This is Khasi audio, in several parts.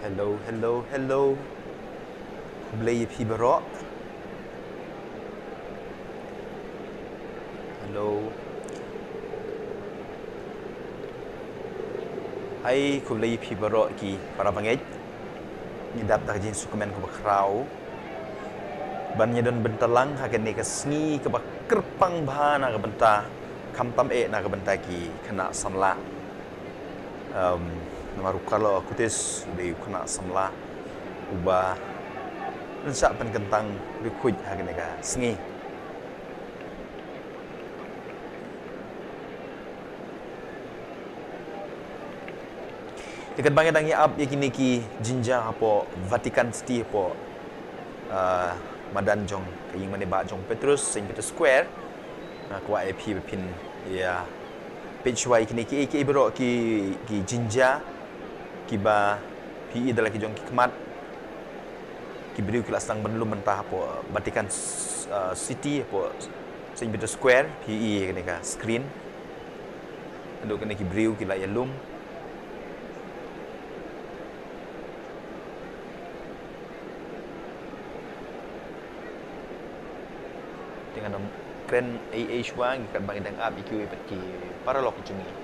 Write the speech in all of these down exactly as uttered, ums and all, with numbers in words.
Hello, hello, hello. Khublei ïa phi baroh. Hello. Hai, khublei ïa phi baroh ki para bangeit. Ngi dap da ka jingsngewkmen kaba khraw ban ïa don bynta lang ha kane ka sngi kaba kyrpang bha na ka bynta, khamtam eh na ka bynta ki khynnah samla. Um, namar u Carlo Acutis u dei u khynnah samla uba nang shah pynkyntang riewkhuid ha kane ka sngi. Te katba ngi dang ïa ap ïa kine ki jingjia hapoh Vatican City, hapoh, ah, madan jong ka ïing mane bah jong Petrus, Saint Peter Square. Nga kwah ïa phi ba phin ïa peit shuwa ïa kine ki, ki baroh ki, ki jingjia kiba phi i da la ki jong ki khmat. Ki briew ki la sdang ban lum bynta hapoh Vatican, ah, City, hapoh Saint Peter Square, phi i ïa kane ka screen. Haduh kane ki briew ki la ïalum. Te ngan ym kren ei ei shuwa, ngi katba ngi dang ap ïa kiwei pat ki paralok jong ngi.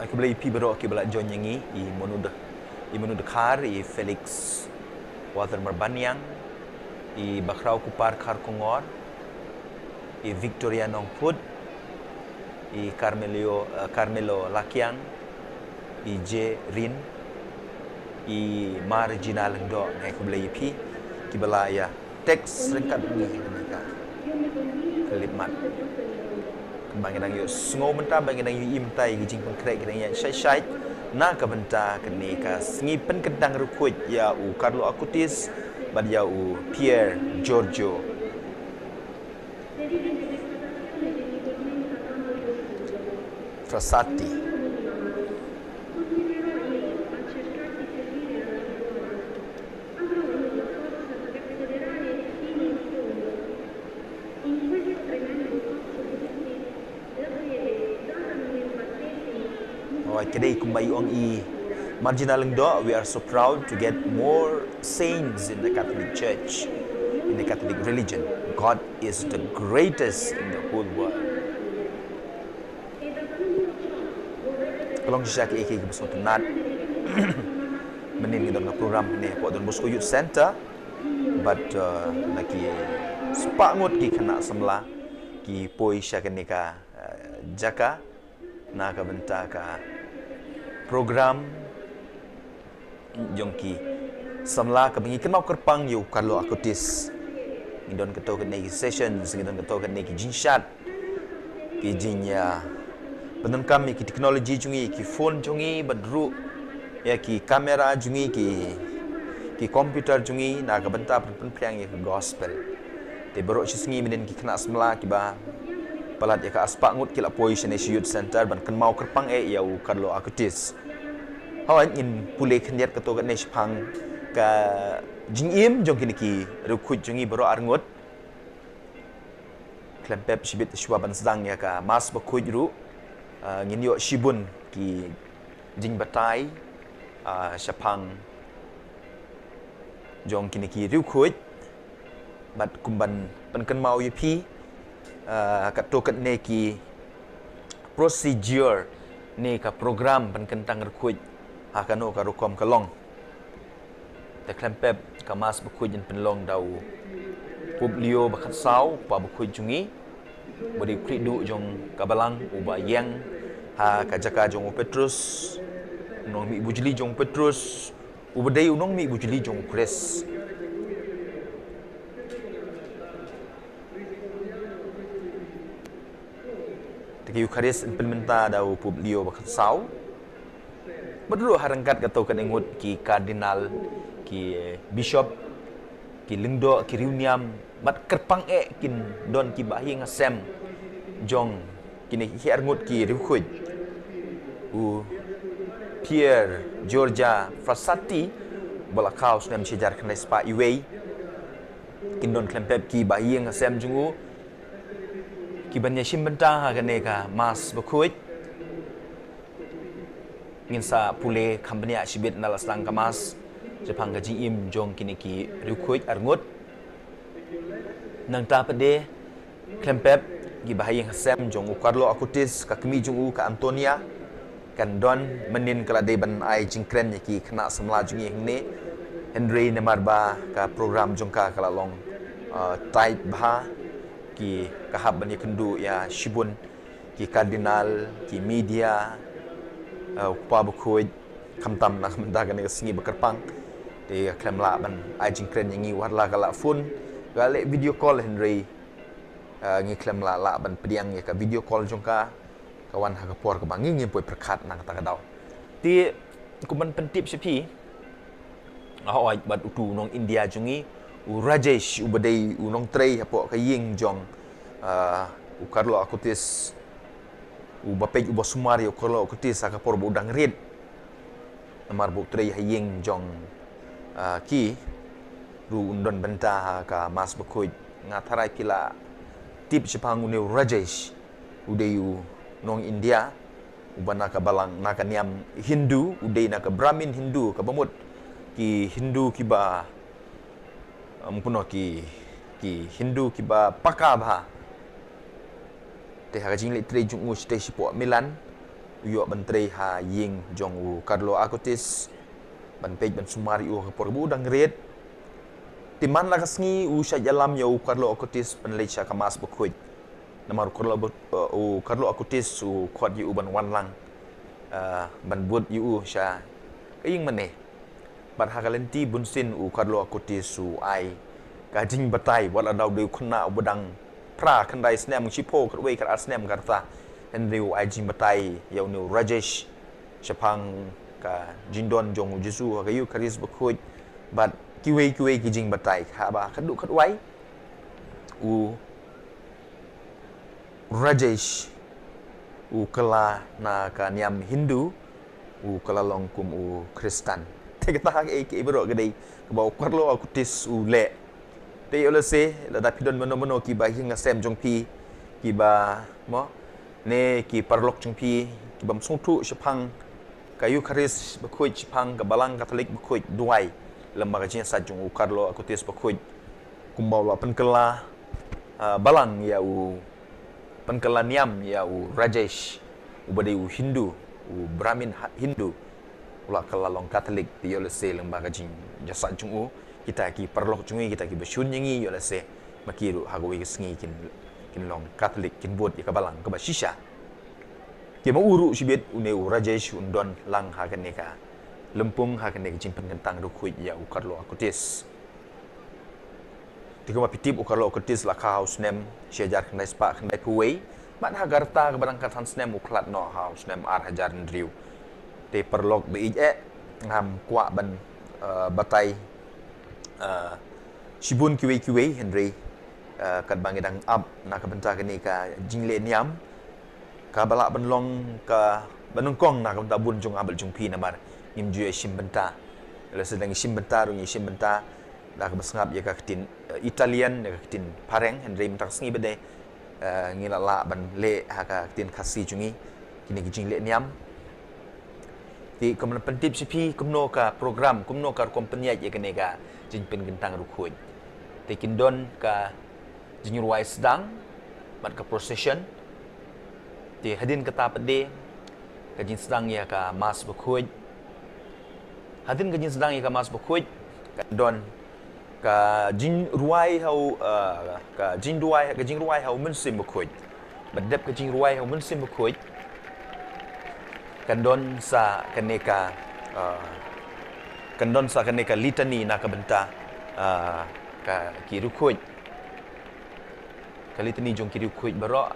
Ai, khublei ïa phi baroh kiba la join ïa ngi, i Monu Dkhar, i Monu Dkhar, i Felix Walter Marbaniang, i Bakhraw Kupar Kharkongor, i Victoria Nongphut, i Carmelo, eh, Carmelo Lakiang, i J Rin, i Margina Lyngdoh, nga ai khublei ïa phi kiba la ïa text ryngkat bad ngi ha kane ka khyllipmat. Kumba ngi dang ïohsngew mynta, ba ngi dang ïohi mynta ïa ki jingpynkhreh ki dang ïaid shait shait na ka bynta kane ka sngi pynkyntang riewkhuid ïa u Carlo Acutis bad ïa u Pier Giorgio Frassati. Oh, ka dei kumba i ong i Margina Lyngdoh, we are so proud to get more saints in the Catholic Church, in the Catholic religion. God is the greatest in the whole world. Ka long shisha kaei kaei kaba sngewtynnat. Mynnin ngi don ka program hangne hapoh Don Bosco Youth Centre. Bad, uh, na ki spah ngut ki khynnah samla ki poi sha kane ka, uh, jaka na ka bynta ka program jong ki samla kaba ngi kynmaw kyrpang ïa u Carlo Acutis. Ngi don kato katne ki sessions, ngi don kato katne ki jingshad, ki jing, ïa, pyndonkam ïa ki technology jong ngi, ki phone jong ngi, bad ruh ïa ki camera jong ngi, ki, ki computer jong ngi, na ka bynta ban pynphriang ïa ka gospel. Te baroh shi sngi mynnin ki khynnah samla kiba palat ïa ka arspah ngut ki la poi shane sha Youth Centre ban kynmaw kyrpang eh ïa u Carlo Acutis. Hooid, ngin pule khyndiat kato katne shaphang ka jingim jong kine ki riewkhuid jong ngi baroh arngut. Khlem pep shibit shuwa ban sdang ïa ka Mass bakhuid ruh, ah, ngin ïoh shibun ki jingbatai, ah, shaphang jong kine ki riewkhuid. Bad kumban pynkynmaw ïa phi, ah, katto katne ki procedure ne ka program pynkyntang riewkhuid ha kano ka rukom ka long. Te khlem pep ka Mass bakhuid yn pynlong da u Pope Leo ba khatsaw, u kpa bakhuid jong ngi, uba dei u khlieh duh jong ka balang, uba ïeng ha ka jaka jong u Petrus, u nongmih bujli jong u Petrus, uba dei u nongmih bujli jong u Khrist. Te Ka Eukharist yn pynmynta da u Pope Leo ba khatsaw. Bad ruh ha ryngkat kato katne ngut ki Cardinal, ki Bishop, ki lyngdoh, ki riewniam, bad kyrpang eh kin don ki bahaïing hasem jong kine ki arngut ki riewkhuid. U Pier Giorgia Frassati, ba la kha ha u snem shi hajar khyndai spah wei. Kin don khlem pep ki bahaïing hasem jong u kiban ïashim bynta ha kane ka Mass bakhuid. Ngin sa pule kham bniah shibit ynda la sdang ka Mass shaphang ka jingim jong kine ki riewkhuid arngut. Nangta pat de khlem pep ki bahaïing hasem jong u Carlo Acutis, ka kmie jong u ka Antonia, kan don mynnin ka la dei ban ai jingkren ïa ki khynnah samla jong ngi hangne. Hynrei namar ba ka program jong ka ka la long, uh, tight bha, ki ka hap ban ïakynduh ïa shibun ki Cardinal, ki media, uh, u Kpa bakhuid, khamtam na ka bynta kane ka sngi ba kyrpang. Te ka khlem lah ban ai jingkren ïa ngi wat la ka la phone, ka leh video call, hynrei, uh, ngi khlem lah, lah ban pdiang ïa ka video call jong ka. Ka wan ha ka por kaba ngi ngim poi pyrkhat na kata ka daw. Te kum ban pyntip sha phi, hooid, bad utu u nong India jong ngi, u Rajesh, uba dei u nongtrei hapoh ka ïing jong, ah, u Carlo Acutis, uba peit, uba sumar ïa u Carlo Acutis ha ka por ba u dang rit. Namar ba u trei ha ïing jong, ah, ki, ruh un don bynta ha ka Mass bakhuid. Nga tharai phi la tip shaphang une u Rajesh, u dei u nong India, uba na ka balang, na ka niam Hindu, u dei na ka Brahmin Hindu, kaba mut ki Hindu kiba, um, kumno, ki, ki Hindu kiba paka bha. Te ha ka jingleit trei jong u shatei shapoh Milan, u ïoh ban trei ha ïing jong u Carlo Acutis, ban peit ban sumar ïa u ha ka por ba u dang rit. Te man la ka sngi u shah ïalam ïa u Carlo Acutis ban leit sha ka Mass bakhuid. Namar u Carlo, uh, u Carlo Acutis u khot ïa u ban wan lang, uh, ban bud ïa u sha ka ïing mane. Bad ha ka lynti bunsien u Carlo Acutis u ai ka jingbatai, wat la u dei u khynnah uba dang phra khyndai snem, shiphew, khatwei, khatar snem, khatar. Hynrei u ai jingbatai ïa une u Rajesh shaphang ka jingdon jong u Jisu ha ka Eukharist bakhuid, bad kiwei kiwei ki jingbatai. Haba khatduh khatwai, u Rajesh u kylla na ka niam Hindu, u kylla long kum u Khristan. Te kata ha kaei kaei baroh ka dei kaba u Carlo Acutis u leh. Te ïoh lehse lada phi don mano mano ki bahaïing hasem jong phi, kiba, mo, ne ki paralok jong phi, kibym sngewthuh shaphang ka Eukharist bakhuid, shaphang ka Balang Katholik bakhuid, duwai lem bad ka jingïasaid jong u Carlo Acutis bakhuid, kumba u la pynkylla, ah, balang ïa u, pynkylla niam ïa u Rajesh, uba dei u Hindu, u Brahmin ha-, Hindu, u la kylla long Katholik. Te ïoh lehse lem bad ka jingïasaid jong u, kita ki paralok jong ngi, kita kiba shun ïa ngi, ïoh lehse ma ki ruh ha kawei ka sngi kin, kin long Katholik, kin bud ïa ka balang kaba shisha. Te ma u ruh shibit une u Rajesh un don lang ha kane ka lympung, ha kane ka jingpynkyntang riewkhuid ïa u Carlo Acutis. Te kumba phi tip, u Carlo Acutis la kha ha u snem shi hajar khyndai spah khyndaiphew wei, bad ha ka rta kaba dang khatsan snem u khlad noh ha u snem ar hajar hynriew. Te paralok ba ïeit, eh, ngam kwah ban, eh, batai, eh, shibun kiwei kiwei, hynrei, eh, katba ngi dang ap na ka bynta kane ka jingleh niam, kaba lah ban long kaba nyngkong na ka bynta bun jong nga bad jong phi, namar ngim ju ïashim bynta. Lada sdang ïashim bynta ruh ngi ïashim bynta da kaba sngap ïa ka ktien, eh, Italian, ïa ka ktien phareng, hynrei mynta ka sngi pat de, eh, ngi la lah ban leh ha ka ktien Khasi jong ngi kine ki jingleh niam. Te kumno, pyntip sha phi kumno ka program, kumno ka rukom pynïaid ïa kane ka jingpynkyntang riewkhuid. Te kin don ka jingrwai sdang bad ka procession. Te hadien kata pat de ka jingsdang ïa ka Mass bakhuid. Hadien ka jingsdang ïa ka Mass bakhuid, kan don ka jingrwai ha u, eh, ka jingduwai, ka jingrwai ha u Mynsiem Bakhuid. Bad dep ka jingrwai ha u Mynsiem Bakhuid, kan don sa kane ka, eh, kan don sa kane ka litany na ka bynta, eh, ka, ki riewkhuid. Ka litany jong ki riewkhuid baroh.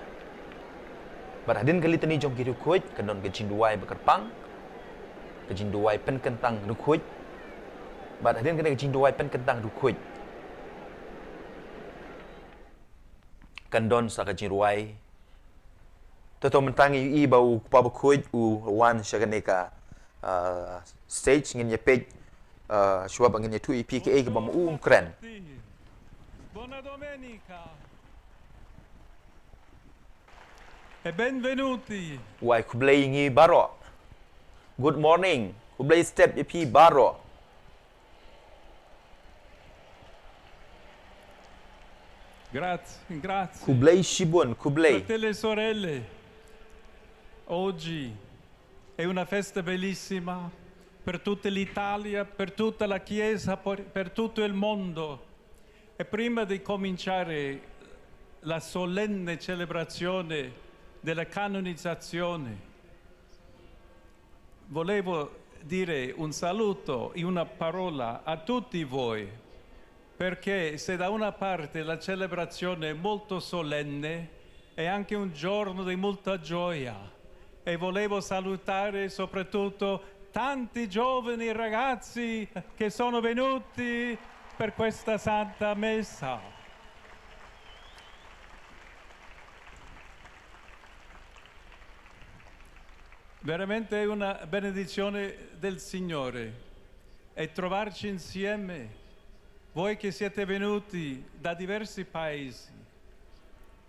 Bad hadien ka litani jong ki riewkhuid, kan don ka jingduwai ba kyrpang, ka jingduwai pynkyntang riewkhuid. Bad hadien kane ka jingduwai pynkyntang riewkhuid, kan don sa ka jingduwai. Te to mynta ngi ïohi ba u kpa bakhuid u wan sha kane ka, ah, stage, ngin ïa peit, ah, shuwa ba ngin ïathuh ïa phi kaei kaba ma u un kren. Buona domenica. E benvenuti. Wai khublei ngi baroh. Good morning. Khublei step ïa phi baroh. Grazie, grazie. Khublei shibun, khublei. Fratelli e sorelle, oggi è una festa bellissima per tutta l'Italia, per tutta la Chiesa, per, per tutto il mondo. E prima di cominciare la solenne celebrazione della canonizzazione, volevo dire un saluto e una parola a tutti voi, perché se da una parte la celebrazione è molto solenne, è anche un giorno di molta gioia. E volevo salutare soprattutto tanti giovani ragazzi che sono venuti per questa Santa Messa. Veramente è una benedizione del Signore e trovarci insieme, voi che siete venuti da diversi paesi,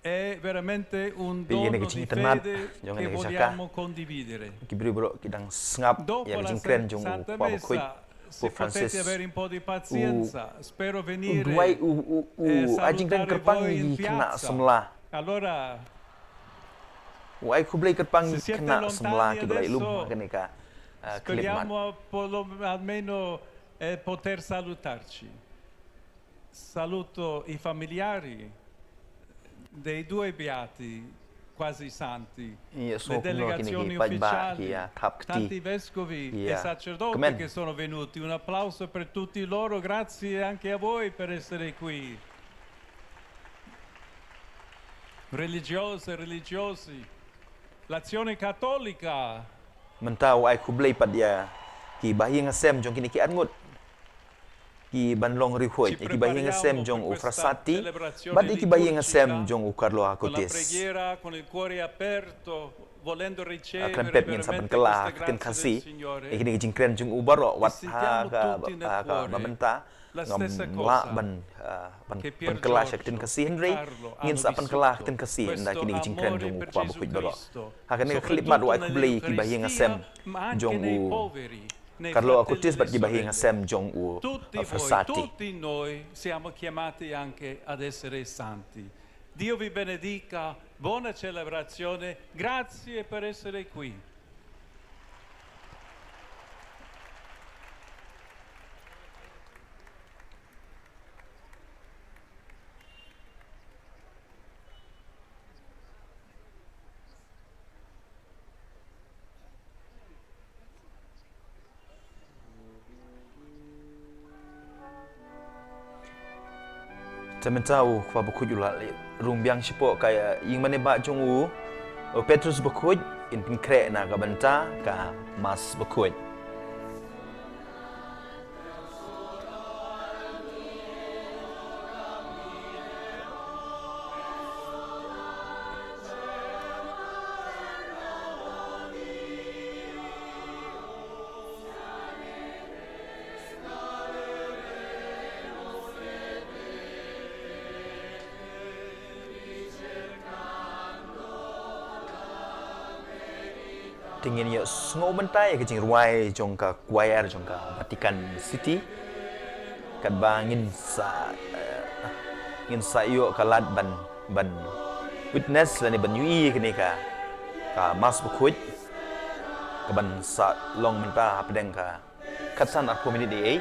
è veramente un dono di fede che vogliamo condividere. Ki briew baroh ki dang sngap ïa ka jingkren jong u kpa bakhuid, Pope Francis. U duwai, u, u, u ai jingkren kyrpang ïa ki khynnah samla. U ai khublei kyrpang ïa ki khynnah samla kiba la ïalum ha kane ka, ah, khyllipmat. Speriamo almeno, eh, poter salutarci. Saluto i familiari dei due beati, quasi santi, le delegazioni ufficiali, tanti vescovi e sacerdoti che sono venuti. Un applauso per tutti loro, grazie anche a voi per essere qui. Religiose, religiosi, l'Azione Cattolica. Mynta u ai khublei pat ïa ki bahaïing hasem jong kine ki arngut ki ban long riewkhuid, ïa ki bahaïing hasem jong u Frassati bad ïa ki bahaïing hasem jong u Carlo Acutis. Kren pep ngin sa pynkylla ha ka ktien Khasi ïa kine ki jingkren jong u baroh, wat ha ka, ha kaba mynta ngam lah ban, ah, ban pynkylla sha ka ktien Khasi, hynrei ngin sa pynkylla ha ka ktien Khasi ynda kine ki jingkren jong u kpa bakhuid baroh. Ha kane ka khyllipmat u ai khublei ïa ki bahaïing hasem jong u Carlo Acutis bad ki bahaïing hasem jong u, uh, Frassati. Tutti noi siamo chiamati anche ad essere santi. Dio vi benedica, buona celebrazione, grazie per essere qui. Te mynta u kpa bakhuid u la rung biang shapoh ka ïingmane ba jong u, u Petrus bakhuid, yn pynkhreh na ka bynta ka Mass bakhuid. Te ngin ïa sngew mynta ïa ka jingrwai jong ka choir jong ka Vatican City. Katba ngin sa, eh, ngin sa ïoh ka lad ban, ban witness lane ban ïohi ïa kane ka, ka Mass bakhuid kaban sa long mynta hapdeng ka khatsan arphew minit ei ei.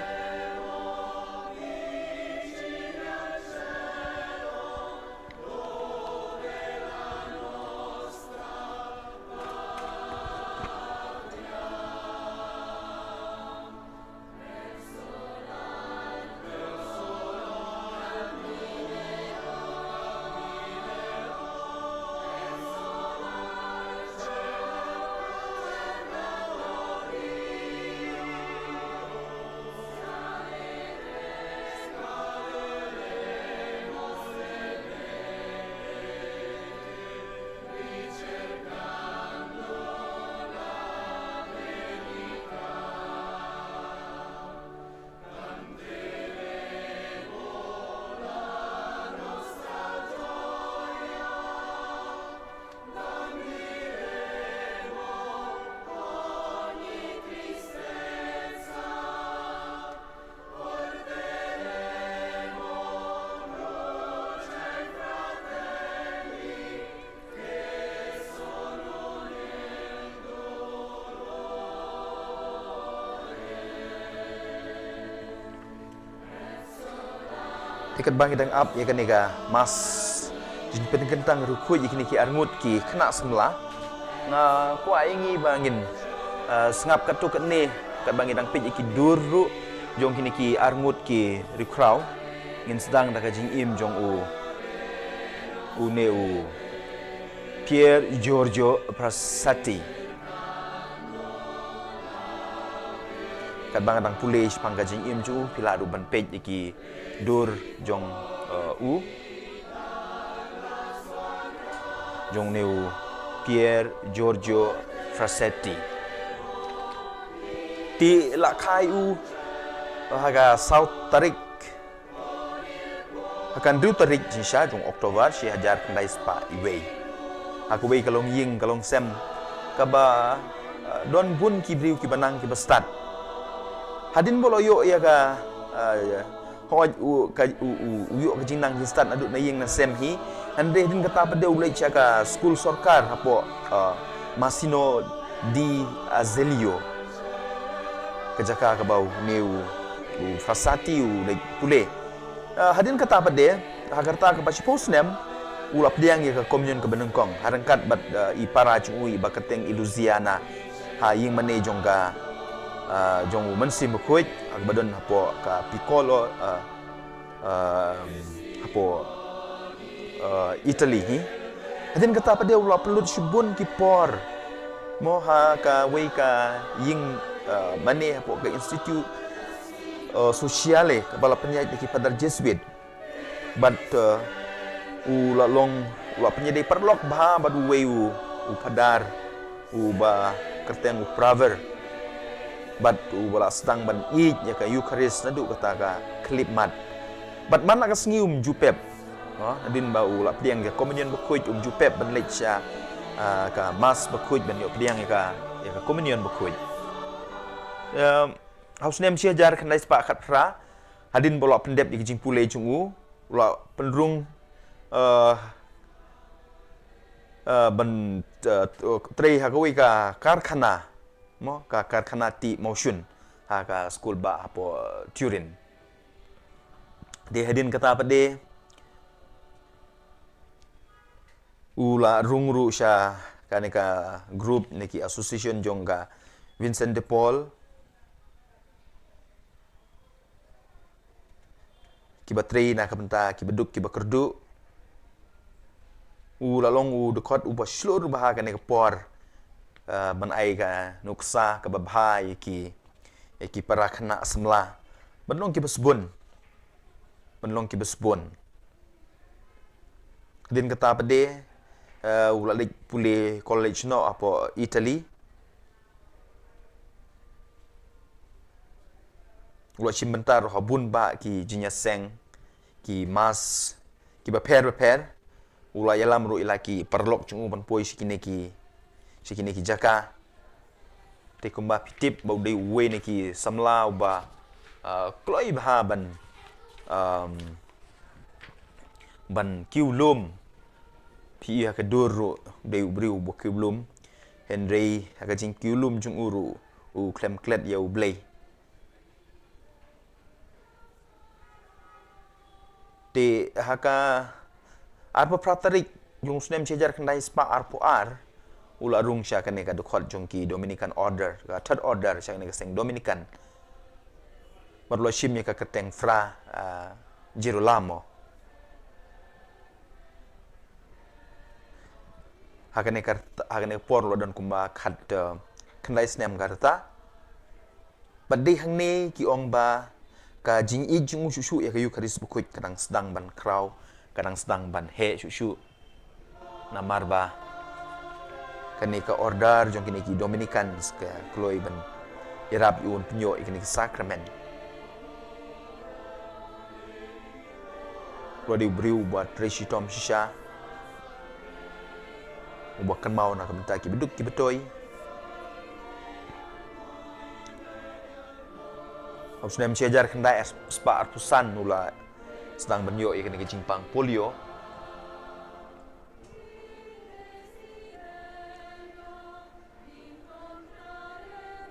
Te katba ngi dang ap ïa kane ka mass jingpynkyntang riewkhuid ïa kine ki arngut ki khynnah samla, nga kwah ïa ngi ba ngin, ah, sngap katto katne katba ngi dang peit ïa ki dur ruh jong kine ki arngut ki riewkhraw. Ngin sdang da ka jingim jong u, une u Pier Giorgio Frassati. Katba nga dang pule shaphang ka jingim jong u, phi lah ruh ban peit ïa ki dur jong, eh, u, jong une u Pier Giorgio Frassati. Te la kha ïa u ha ka saw tarik, ha ka hynriew tarik jingshisha jong October shi hajar khyndai spah iwei, ha kawei ka longïing ka longsem kaba, ah, don bun ki briew kiba nang kiba stad. Hadien ba u la ïoh ïa ka, ah, hooid u, ka, u, u, u ïoh ka jingnang jingstad naduh na ïing na sem hi. Hynrei hadien kata pat de u leit sha ka skul sorkar hapoh, ah, Masino di Azeglio, ka jaka kaba une u, u Frassati u leit pule. Ah, hadien kata pat de, ha ka rta kaba shiphew snem, u la pdiang ïa ka komunion kaba nyngkong ha ryngkat bad, ah, i para jong u iba kyrteng i Luciana, ha ïing mane jong ka, ah, jong u Mynsiem Bakhuid, ha kaba don hapoh ka Piccolo, ah, ah, hapoh, ah, Italy hi. Hadien kata pat de u la pynlut shibun ki por, mo, ha kawei ka ïing, ah, mane hapoh ka Institute, ah, Sociale, kaba la pynïaid da ki Phadar Jesuit. Bad, eh, u la long, u la pynïadei paralok bha bad uwei u, u phadar, uba kyrteng u Praver. Bad uba la sdang ban ïeit ïa ka Eucharist naduh kata ka khyllipmat. Bad man la ka sngi um ju pep. Ha, hadien ba u la pdiang ïa ka komunion bakhuid um ju pep ban leit sha, ah, ka mass bakhuid ban ïoh pdiang ïa ka, ïa ka komunion bakhuid. Em, ha u snem shi hajar khyndai spah khatphra, hadien ba u la pyndep ïa ka jingpule jong u, u la pynrung, eh, eh, ban, eh, trei ha kawei ka karkhana, mo, ka karkhana tih mawshun, ha ka skul bah hapoh, eh, Turin. Te hadien kata pat de u la rung ruh sha kane ka group ne ki association jong ka Vincent de Paul. Kiba trei na ka bynta kiba duk kiba kyrduh. U la long u dkhot uba shlur bha ha kane ka por, eh, ban ai ka nuksa kaba bha ïa ki, ïa ki para khynnah samla ban long kiba sbun. Ban long kiba sbun. Hadien kata pat de, eh, u la leit pule college noh hapoh Italy. U la shim bynta ruh ha bun bah ki jingïaseng, ki mass, kiba pher bapher. U la ïalam ruh ïa la ki paralok jong u ban poi sha kine ki, sha kine ki jaka. Te kumba phi tip ba u dei uwei na ki samla uba, ah, kloi bha ban, um, ban kiew lum. Phi i ha ka dur ruh u dei u briew uba kiew lum. Hynrei ha ka jingkiew lum jong u ruh u khlem klet ïa U Blei. Te ha ka arphew phra tarik jong u snem shi hajar khyndai spah arphew ar, u la rung sha kane ka dkhot jong ki Dominican Order, ka Third Order, sha kane ka seng Dominican. Bad u la shim ïa ka kyrteng Fra, ah, Girolamo. Ha kane ka rta, ha kane ka por u la don kumba khat, eh, khyndai snem ka rta. Bad dei hangne ki ong ba ka jingïeit jong u shuh shuh ïa ka Eucharist bakhuid ka dang sdang ban khraw, ka dang sdang ban heh shuh shuh. Namar ba kane ka order jong kine ki Dominicans ka kloi ban ïarap ïa u ban pynïoh ïa kane ka sakramen. U la dei u briew uba trei shitom shisha, uba kynmaw na ka bynta kiba duk kiba toi. Ha u snem shi hajar khyndai spah arphew san u la sdang ban ïoh ïa kane ka jingpang polio.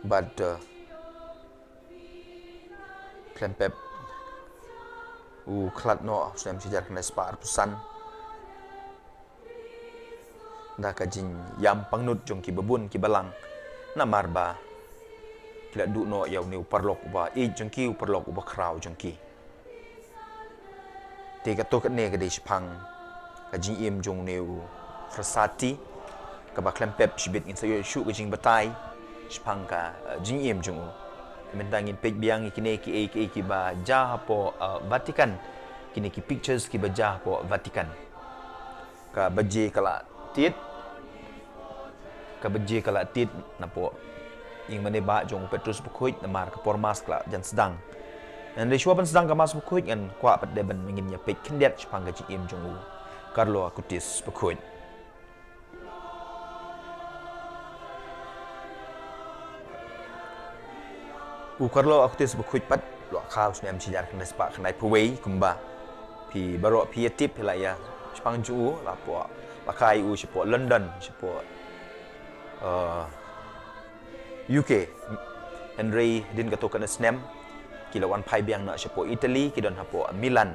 Bad, eh, khlem pep U khlad noh ha u snem shihajar khyndai spah arphew san da ka jingïam pangnud jong ki babun ki balang, namar ba ki la duh noh ïa une u paralok uba ïeit jong ki, u paralok uba khraw jong ki. Te kato kane ka dei shaphang ka jingim jong une u Frassati, kaba khlem pep shibit ngin sa ïoh shuh ka jingbatai shaphang ka, eh, jingim jong u. Mynta ngin peit biang ïa kine kiei kiei kiba jia hapoh, eh, Vatican, kine ki pictures kiba jia hapoh Vatican. Ka baje ka la tied, ka baje ka la tied napoh ïing mane bah jong u Petrus Bakhuid, namar ka por mass ka la jan sdang. Hynrei shuwa ban sdang ka mass Bakhuid, ngan kwah pat de ban ngin ïa peit khyndiat shaphang ka jingim jong u Carlo Acutis Bakhuid. U Carlo Acutis Bakhuid pat u la kha ha u snem shihajar khyndai spah khyndai phew wei, kumba phi baroh phi ïa tip, phi la ïa shaphang jong u, la poi, la kha ïa u shapoh London, shapoh, eh, U K. Hynrei hadien kato kane snem ki la wan phai biang noh shapoh Italy, ki don hapoh Milan.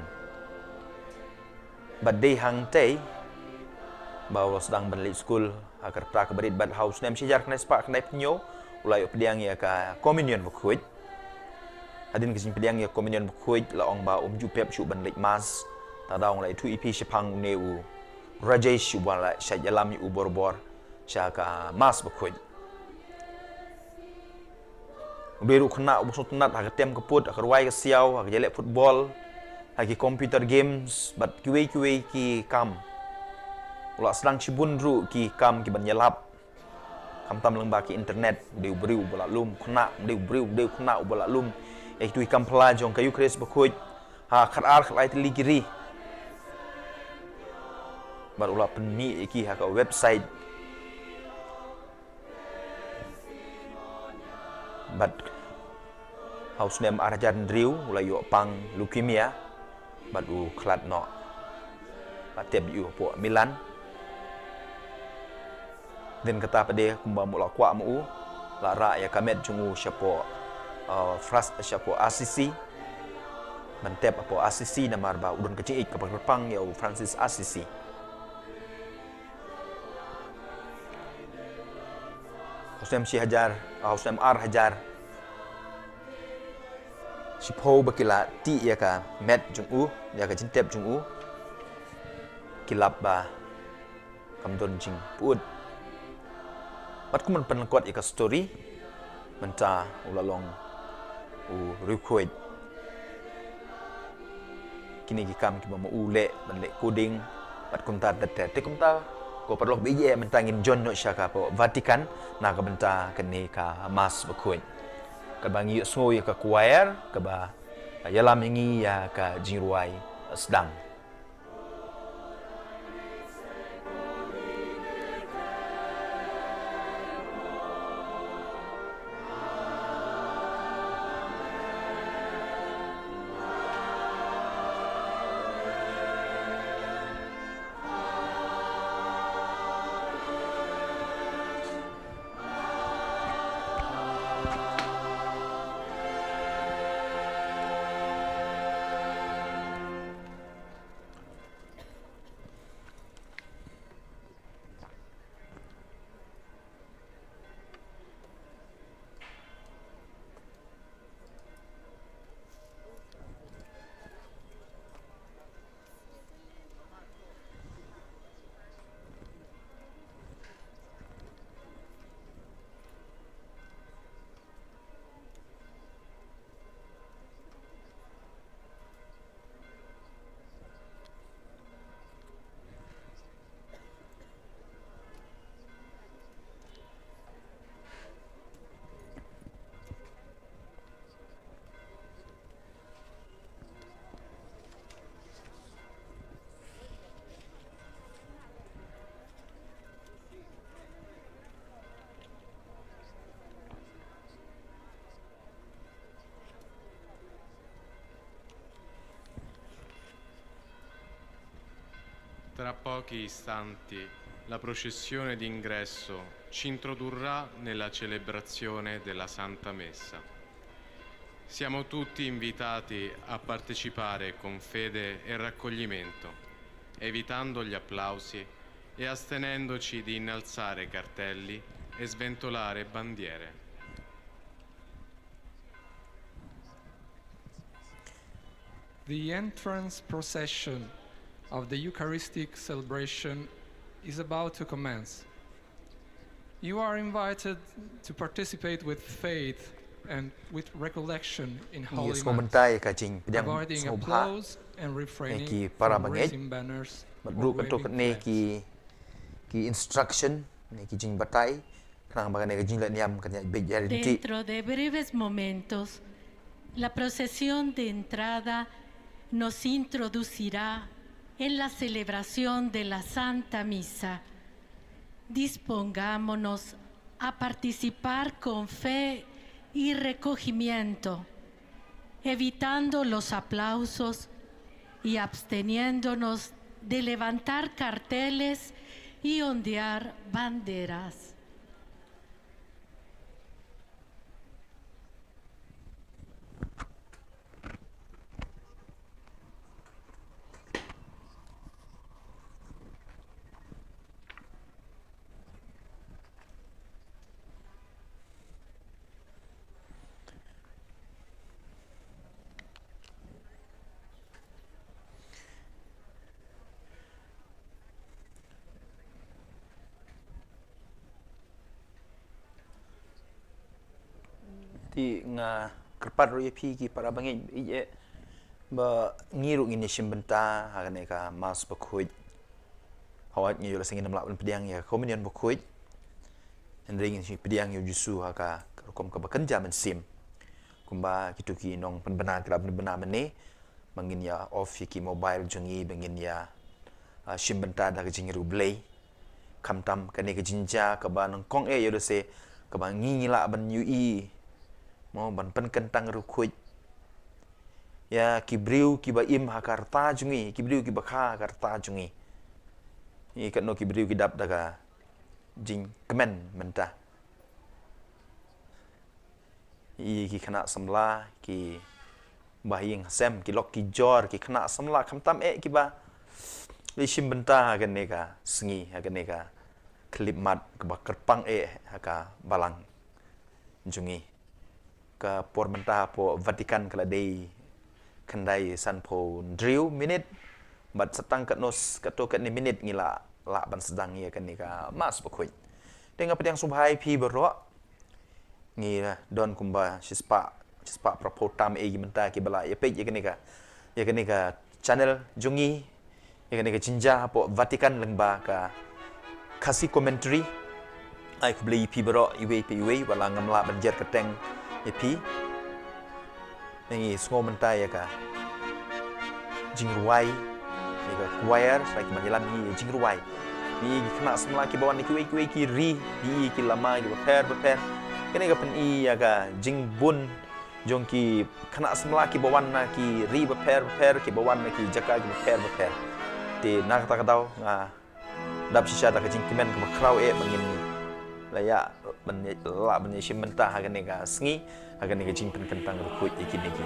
Bad dei hangtei ba u la sdang ban leit skul ha ka rta kaba rit, bad ha u snem shihajar khyndai spah khyndai phew hynñiew u la ïoh pdiang ïa ka Communion Bakhuid. Hadien ka jingpdiang ïa ka Communion Bakhuid la ong ba um ju pep shuh ban leit mass. Te da ong, la ïathuh ïa phi shaphang une u Rajesh uba la shait ïalam ïa u bor bor sha ka mass Bakhuid. U dei ruh u khynnah uba sngewtynnat ha ka tem ka put, ha ka rwai ka siaw, ha ka jingïaleh football, ha ki computer games bad kiwei kiwei ki kam. U la sdang shibun ruh ki kam kiban ïalap, khamtam lyngba ki internet. U dei u briew uba la lum, khynnah, u dei u briew, u dei u khynnah uba la lum ïa kitu ki kam phylla jong ka Eucharist Bakhuid ha khatar khatlai tylli ki ri. Bad u la pynmih ïa ki ha ka website. Bad ha u snem ar hajar hynriew u la ïoh pang leukemia bad u khlad noh. Ba tep ïa u hapoh Milan. Hadien kata pat de kumba u la kwah ma u, la rah ïa ka met jong u shapoh, uh, Fras-, shapoh Assisi. Ban tep hapoh Assisi namar ba u don ka jingïeit kaba kyrpang ïa u Francis Assisi. Ha u snem shi hajar, ha u snem ar hajar shiphew ba ki la tih ïa ka met jong u, ïa ka jingtep jong u, ki lap ba kam don jingpyut. Bad kum ban pynlyngkot ïa ka story, mynta u la long u riewkhuid. Kine ki kam kiba ma u leh, ban leh coding bad kumta ter ter. Te kumta ko paralok ba ïeit, mynta ngin jon noh sha ka hapoh Vatican na ka bynta kane ka Mass Bakhuid, kaba ngi ïohsngew ïa ka choir kaba ïalam ïa ngi ïa ka jingrwai sdang. Tra pochi istanti la processione d'ingresso ci introdurrà nella celebrazione della Santa Messa. Siamo tutti invitati a partecipare con fede e raccoglimento, evitando gli applausi e astenendoci di innalzare cartelli e sventolare bandiere. The entrance procession of the Eucharistic celebration is about to commence. You are invited to participate with faith and with recollection in Holy Mass, avoiding applause and refraining from raising banners or waving flags. Ki para bangeit, bad ruh katto katne ki, ki instruction ne ki jingbatai, khnang ba kane ka jingleh niam kan ïa bit ïa ryntih. Dentro de breves momentos, la procesión de entrada nos introducirá en la celebración de la Santa Misa. Dispongámonos a participar con fe y recogimiento, evitando los aplausos y absteniéndonos de levantar carteles y ondear banderas. Te nga kyrpad ruh ïa phi ki para bangeit, ïeit, ba ngi ruh ngin ïa shim bynta ha kane ka Mass bakhuid. Hooid, ngi ïoh lehse ngin ym lah ban pdiang ïa ka Communion bakhuid, hynrei ngin shu pdiang ïa u Jisu ha ka rukom kaba kynja mynsiem. Kumba kito ki nongpynbna ki la pynbna mynne, ba ngin ïa off ïa ki mobile jong ngi, ba ngin ïa, ah, shim bynta da ka jingriewblei. Khamtam kane ka jingjia kaba nyngkong eh, ïoh lehse kaba ngi ngi lah ban ïohi, mo, ban pynkyntang riewkhuid ïa ki briew kiba im ha ka rta jong ngi, ki briew kiba kha ha ka rta jong ngi. Ïa katno ki briew ki dap da ka jingkmen mynta. Ïa ki khynnah samla, kiba ha ïing ha sem, ki lok ki jor, ki khynnah samla, khamtam eh kiba la shim bynta ha kane ka sngi, ha kane ka khyllipmat kaba kyrpang eh ha ka balang jong ngi. Ka por mynta hapoh Vatican ka la dei khyndai sanphew hynriew minit bad sa tang katno s-, katto katne minit ngi la lah ban sdang ïa kane ka Mass bakhuid. Te nga pdiang sngewbha ïa phi baroh. Ngi don kumba shispah, shispah phraphew tam eh mynta kiba la ïa peit ïa kane ka, ïa kane ka channel jong ngi, ïa kane ka jingjia hapoh Vatican lyngba ka Khasi Commentary. Ai khublei ïa phi baroh, iwei pa iwei, wat la ngam lah ban jer kyrteng ïa phi. Ngi sngew mynta ïa ka jingrwai, ïa ka choir, sa ki ban ïalam ïa jingrwai. Ïa ki khynnah samla kiba wan na kiwei kiwei ki ri, ïa ki lama kiba pher bapher. Kane ka pyni ïa ka jingbun jong ki khynnah samla kiba wan na ki ri bapher bapher, kiba wan na ki jaka kiba pher bapher. Te na kata ka daw nga dap shisha da ka jingkmen kaba khraw eh ba ngin la ïa ban ïa, lah ban ïa shim bynta ha kane ka sngi, ha kane ka jingpynkyntang riewkhuid ïa kine ki.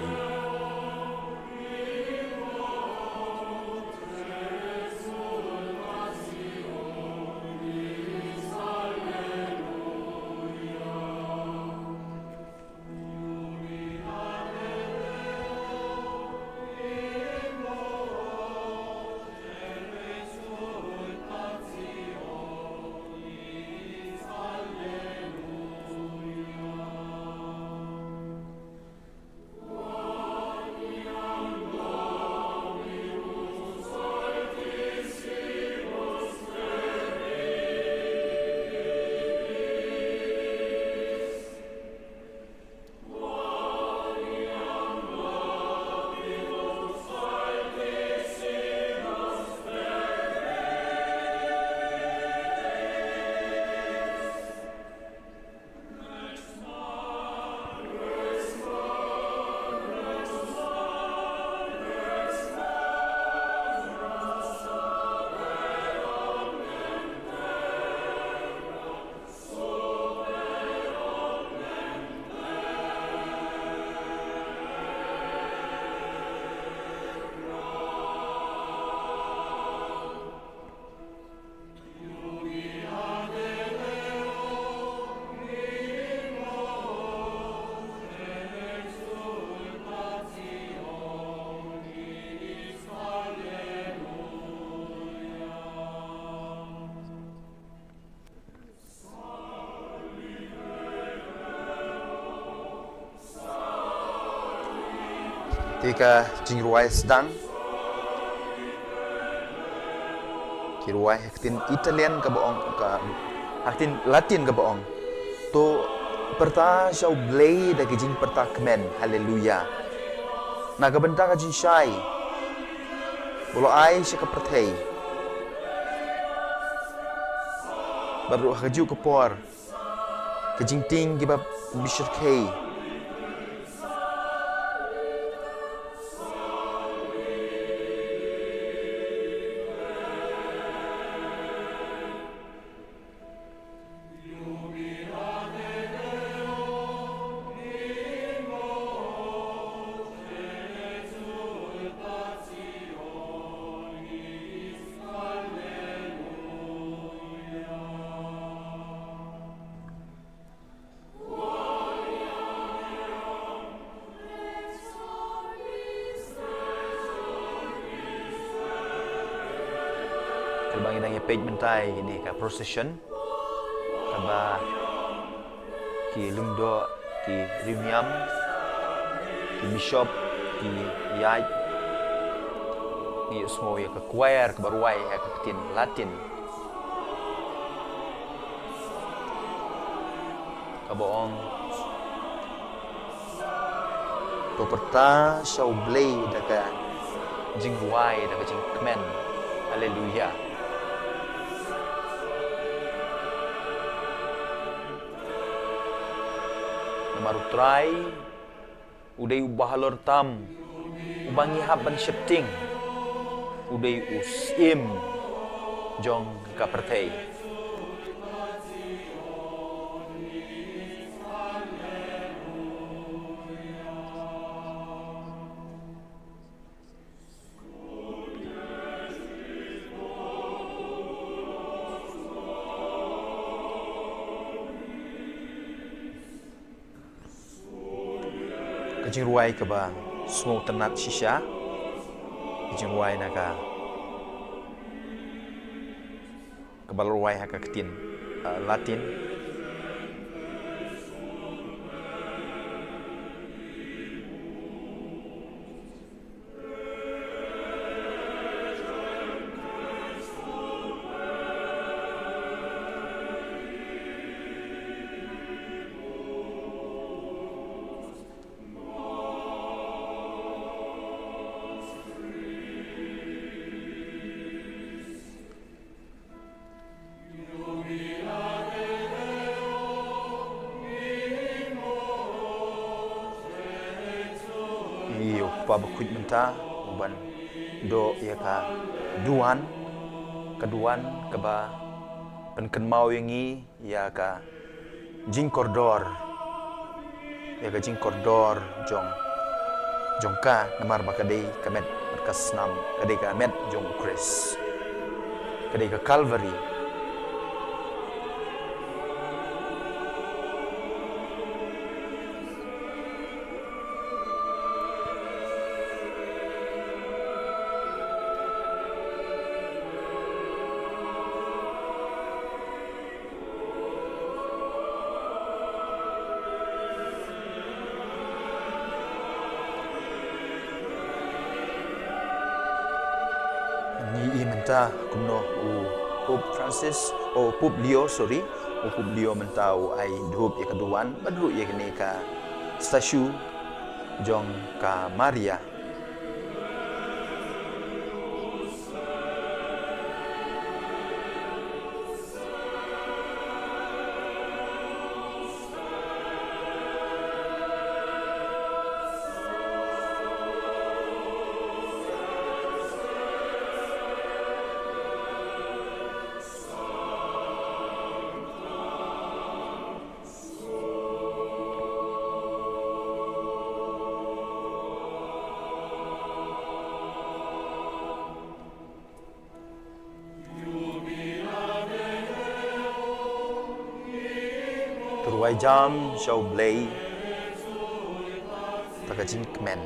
Ïa ka jingrwai sdang ki rwai ha ka ktien Italian kaba ong ka, ha ka ktien Latin kaba ong: To pyrta sha U Blei da ka jingpyrta kmen, Haleluya. Na ka bynta ka jingshai ba u la ai sha ka pyrthei, bad ruh ha kajuh ka por ka jingtieng kiba bishyrkhei. Kaba ngi dang ïa peit mynta ïa kane ka procession kaba ki lyngdoh, ki riewniam, ki bishop, ki ïaid, ngi ïohsngew ïa ka choir kaba rwai ha ka ktien Latin kaba ong: To pyrta sha U Blei da ka jingrwai, da ka jingkmen, Haleluya. Namar U Trai u dei uba halor tam, uba ngi hap ban sheptieng, u dei u Syiem jong ka pyrthei. Ka jingrwai kaba sngewtynnat shisha, ka jingrwai na ka, kaba la rwai ha ka ktien, uh, Latin. Ïa u Kpa bakhuid mynta u ban doh ïa ka duwan, ka duwan kaba pynkynmaw ïa ngi ïa ka jingkordor, ïa ka jingkordor jong, jong ka, namar ba ka dei ka met bad ka snam, ka dei ka met jong U Khrist, ka dei ka Calvary. Ngi i mynta kumno u Pope Francis, oh, Pope Leo, sorry, u Pope Leo mynta u ai dhup ïa ka duwan bad ruh ïa kane ka statue jong ka Maria. To rwai jam sha U Blei da ka jingkmen.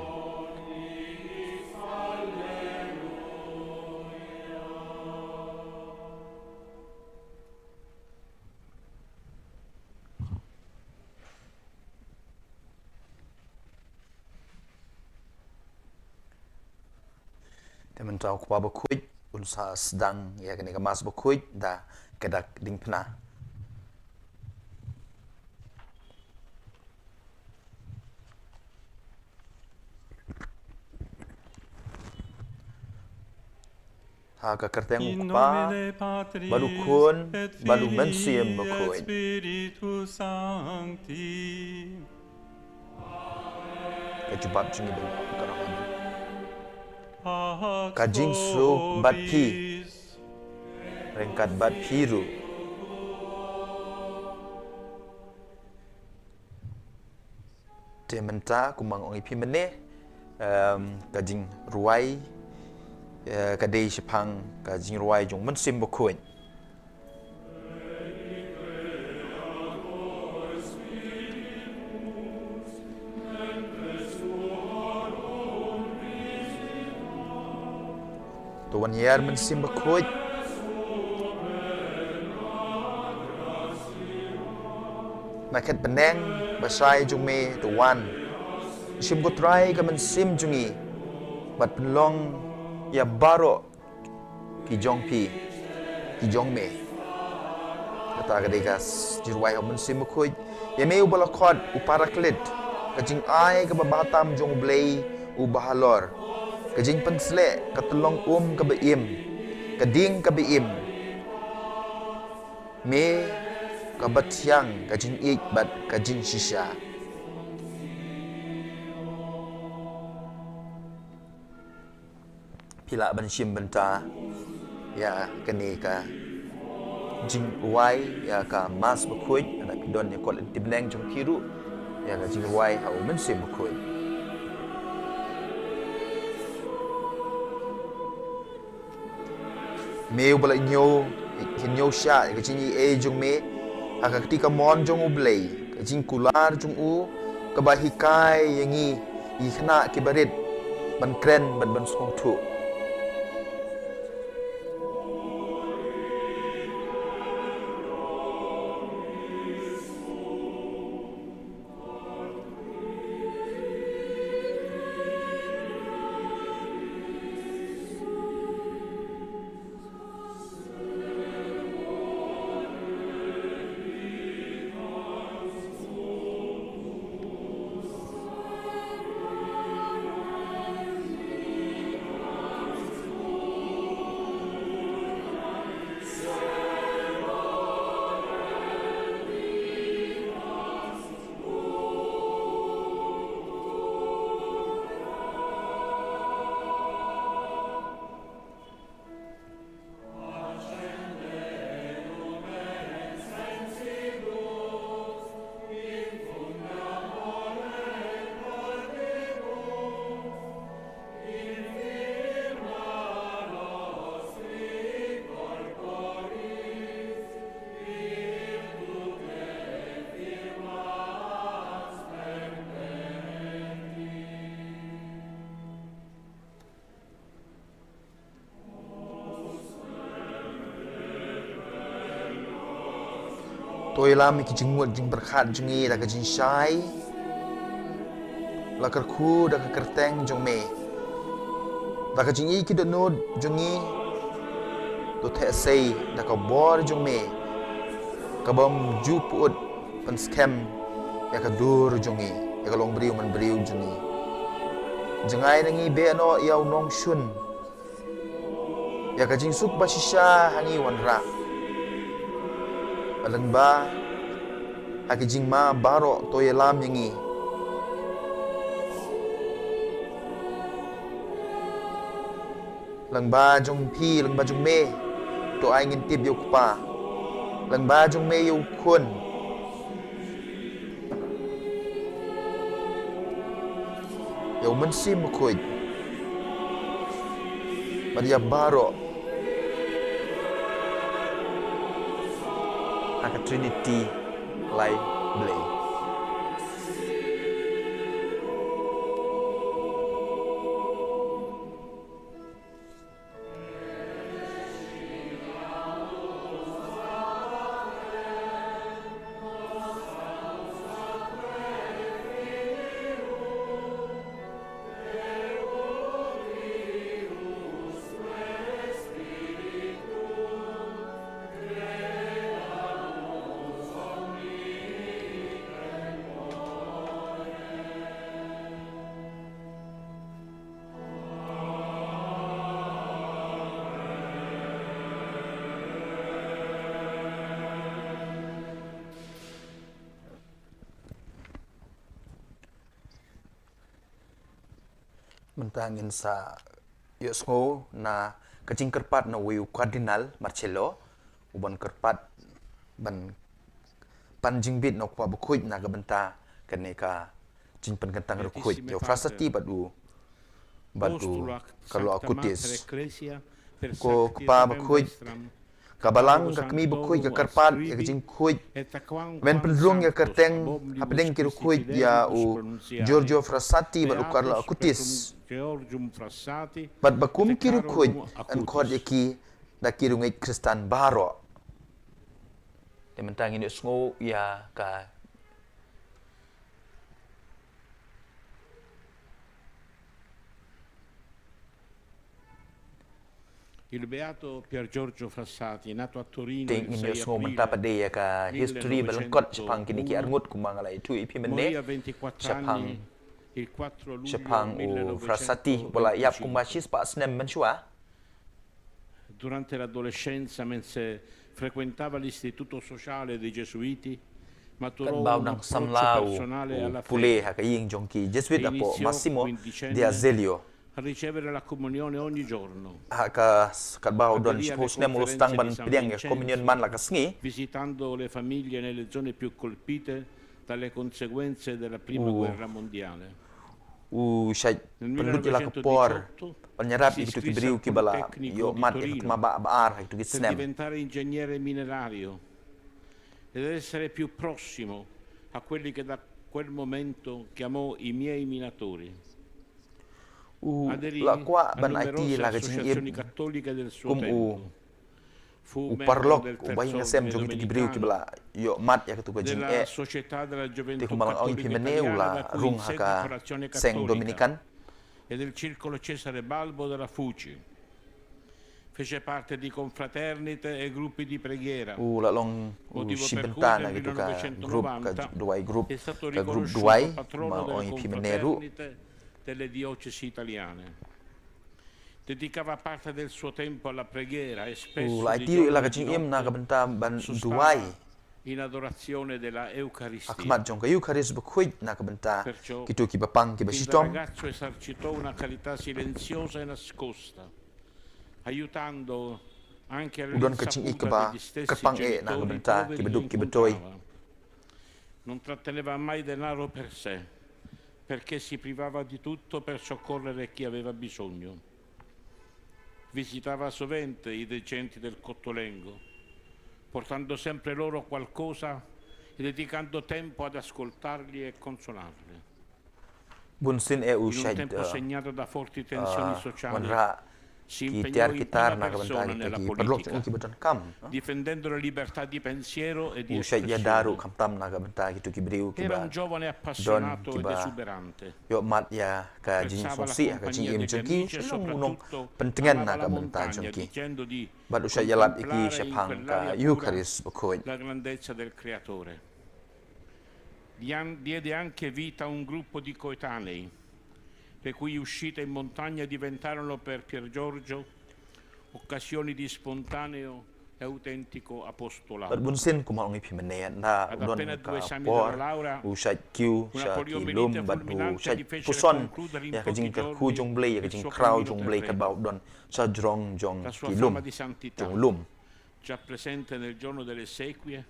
Te mynta u Kpa Bakhuid un sa sdang ïa kane ka Mass Bakhuid da ka dak diengphna. Ha ka kyrteng u Kpa, bad u Khun, bad u Mynsiem Bakhuid. Ka jubab jong ngi ba ka rong. Ka jingsuk bad phi, ryngkat bad phi ruh. Te mynta kumba nga ong ïa phi mynne, em, ka jingrwai, eh, ka dei shaphang ka jingrwai jong u Mynsiem Bakhuid. To wan ïar Mynsiem Bakhuid. Na khet bneng bashai jong me to wan. Shim ko Trai ka mynsiem jong ngi. Bad pynlong ïa baroh ki jong phi, ki jong me. Kata ka dei ka s-, jingrwai ha u Mynsiem Bakhuid. Ïa me uba la khot u Paraklit, ka jingai kaba bha tam jong u Blei uba halor. Ka jingpynsleh, ka tyllong um kaba im, ka ding kaba im. Me kaba thiang ka jingïeit bad ka jingshisha. Phi lah ban shim bynta ïa kane ka jingrwai ïa ka Mass Bakhuid, lada phi don ïa kot lynti bneng jong phi ruh ïa ka jingrwai ha u Mynsiem Bakhuid. Me uba la ñiew, ki ñiew shah ïa ka jingaiei jong me ha ka kti kamon jong u Blei, ka jingkular jong u kaba hikai ïa ngi, ïa ki khynnah kiba rit ban kren bad ban sngewthuh. To ïalam ïa ki jingmut jingpyrkhat jong ngi da ka jingshai. La kyrkhu da ka kyrteng jong me. Da ka jingïeit ki dohnud jong ngi. To theh sei da ka bor jong me. Ka bym ju pyut pynskhem ïa ka dur jong ngi, ïa ka longbriew manbriew jong ngi. Jngai na ngi beh noh ïa u nongshun. Ïa ka jingsuk ba shisha ha ngi wanrah. Lyngba ha ki jingma baroh to ïalam ïa ngi. Lyngba jong phi, lyngba jong me, to ai ngin tip ïa u Kpa. Lyngba jong me ïa u Khun. Ïa u Mynsiem Bakhuid. Bad ïa baroh ha ka Trinity Lai Blei. Mynta ngin sa ïohsngew na ka jingkyrpad na uwei u Cardinal Marcello, u ban kyrpad ban pan jingbit na u Kpa Bakhuid na ka bynta kane ka jingpynkyntang riewkhuid ïa u Frassati bad u, bad u Carlo Acutis. Ko Kpa Bakhuid, ka Balang, ka Kmie Bakhuid ka kyrpad ïa ka jingkhuid ban pynrung ïa ka kyrteng hapdeng ki riewkhuid ïa u Giorgio Frassati bad u Carlo Acutis. Bad ba kum ki riewkhuid yn khot ïa ki da ki riewngeit Khristan baroh. Te mynta ngin ïohsngew ïa ka Il beato Pier Giorgio Frassati, nato a Torino il sei aprile, mynta pat de ïa ka history ba lyngkot shaphang kine ki arngut kumba nga la ïathuh ïa phi mynne. Shaphang, shaphang u Frassati, ba la ïap kumba shispah snem mynshuwa. Durante l'adolescenza, mentre frequentava l'istituto sociale dei Gesuiti, maturò un approccio personale alla fede. Katba u dang samla u pule ha ka ïing jong ki Jesuit hapoh Massimo di Azeglio. A ricevere la comunione ogni giorno. Ha ka, katba u don shiphew snem u la sdang ban pdiang ïa ka communion man la ka sngi. Visitando le famiglie nelle zone più colpite dalle conseguenze della prima guerra mondiale. U shait pynlut ïa la ka por ban ïarap ïa kito ki briew kiba la ïoh mad ïa ka thma ba, ba ar ha kito ki snem. Diventare ingegnere minerario ed essere più prossimo a quelli che da quel momento chiamò i miei minatori. U la kwah ban aiti la ka jingim kum u, u paralok, u ba ïing sem jong kito ki briew kiba la ïoh mad ïa kato ka jingeh. Te kumba la ong ïa phi mynne, u la rung ha ka seng Dominican. E del circolo Cesare Balbo della Fuci. Fece parte di confraternite e gruppi di preghiera. U la long u shibynta na kito ka group ka duwai group, ka group duwai, ma ong ïa phi mynne ruh. Delle diocesi italiane. Dedicava parte del suo tempo alla preghiera e spesso, u la aiti ïa la ka jingim na ka bynta ban duwai in adorazione della Eucaristia. Ha khmat jong ka Eucharist bakhuid na ka bynta kito kiba pang kiba shitom. Il ragazzo esercitò una carità silenziosa e nascosta, aiutando anche la resa pubblica degli stessi genitori poveri che incontrava. U don ka jingïeit kaba kyrpang eh na ka bynta kiba duk kiba toi. Non tratteneva mai denaro per sé, perché si privava di tutto per soccorrere chi aveva bisogno. Visitava sovente i degenti del Cottolengo, portando sempre loro qualcosa e dedicando tempo ad ascoltarli e consolarli. Bun sien eh u shait, uh, uh, wanrah ki tiar ki tar na ka bynta kito ki paralok jong u kiba donkam, uh. U shait ïada ruh khamtam na ka bynta kito ki briew kiba don kiba ïoh mad ïa ka jingsngewsih ha ka jingim jong ki, u shait long u nongpyntngen na ka bynta jong ki. Bad u shait ïalap ïa ki shaphang ka Eucharist bakhuid. Diede anche vita a un gruppo di coetanei, le cui uscite in montagna diventarono per Pier Giorgio occasioni di spontaneo e autentico apostolato. Bad bun sien kumba ong ïa phi mynne, na u don ka por u shait kiew sha ki lum bad u shait puson ïa ka jingkyrkhu jong U Blei, ïa ka jingkhraw jong U Blei katba u don sha jrong jong ki lum, jong u lum. Già presente nel giorno delle esequie,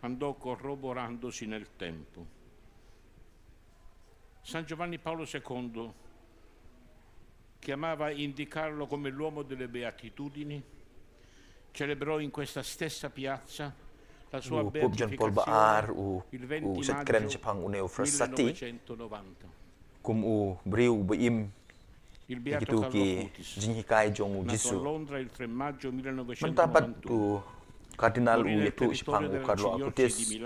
andò corroborandosi nel tempo. San Giovanni Paolo secondo chiamava a indicarlo come l'uomo delle beatitudini, celebrò in questa stessa piazza la sua beatificazione il venti maggio millenovecentonovanta. Kum u briew uba im ïa kito ki jinghikai jong u Jisu. Mynta pat u Cardinal u ïathuh shaphang u Carlo Acutis,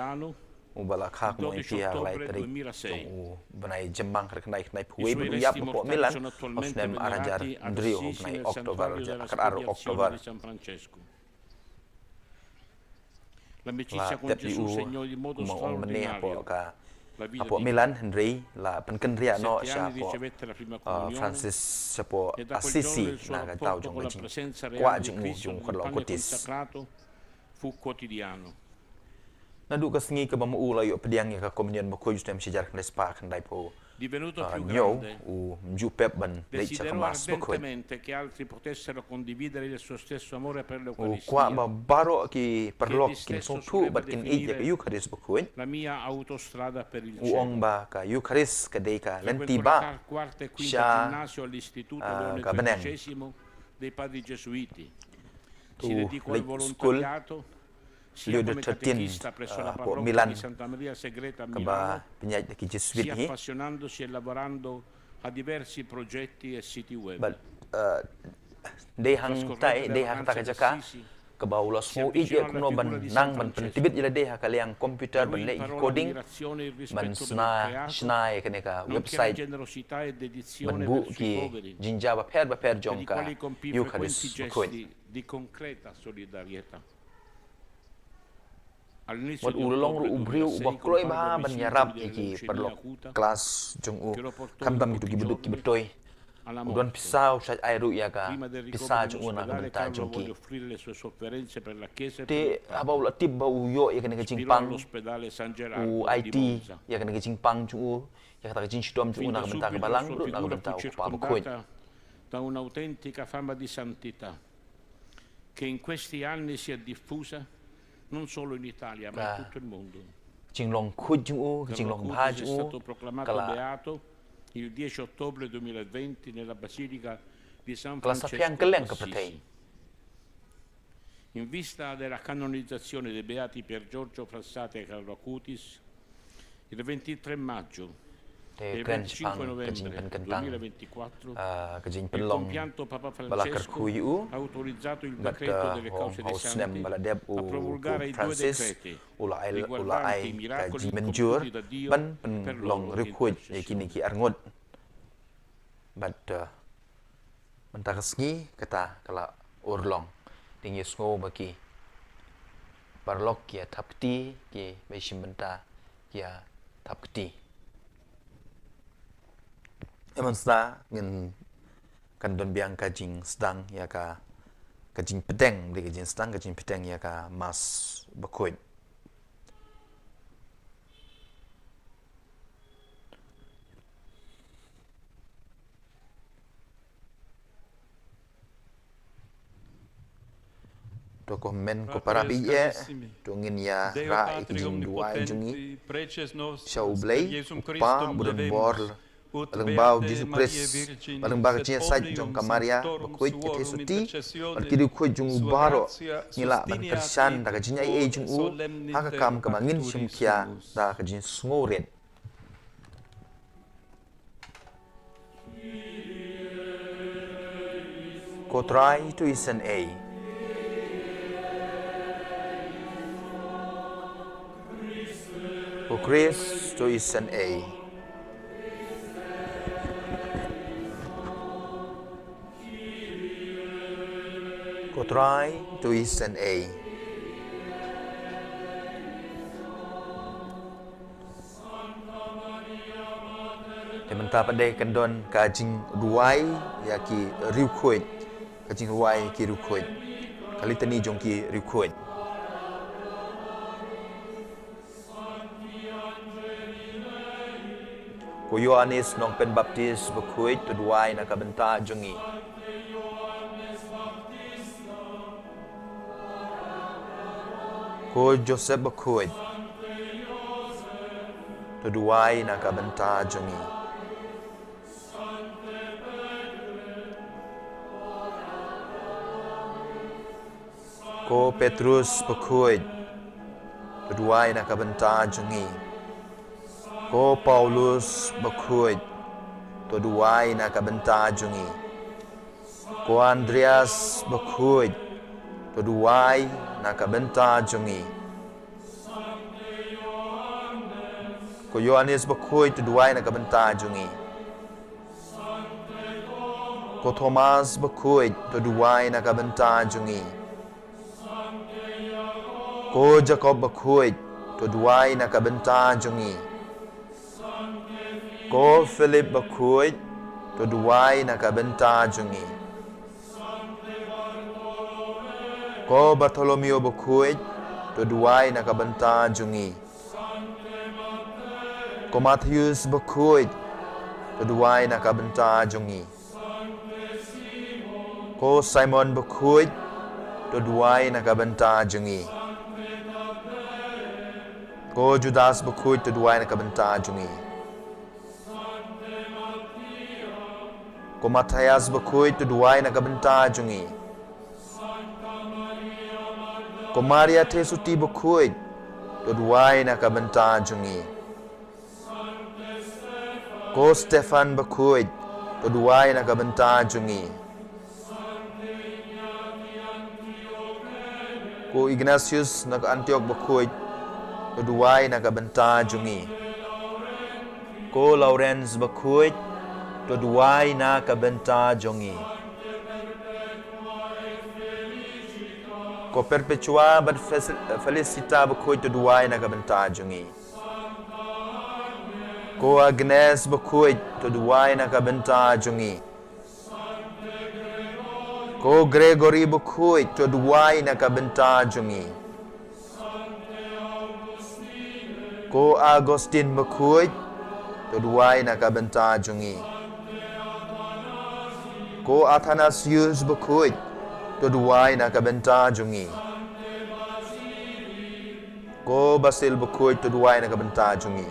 uba la kha kum u M P ha lai tarik jong u bnai Jymmang, khatkhyndai khyndai phew wei, bad u ïap hapoh Milan ha u snem ar hajar hynriew, ha u bnai October, ar October. La tep ïa u kumba ong mynne hapoh ka, hapoh Milan, hynrei la pynkynriah noh shapoh, uh, Francis shapoh Assisi na ka daw jong ka jingkwah jong u jong u Carlo Acutis. Naduh ka sngi kaba ma u la ïoh pdiang ïa ka communion bakhuid u snem shi hajar khyndai spah khyndai phew Divenuto più grande, u mju pep ban leit sha ka Mass bakhuid. Desidero ardente che altri potessero condividere il suo stesso amore per l'Eucaristia. U kwah ba baroh ki paralok kin sngewthuh bad kin ïeit ïa ka Eucharist bakhuid. La mia autostrada per il cielo. U ong ba ka Eucharist ka dei ka lynti ba sha ka bneng. Dei padri gesuiti. U leit skul Leo the thirteenth, uh, hapoh Milan, kaba pynïaid da ki Jesuit hi. Bad, uh, dei hangtai, dei ha kata ka jaka kaba u la sngewthuh ïa kumno ban nang ban pyntbit ïa lade ha ka liang computer, ban leh ki coding, ban shna, shna ïa kane ka website, ban buh ki jingjia bapher bapher jong ka Eucharist bakhuid. Di concreta solidarietà. Wat u long ruh u briew uba kloi bha ban ïarap ïa ki paralok klas jong u, khamtam kito kiba duk kiba toi. U don pisa, u shait ai ruh ïa ka pisa jong u na ka bynta jong ki. Te haba u la tip ba u ïoh ïa kane ka jingpang, u aiti ïa kane ka jingpang jong u ïa kata ka jingshitom jong u na ka bynta ka Balang ruh na ka bynta u Kpa bakhuid. Da un'autentica fama di santità che in questi anni si è diffusa non solo in Italia, ma in tutto il mondo. Ka jinglong khuid jong u, ka jinglong bha jong u, ka la, il dieci ottobre duemilaventi nella Basilica di San Francesco d'Assisi. In vista della canonizzazione dei beati Pier Giorgio Frassati e Carlo Acutis, il ventitré maggio e il venticinque novembre duemilaventiquattro, ah, ka jingpynlong ba la kyrkhu ïa u, ha u decreto delle cause di santi, a promulgare i due decreti riguardanti i miracoli compiuti da Dio per loro intercessione. Bad, uh, u Hau Snem ba la dep u Francis u la ai, u la ai ka jingmynjur ban pynlong riewkhuid ïa kine ki arngut. Bad, uh, mynta ka sngi kata ka la urlong. Te ngi sngew ba ki paralok ki ïa thap kti, kiba shim bynta ki ïa thap kti. Mynstep ngin kan don biang ka jingsdang ïa ka, ka jingpdeng, dei ka jingsdang ka jingpdeng ïa ka Mass bakhuid. To ko hynmen ko para baieit, to ngin ïa rah ïa ka jingduwai jong ngi sha U Blei, U Kpa uba don bor, lyngba U Jisu Khrist, bad lyngba ka jingïasaid jong ka Maria bakhuid ka theisotti, bad ki riewkhuid jong u baroh, ngin lah ban kyrshan da ka jingaiei jong u ha ka kam kaba ngin shim khia da ka jingsngewrit. Ko Trai, to isynei. Ko Khrist, to isynei. Ko Trai, to isynei. Te mynta pat de kan don ka jingduwai ïa ki riewkhuid, ka jingduwai ïa ki riewkhuid, ka litani jong ki riewkhuid. Ko Ïoannis Nongpynbaptis bakhuid, to duwai na ka bynta jong ngi. Ko Joseph bakhuid, to duwai na ka bynta jong ngi. Ko Petrus bakhuid, to duwai na ka bynta jong ngi. Ko Paulus bakhuid, to duwai na ka bynta jong ngi. Ko Andreas bakhuid, to duwai na ka bynta jong ngi. Ko Ïoannis bakhuid, to duwai na ka bynta jong ngi. Ko Thomas bakhuid, to duwai na ka bynta jong ngi. Ko Jakob bakhuid, to duwai na ka bynta jong ngi. Ko Philip bakhuid, to duwai na ka bynta jong ngi. Ko Bartholomew bakhuid, to duwai na ka bynta jong ngi. Ko Mathaios bakhuid, to duwai na ka bynta jong ngi. Ko Simon bakhuid, to duwai na ka bynta jong ngi. Ko Judas bakhuid, to duwai na ka bynta jong ngi. Ko Matthias bakhuid, to duwai na ka bynta jong ngi. Ko Maria Theisotti bakhuid, to duwai na ka bynta jong ngi. Ko Stephan bakhuid, to duwai na ka bynta jong ngi. Ko Ignatius na ka Antioch bakhuid, to duwai na ka bynta jong ngi. Ko Lawrence bakhuid, to duwai na ka bynta jong ngi. Ko Perpetua bad Fes-, Felicita bakhuid, to duwai na ka bynta jong ngi. Ko Agnes bakhuid, to duwai na ka bynta jong ngi. Ko Gregory bakhuid, to duwai na ka bynta jong ngi. Ko Augustine bakhuid, to duwai na ka bynta jong ngi. Ko Athanasius bakhuid, to duwai na ka bynta jong ngi. Ko Basil bakhuid, to duwai na ka bynta jong ngi.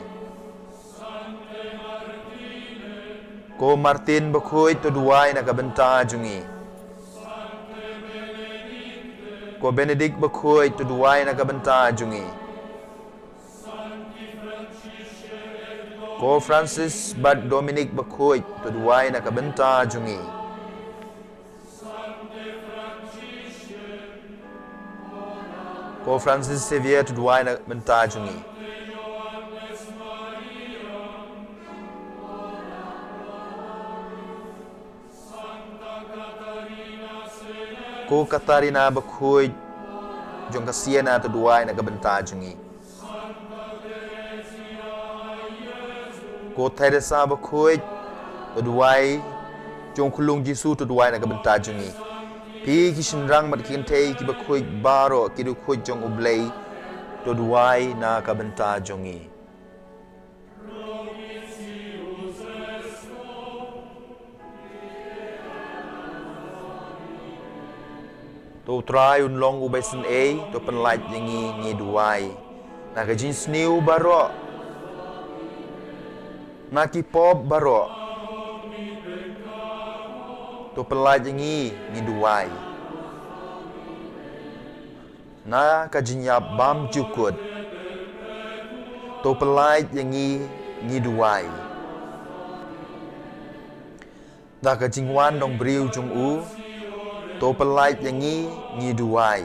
Ko Martin bakhuid, to duwai na ka bynta jong ngi. Ko Benedict bakhuid, to duwai na ka bynta jong ngi. Ko Francis bad Dominic bakhuid, to duwai na ka bynta jong ngi. Ko Francis Xavier, to duwai na ka bynta jong ngi. Ko Katarina bakhuid jong ka Siena, to duwai na ka bynta jong ngi. Ko Teresa bakhuid, to duwai jong u khyllung Jisu, to duwai na ka bynta jong ngi. Phi ki shynrang bad ki kynthei ki bakhuid baroh, ki riewkhuid jong U Blei, to duwai na ka bynta jong ngi. To U Trai un long uba isynei, to pynlait ïa ngi, ngi duwai. Na ka jingsniew baroh, na ki pop baroh, to pynlait ïa ngi, ngi duwai. Na ka jingïap bymjukut, to pynlait ïa ngi, ngi duwai. Da ka jingwan dong briew jong u, to pynlait ïa ngi, ngi duwai.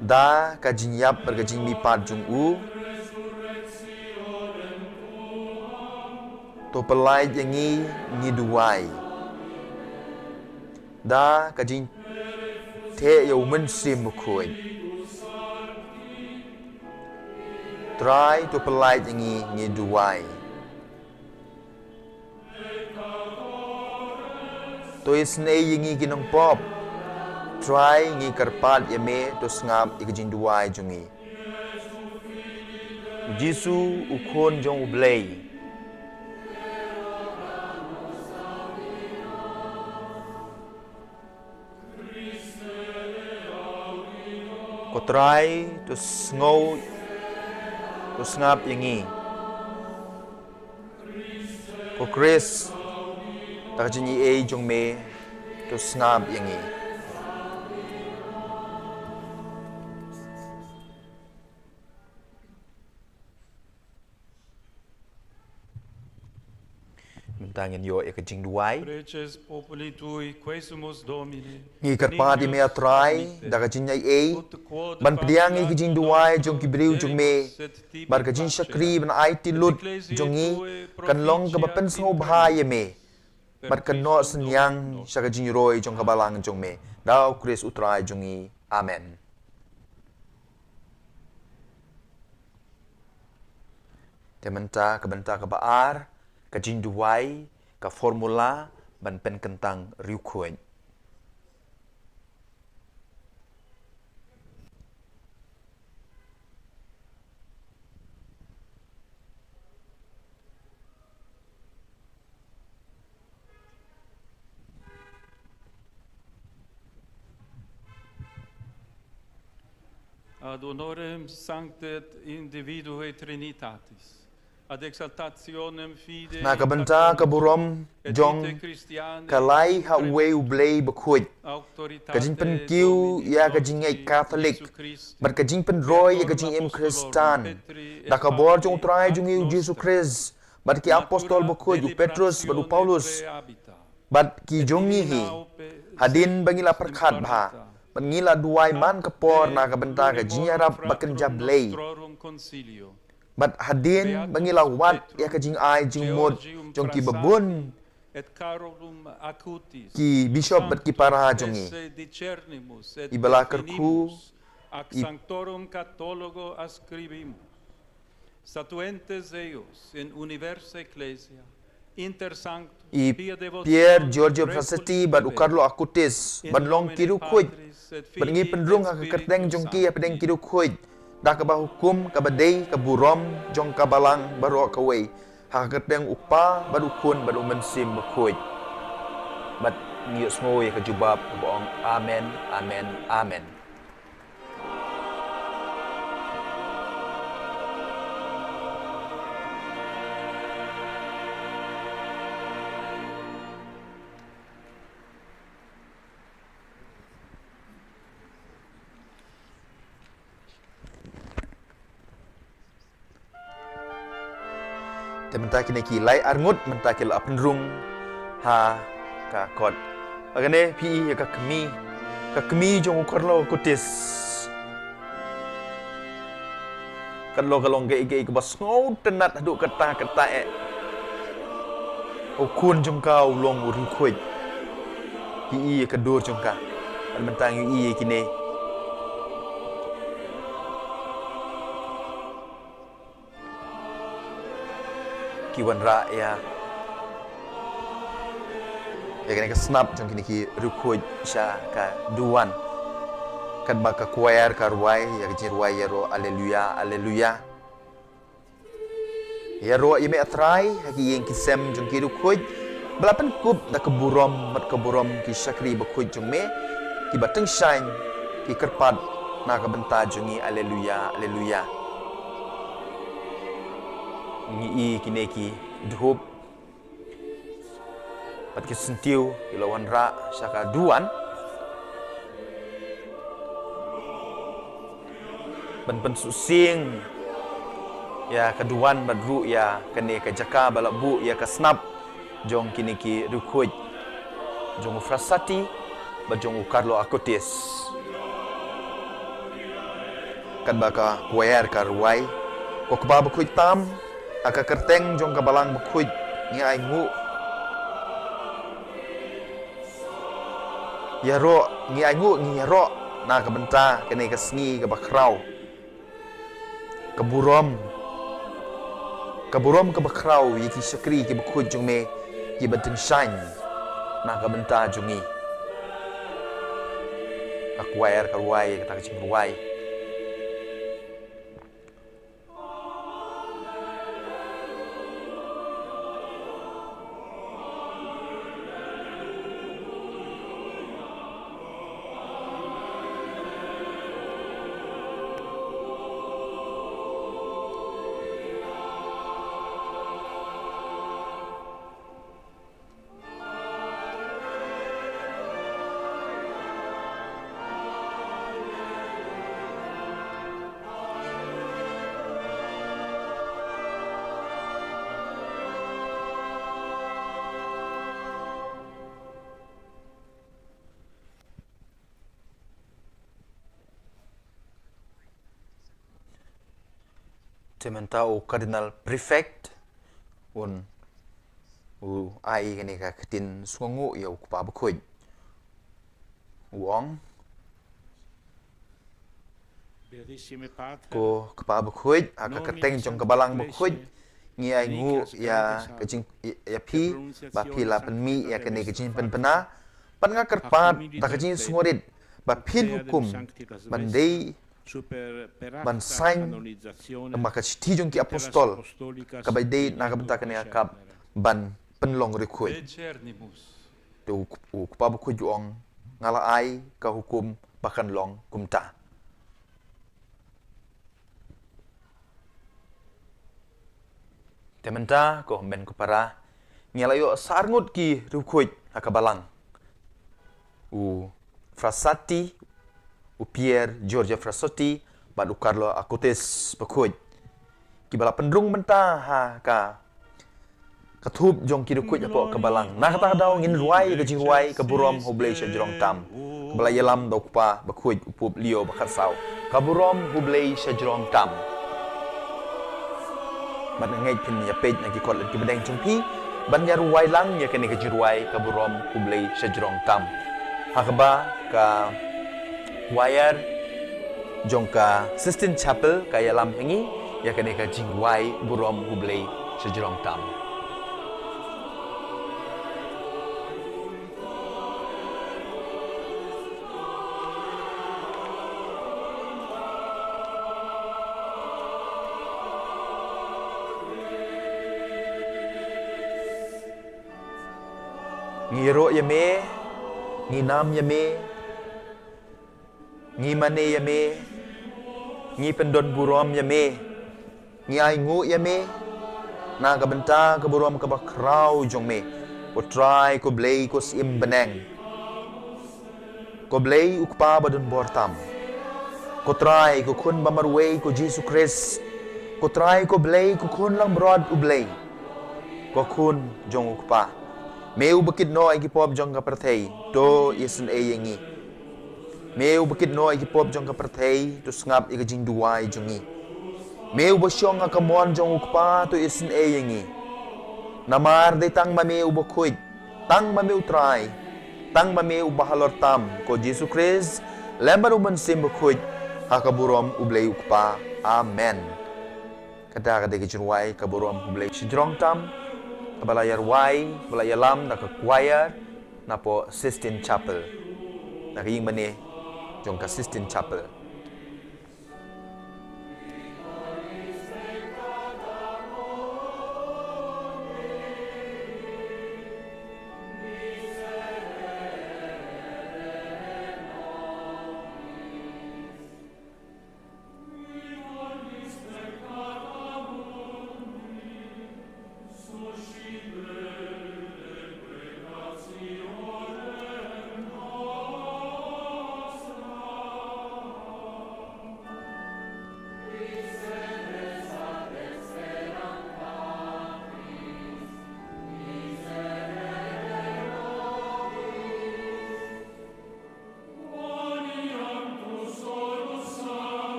Da ka jingïap bad ka jingmihpat jong u, to pynlait ïa ngi, ngi duwai. Da ka jingtheh ïa U Mynsiem Bakhuid, Trai, to pynlait ïa ngi, ngi duwai. To isynei ïa ngi ki nongpop, Trai, ngi kyrpad ïa me, to sngap ïa ka jingduwai jong ngi. U Jisu, U Khun jong U Blei. Ko Trai, to sngew, to sngap ïa ngi. Ko Khrist, da ka jingaiei jong me, to sngap ïa ngi. Mynta ngin ïoh ïa ka jingduwai. Preces populi tui, quesumus Domine. Ngi kyrpad ïa me, A Trai, da ka jingaiei, ban pdiang ïa ka jingduwai jong ki briew jong me, bad ka jingshakri ban aiti lut jong ngi kan long kaba pynsngewbha ïa me, bad kan noh synñiang sha ka jingroi jong ka balang jong me. Da U Khrist U Trai jong ngi. Amen. Te mynta ka bynta kaba ar, ka jingduwai, ka formula ban pynkyntang riewkhuid. Ad honorem sanctae individuae Trinitatis, ad exaltationem fidei, na ka bynta ka burom jong ka lai ha uwei U Blei bakhuid, ka jingpynkiew ïa ka jingngeit Katholik bad ka jingpynroi ïa ka jingim Khristan, da ka bor jong U Trai jong ngi U Jisu Khrist bad ki apostol bakhuid, u Petrus bad u Paulus, bad ki jong ngi hi, hadien ba ngi la pyrkhat bha bad ngi la duwai man ka por na ka bynta ka jingïarap ba kynja Blei, bad hadien ba ngi la wad ïa ka jingai jingmut jong ki babun ki bishop bad ki para jong ngi, i ba la kyrkhu, i Sanctorum Catholico ascribimus, statuentes eius in universa ecclesia, inter sanctus, i Pier Giorgio Frassati bad u Carlo Acutis ban long ki riewkhuid, bad ngi pynrung ha ka kyrteng jong ki hapdeng ki riewkhuid, da kaba hukum kaba dei ka burom jong ka balang baroh kawei, ha ka kyrteng U Kpa bad U Khun bad U Mynsiem Bakhuid. Bad ngi ïohsngew ïa ka jubab kaba ong, Amen, amen, amen. Te mynta kine ki lai arngut mynta ki la pynrung ha ka kot. Ba kane phi ïa ka kmie, ka kmie jong u Carlo Acutis. Katno ka long kaei kaei kaba sngewtynnat haduh katta katta eh. U khun jong ka u long u riewkhuid. Phi ïa ka dur jong ka. Bad mynta ngi ïa kine ki wanrah ïa, ïa kane ka snap jong kine ki riewkhuid sha ka duwan. Katba ka choir ka rwai ïa ka jingrwai ïaroh Alleluia, Alleluia. Ïaroh ïa me A Trai ha ki ïing ki sem jong ki riewkhuid, ba la pynkup da ka burom bad ka burom ki shakri bakhuid jong me, kiba tyngshaiñ ki kyrpad na ka bynta jong ngi. Alleluia, Alleluia. Ngi i kine ki dhup bad ki syntiew ki la wanrah sha ka duwan ban pynsuhsieng ïa ka duwan bad ruh ïa kane ka jaka ba la buh ïa ka snap jong kine ki riewkhuid, jong u Frassati bad jong u Carlo Acutis. Katba ka choir ka rwai, ko Kpa bakhuid tam, ha ka kyrteng jong ka balang bakhuid ngi ainguh. Ïaroh, ngi ainguh, ngi ïaroh na ka bynta kane ka sngi kaba khraw. Ka burom, ka burom kaba khraw ïa ki shakri ki bakhuid jong me kiba tyngshaiñ na ka bynta jong ngi. Ka choir ka rwai kata ka jingrwai. Te mynta u Cardinal Prefect un, u ai kane ka ktien sngewnguh ïa u Kpa bakhuid. U ong, ko Kpa bakhuid, ha ka kyrteng jong ka balang bakhuid, ngi ainguh ïa ka jing, ïa phi, ba phi la pynmih ïa kane ka jingpynbna. Bad nga kyrpad da ka jingsngewrit ba phin hukum ban dei, ban sign ma ka shithi jong ki apostol, kaba dei na ka bynta kane ka kap ban pynlong riewkhuid. Te u, u Kpa bakhuid u ong, nga la ai ka hukum ba kan long kumta. Te mynta, ko hynmen ko para, ngi la ïoh sa arngut ki riewkhuid ha ka balang. U Frassati, u Pier Giorgio Frassati, bad u Carlo Acutis bakhuid. Kiba la pynrung mynta ha ka, ka thup jong ki riewkhuid hapoh ka balang. Na kata ka daw ngin rwai ka jingrwai Ka Burom U Blei Shajrong Tam, kaba la ïalam da u kpa bakhuid u Pope Leo ba khatsaw. Ka Burom U Blei Shajrong Tam. Bad nga ngeit phin ïa peit na ki kot lem ki bneng jong phi ban ïa rwai lang ïa kane ka jingrwai Ka Burom U Blei Shajrong Tam, ha kaba ka choir jong ka Sistine Chapel ka ïalam ha ngi ïa kane ka jingrwai Burom U Blei Shajrong Tam. Ngi ïaroh ïa me, ngi nam ïa me, ngi mane ïa me, ngi pyndon burom ïa me, ngi ainguh ïa me na ka bynta ka burom kaba khraw jong me, ko Trai, ko Blei, ko Syiem bneng. Ko Blei u Kpa ba don bor tam. Ko Trai, ko Khun ba marwei, ko Jisu Khrist. Ko Trai, ko Blei, ko Khun langbrot U Blei. Ko Khun jong u Kpa. Me uba kit noh ïa ki pop jong ka pyrthei, to isynei ïa ngi. Me uba kit noh ïa ki pop jong ka pyrthei, to sngap ïa ka jingduwai jong ngi. Me uba shong ha ka mon jong u Kpa, to isynei ïa ngi. Namar dei tang ma me uba khuid, tang ma me u Trai, tang ma me uba halor tam, ko Jisu Khrist, lem bad u Mynsiem Bakhuid, ha ka burom U Blei u Kpa. Amen. Kata ka dei ka jingrwai Ka Burom U Blei Shajrong Tam, kaba la ïarwai, kaba la ïalam da ka choir napoh Sistine Chapel, na ka ïing mane jong ka Sistine Chapel.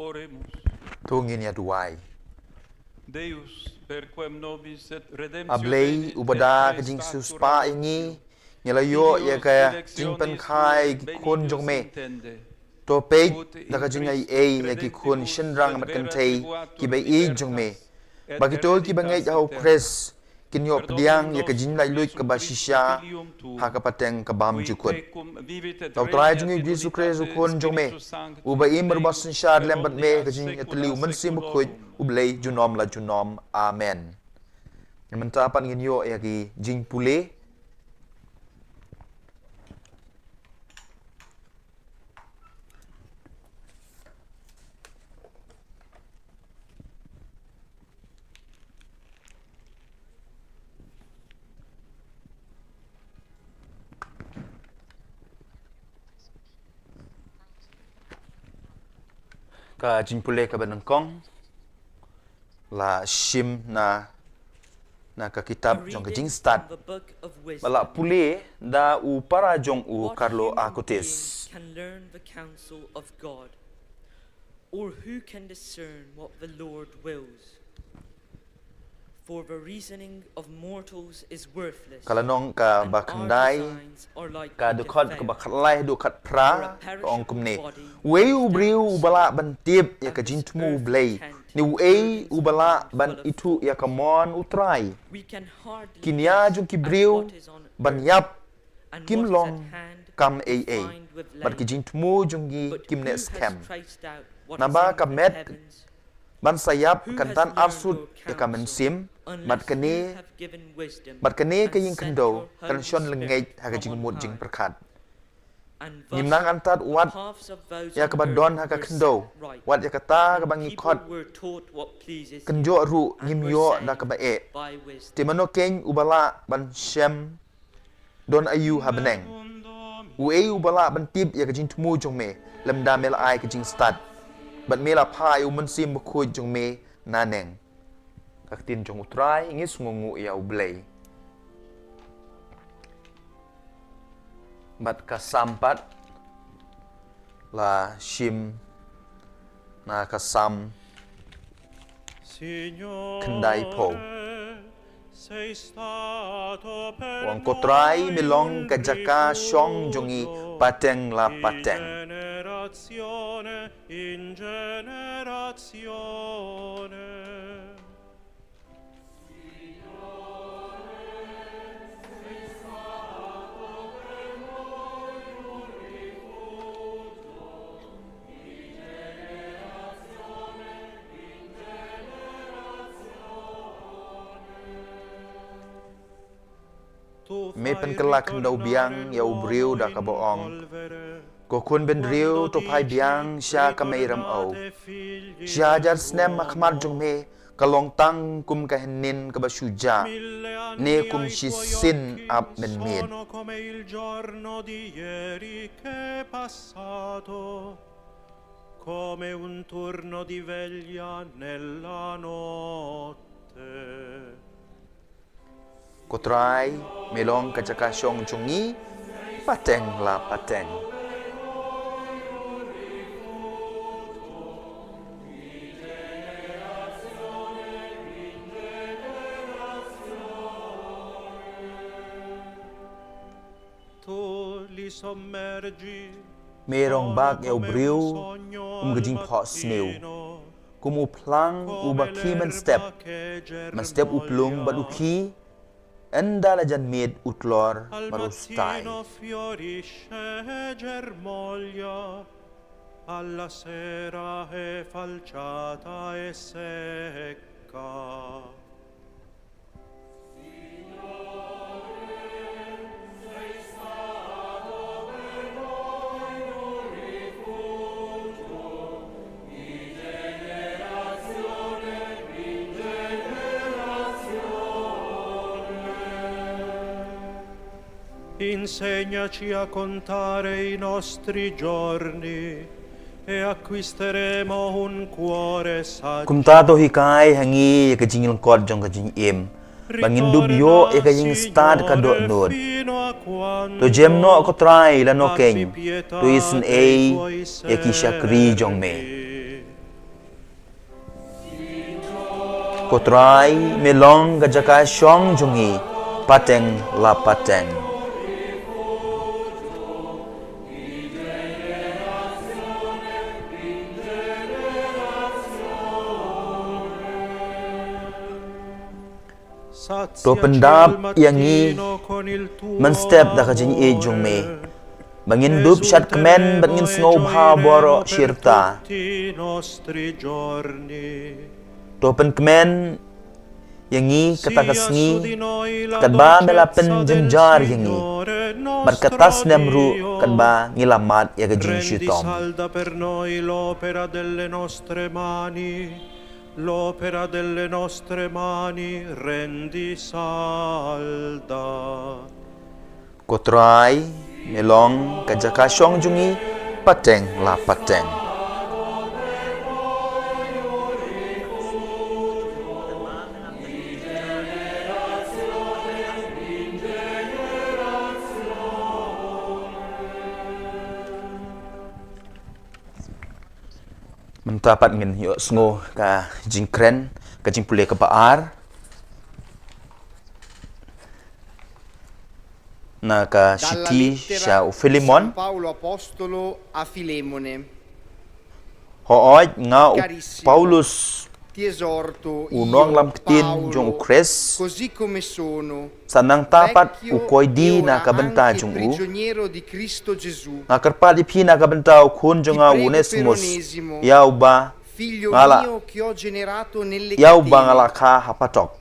Oremus. To ngin ïa duwai. Deus, per quem nobis et redemptio A Blei, Dei uba da ka jingsiewspah ïa ngi, ngi la ïoh ïa ka jingpynkha ïa ki khun jong me. To peit da ka jingaiei ïa ki khun shynrang bad kynthei kiba ïeit jong me, ba kito kiba ngeit ha u Khrist kin ïoh pdiang ïa ka jinglaitluid kaba shisha ha ka pateng ka bymjukut. Da u Trai jong ngi u Jisu Khrist u Khun jong me, uba im bad uba synshar lem bad me ha ka jingïatylli u Mynsiem Bakhuid, U Blei junom la junom. Amen. Mynta pat ngin ïoh ïa ki jingpule. Ka jingpule kaba nyngkong la shim na, na ka kitab jong ka Jingstad. Ba la pule da u para jong u Carlo Acutis. Can learn the counsel of God, or who can discern what the Lord wills? For the reasoning of mortals is worthless. Ka lynnong kaba khyndai, ka dkhot kaba khatlai haduh khatphra, ka ong kumne: Uei u briew uba lah ban tip ïa ka jingthmu U Blei, ne uei uba lah ban ithuh ïa ka mon U Trai? Ki nia jong ki briew ban ïap kim long kam ei ei, bad ki jingthmu jong ngi kim neh skhem. Naba ka met ban sa ïap kan tan arsut ïa ka mynsiem, bad kane, bad kane ka ïing khyndew kan shon lyngngeit ha ka jingmut jingpyrkhat. Ngim nang antad wat ïa kaba don ha ka khyndew, wat ïa kata kaba ngi khot kynjoh ruh ngim ïoh da kaba eh. Te mano keiñ uba lah ban shem don aïu ha bneng? Uei uba lah ban tip ïa ka jingthmu jong me, lymda me la ai ka jingstad, bad me la phah ïa u Mynsiem Bakhuid jong me naneng? Ka ktien jong U Trai, ngi sngewnguh ïa U Blei. Bad ka Salm pat la shim na ka Salm khyndai phew. Ong, Ko Trai, me long ka jaka shong jong ngi pateng la pateng. Me pynkylla khyndew biang ïa u briew da kaba ong: Ko khun bynriew, to phai biang sha ka mei rymaw. Shi hajar snem ha khmat jong me ka long tang kum ka hynnin kaba shu jah, ne kum shisien ap mynmiet. Come un turno di veglia nella notte. Ko Trai, me long ka jaka shong jong ngi pateng la pateng. Me rangbah ïa u briew kum ka jingphohsniew, kum u phlang uba khie mynstep, mynstep u plung bad u khie, ynda la jan miet u tlor bad u stai. Alla sera è falciata e secca. Insegnaci a contare i nostri giorni, e acquisteremo un cuore saggio. Kumta to hikai ha ngi ïa ka jinglyngkot jong ka jingim, ba ngin dup ïoh ïa ka jingstad ka dohnud. To jem noh, ko Trai, lano keiñ, to isynei ïa ki shakri jong me. Ko Trai, me long ka jaka shong jong ngi pateng la pateng. To pyndap ïa ngi mynstep da ka jingïeit jong me, ba ngin dup shad kmen bad ngin sngewbha baroh shirta. To pynkmen ïa ngi kata ka sngi, katba me la pynjynjar ïa ngi, bad kata snem ruh katba ngi la mad ïa ka jingshitom. L'opera delle nostre mani rendi salda. Ko Trai, me long ka jaka shong jong ngi pateng la pateng. Mynta pat ngin ïohsngew ka jingkren, ka jingpule kaba ar na ka shithi sha u Philemon. Paolo apostolo a Filemone. Hooid, nga u Paulus, u nonglam ktien jong u Khrist, sa nangta pat u koidi na ka bynta jong u. Nga kyrpad ïa phi na ka bynta u khun jong nga u Onesimus, ïa uba nga la, ïa uba nga la kha ha patok.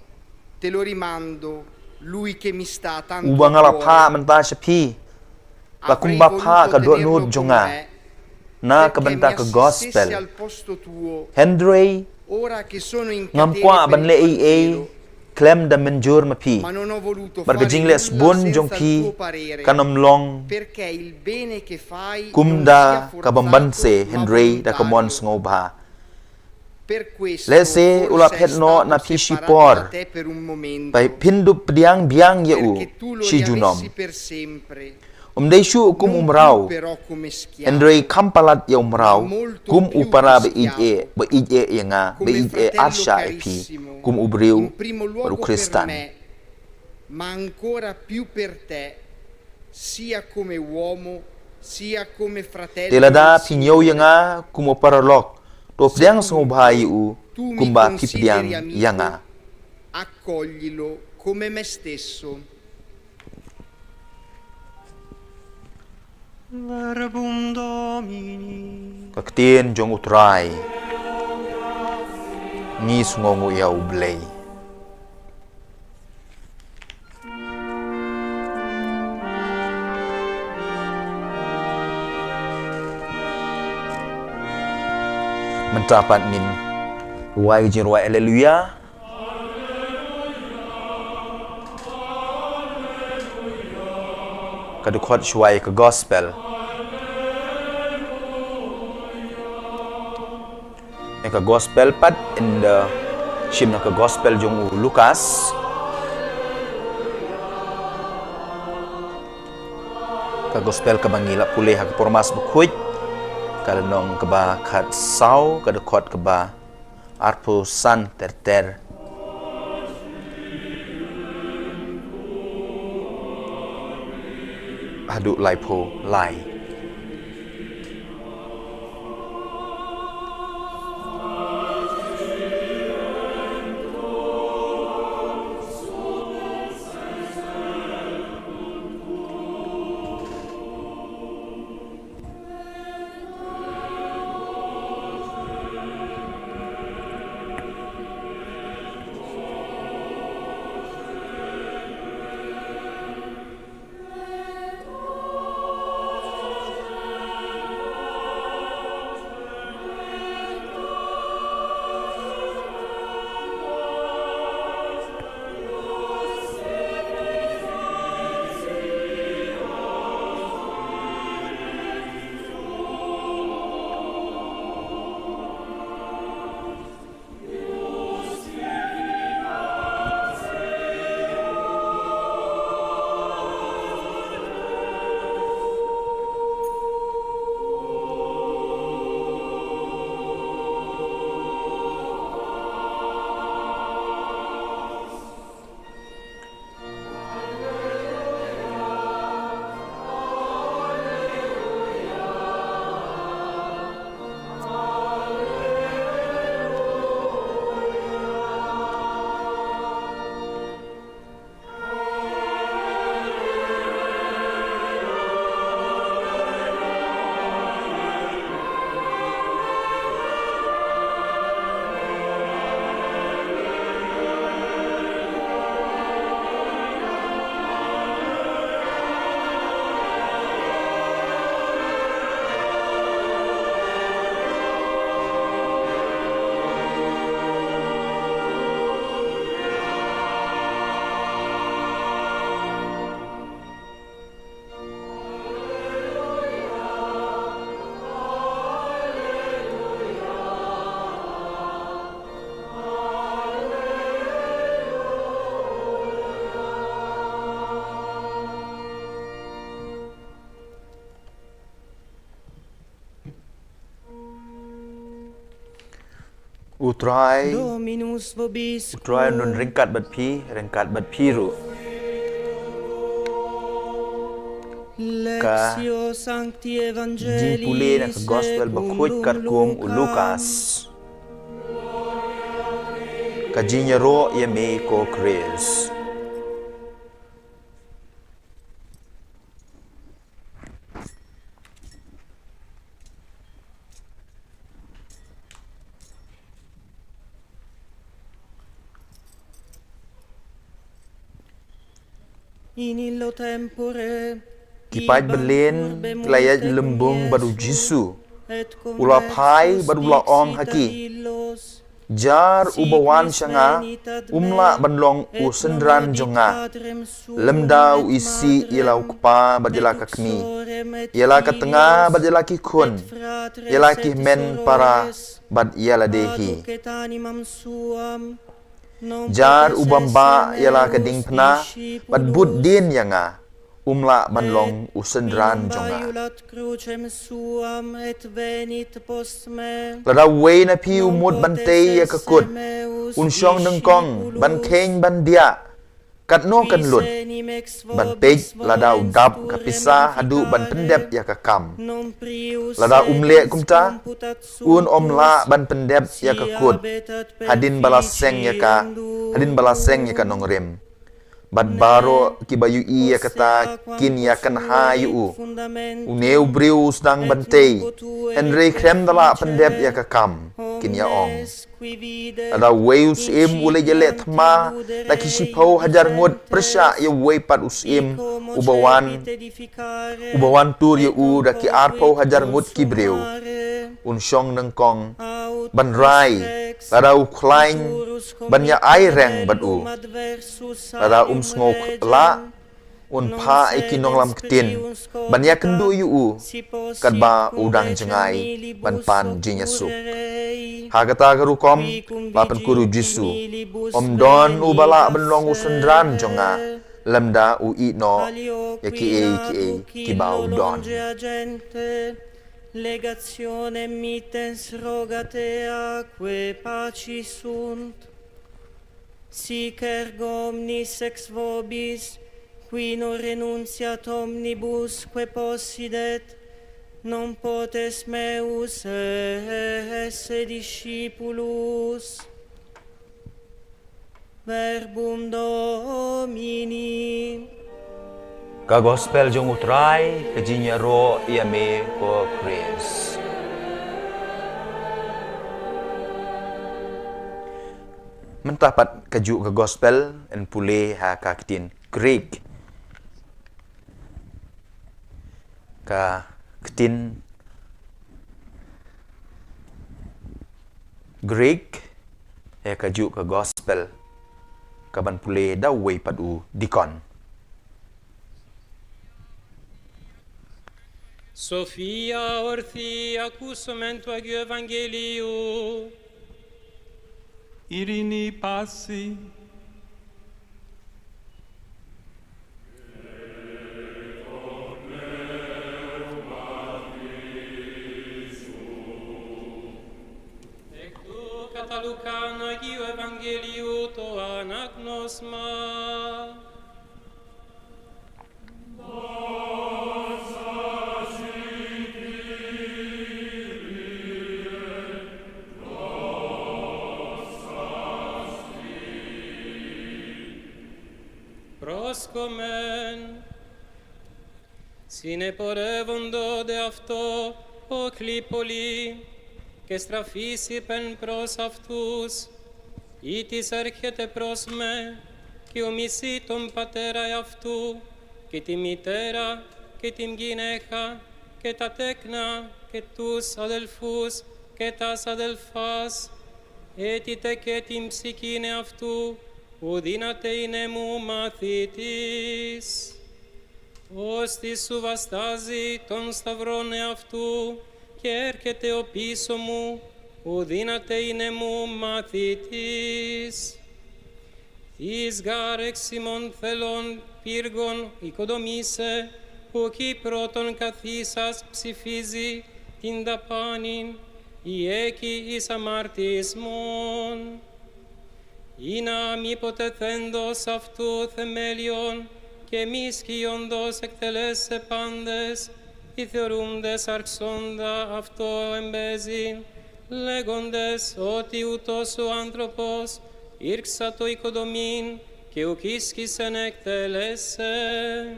Uba nga la phah mynta sha phi, la kumba phah ka dohnud jong nga na ka bynta ka gospel. Hynrei ngam kwah ban leh ei ei khlem da mynjur ma phi, bad ka jingleh sbun jong phi kan ym long kumda ka bymbanse, hynrei da ka mon sngewbha. Lehse u la phet noh na phi shipor, ba phin dup pdiang biang ïa u shi junom. Um dei shuh kum u mraw, hynrei kham palat ïa u mraw, kum u para ba ïeit eh, ba ïeit eh ïa nga, ba ïeit eh arshah ïa phi, kum u briew bad u Khristan. Ma ancora più per te, sia come uomo, sia come fratello. Te lada phi ñiew ïa nga kum u paralok, to pdiang sngewbha ïa u kumba phi pdiang ïa nga. Accoglilo come me stesso. Verbum Domini. Ka ktien jong u Trai. Ngi sngewnguh ïa u Blei. Mynta pat ngin rwai ka jingrwai Alleluia. Ka dkhot shuwa ïa ka gospel. Ïa ka gospel pat, yn da shim na ka gospel jong u Lukas. Ka gospel kaba ngi la pule ha ka por mas bakhuid, ka lynnong kaba khatsaw, ka dkhot kaba arphew san ter ter haduh laiphew lai. U Trai, Dominus vobiscum. U Trai un don ryngkat bad phi, ryngkat bad phi ruh. Ka Lectio Sancti Evangelii jingpule na ka Gospel bakhuid katkum u Lukas. Ka jingïaroh ïa me ko Khrist. Ki paid belen ki la ïaid lymbung bad u Jisu. U la phai bad u la ong ha ki, jar uba wan sha nga um lah ban long u synran jong nga, lymda u isih ïa la u kpa bad ïa la ka kmie, ïa la ka tnga bad ïa la ki khun, ïa la ki hynmen para bad ïa lade hi. Jar u bym bah ïa la ka diengphna bad bud dien ïa nga, um lah ban long u synran jong nga. Lada uwei na phi u mut ban tei ïa ka kut, un shong nyngkong ban kheiñ ban diah katno kan lut ban peit lada u dap ka pisa haduh ban pyndep ïa ka kam. Lada um leh kumta, un ym lah ban pyndep ïa ka kut hadien ba la seng ïa ka, hadien ba la seng ïa ka nongrim. Bad baroh kiba ïohi ïa kata kin ïa kynha ïa u. Une u briew u sdang ban tei, hynrei khlem da lah pyndep ïa ka kam, kin ïa ong. Lada uwei u syiem u leit ïaleh thma da ki shiphew hajar ngut pyrshah ïa uwei pat u syiem uba wan, uba wan tur ïa u da ki arphew hajar ngut ki briew, un shong nyngkong ban rai lada u khlaiñ ban ïa ai reng bad u. Lada um sngew lah, un phah ïa ki nonglam ktien ban ïakynduh ïa u katba u dang jngai ban pan jingïasuk. Ha kata ka rukom la pynkut u Jisu, ym don uba lah ban long u synran jong nga lymda u ïeh noh ïa kiei kiei kiba u don. Legationem mittens rogat eaque paci sunt. Sic ergo omnis ex vobis, qui non renunciat omnibusque possidet, non potest meus esse discipulus. Verbum Domini. Ka Gospel jong u Trai, ka jingïaroh ïa me ko Khrist. Mynta pat kajuh ka Gospel yn pule ha ka ktien Greek. Ka ktien Greek ïa kajuh ka Gospel kaban pule da uwei pat u dikon. Sophia orthia accusomen tu agio Evangelio. Irini paci. Lectio Catalogan agio Evangelio to anagnosma. Proscomen. Sine porevondo de afto o clipoli, que strafisi pen pros aftus, itis ergete pros me, que omisitum patera aftu, que tim itera, que tim gineha, que ta tecna, que tus adelfus, que tas adelfas, et ite que tim sikine aftu, udina te ine mu mathitis. Ostis suvastasi ton stavron eaftu, kerkete opiso mu, udina te ine mu mathitis. This gar ex Simon Thelon pyrgon ikodomise, huki proton kathysas psifizi tinda panin, Ieki is amartis mon. Ina mi potetendos aftu themelion, ke mis kiondos ektelese pandes, itherum des arksonda afto embezin, legondes oti utosu anthropos, irksato ikodomin, ke ukiskisen ektelese.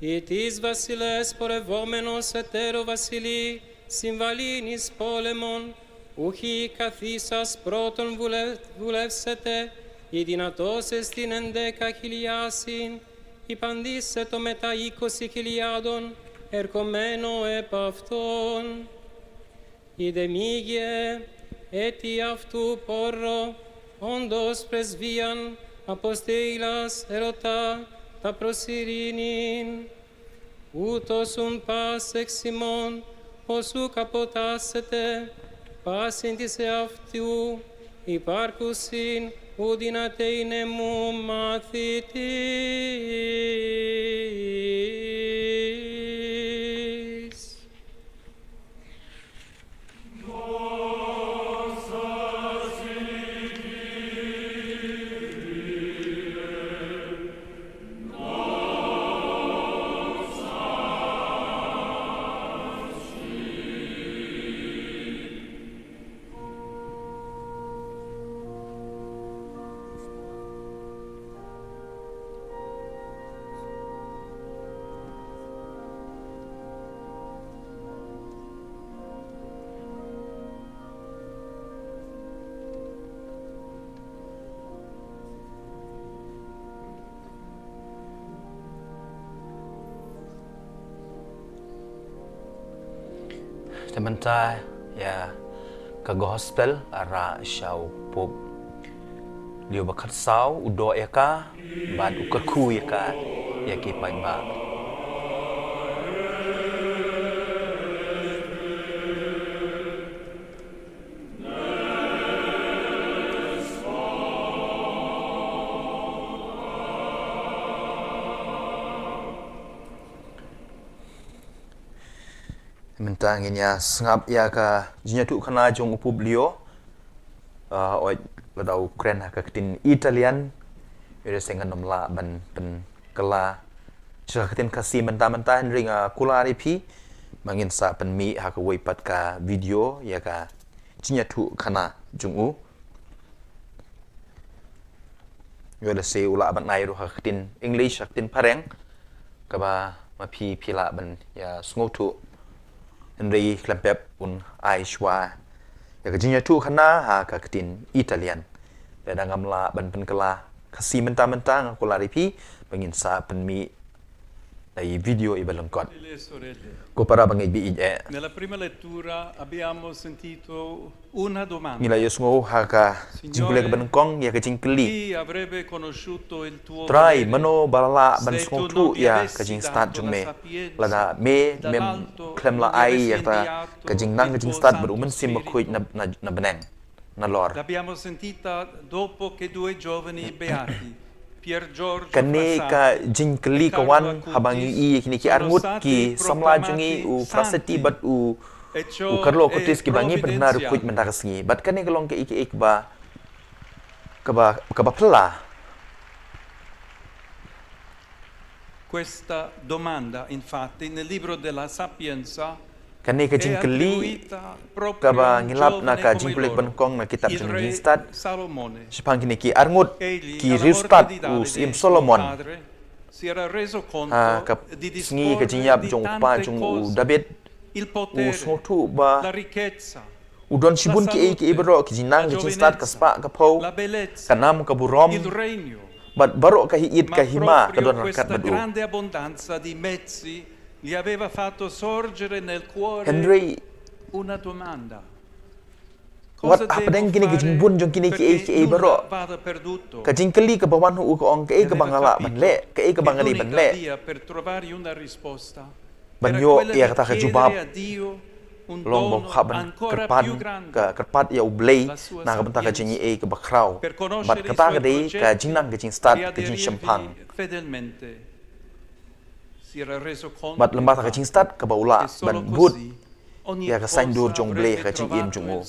Itis vasiles porevomenos etero vasili, simvalinis polemon, uhi kathisas proton vule-, vulevsete, idinatos estin endeka kiliasin, ipandise to meta ikos ikiliadon, erkomeno epafton. Idemigie, eti aftu porro, ondos presvian, apostelas, erota, ta prosirinin. Utos un pas ek Simon, osu kapotasete, pas intise aftu, iparkusin, udinateine mu mathitis. Te mynta ïa ka gospel la rah sha u Pope Leo ba khatsaw, u doh ïa ka bad u kyrkhu ïa ka ïa ki paidbah. Mynta ngin ïa sngap ïa ka jingïathuhkhana jong u Pope Leo. Ah, oi, lada u kren ha ka ktien Italian, ïoh da seng ngan ym lah ban pynkylla sha ka ktien Khasi mynta mynta, hynrei nga kular ïa phi ba ngin sa pynmih ha kawei pat ka video ïa ka jingïathuhkhana jong u. Ïoh lehse u lah ban ai ruh ha ka ktien English, ha ka ktien phareng, kaba ma phi phi lah ban ïa sngewthuh. Hynrei khlem pep un ai shuwa ïa ka jingïathuhkhana ha ka ktien Italian. Lada ngam lah ban pynkylla Khasi mynta mynta, nga kular ïa phi ba ngin sa pynmih da i video iba lyngkot. Ko para bangeit ba ïeit, eh. Nella prima lettura abbiamo sentito una domanda. Ngi la ïohsngew ha ka jingpule kaba nyngkong ïa ka jingkylli. Chi avrebbe conosciuto il tuo volere? Trai, mano ba la lah ban sngewthuh ïa ka jingstad jong me? Lada me mem khlem la ai ïa ka, ka jingnang ka jingstad bad u Mynsiem Bakhuid na, na, na bneng, nalor. L'abbiamo sentita dopo che due giovani beati, Pier Giorgio Frassati e Carlo Acutis, hanno accolto il Signore. Kane ka jingkylli ka wan haba ngi ïohi ïa kine ki arngut ki samla jong ngi, u Frassati bad u, u Carlo Acutis, kiba ngi pyrkhat ruh khuid mynta ka sngi. Bad kane ka long kaei kaei kaba, kaba, kaba phylla. Questa domanda, infatti, nel libro della Sapienza Kane ka jingkylli kaba ngi lap na ka jingpule kaba nyngkong na kitab jong ka jingstad. Shaphang kine ki arngut ki riewstad u Syiem Solomon. Ha ka sngi ka jingïap jong u kpa jong u David, u sngewthuh ba u don shibun kiei kiei baroh, ki jingnang ki jingstad, ka spah ka phew, ka nam ka burom, bad baroh ka ïit ka hima ka don ryngkat bad u. Gli aveva fatto sorgere nel cuore una domanda. Hynrei wat hapdeng kine ki jingbun jong kine kiei kiei baroh, ka jingkylli kaba wan ha u ka ong, kaei kaba nga lah ban leh, kaei kaba nga dei ban leh ban ïoh ïa kata ka jubab? Long ba u hap ban kyrpad, ka kyrpad ïa U Blei na ka bynta ka jingaiei kaba khraw. Bad kata ka dei ka jingnang ka jingstad, ka jingshemphang. Bad lyngba kata ka jingstad kaba u lah ban bud ïa ka saiñdur jong U Blei ha ka jingim jong u.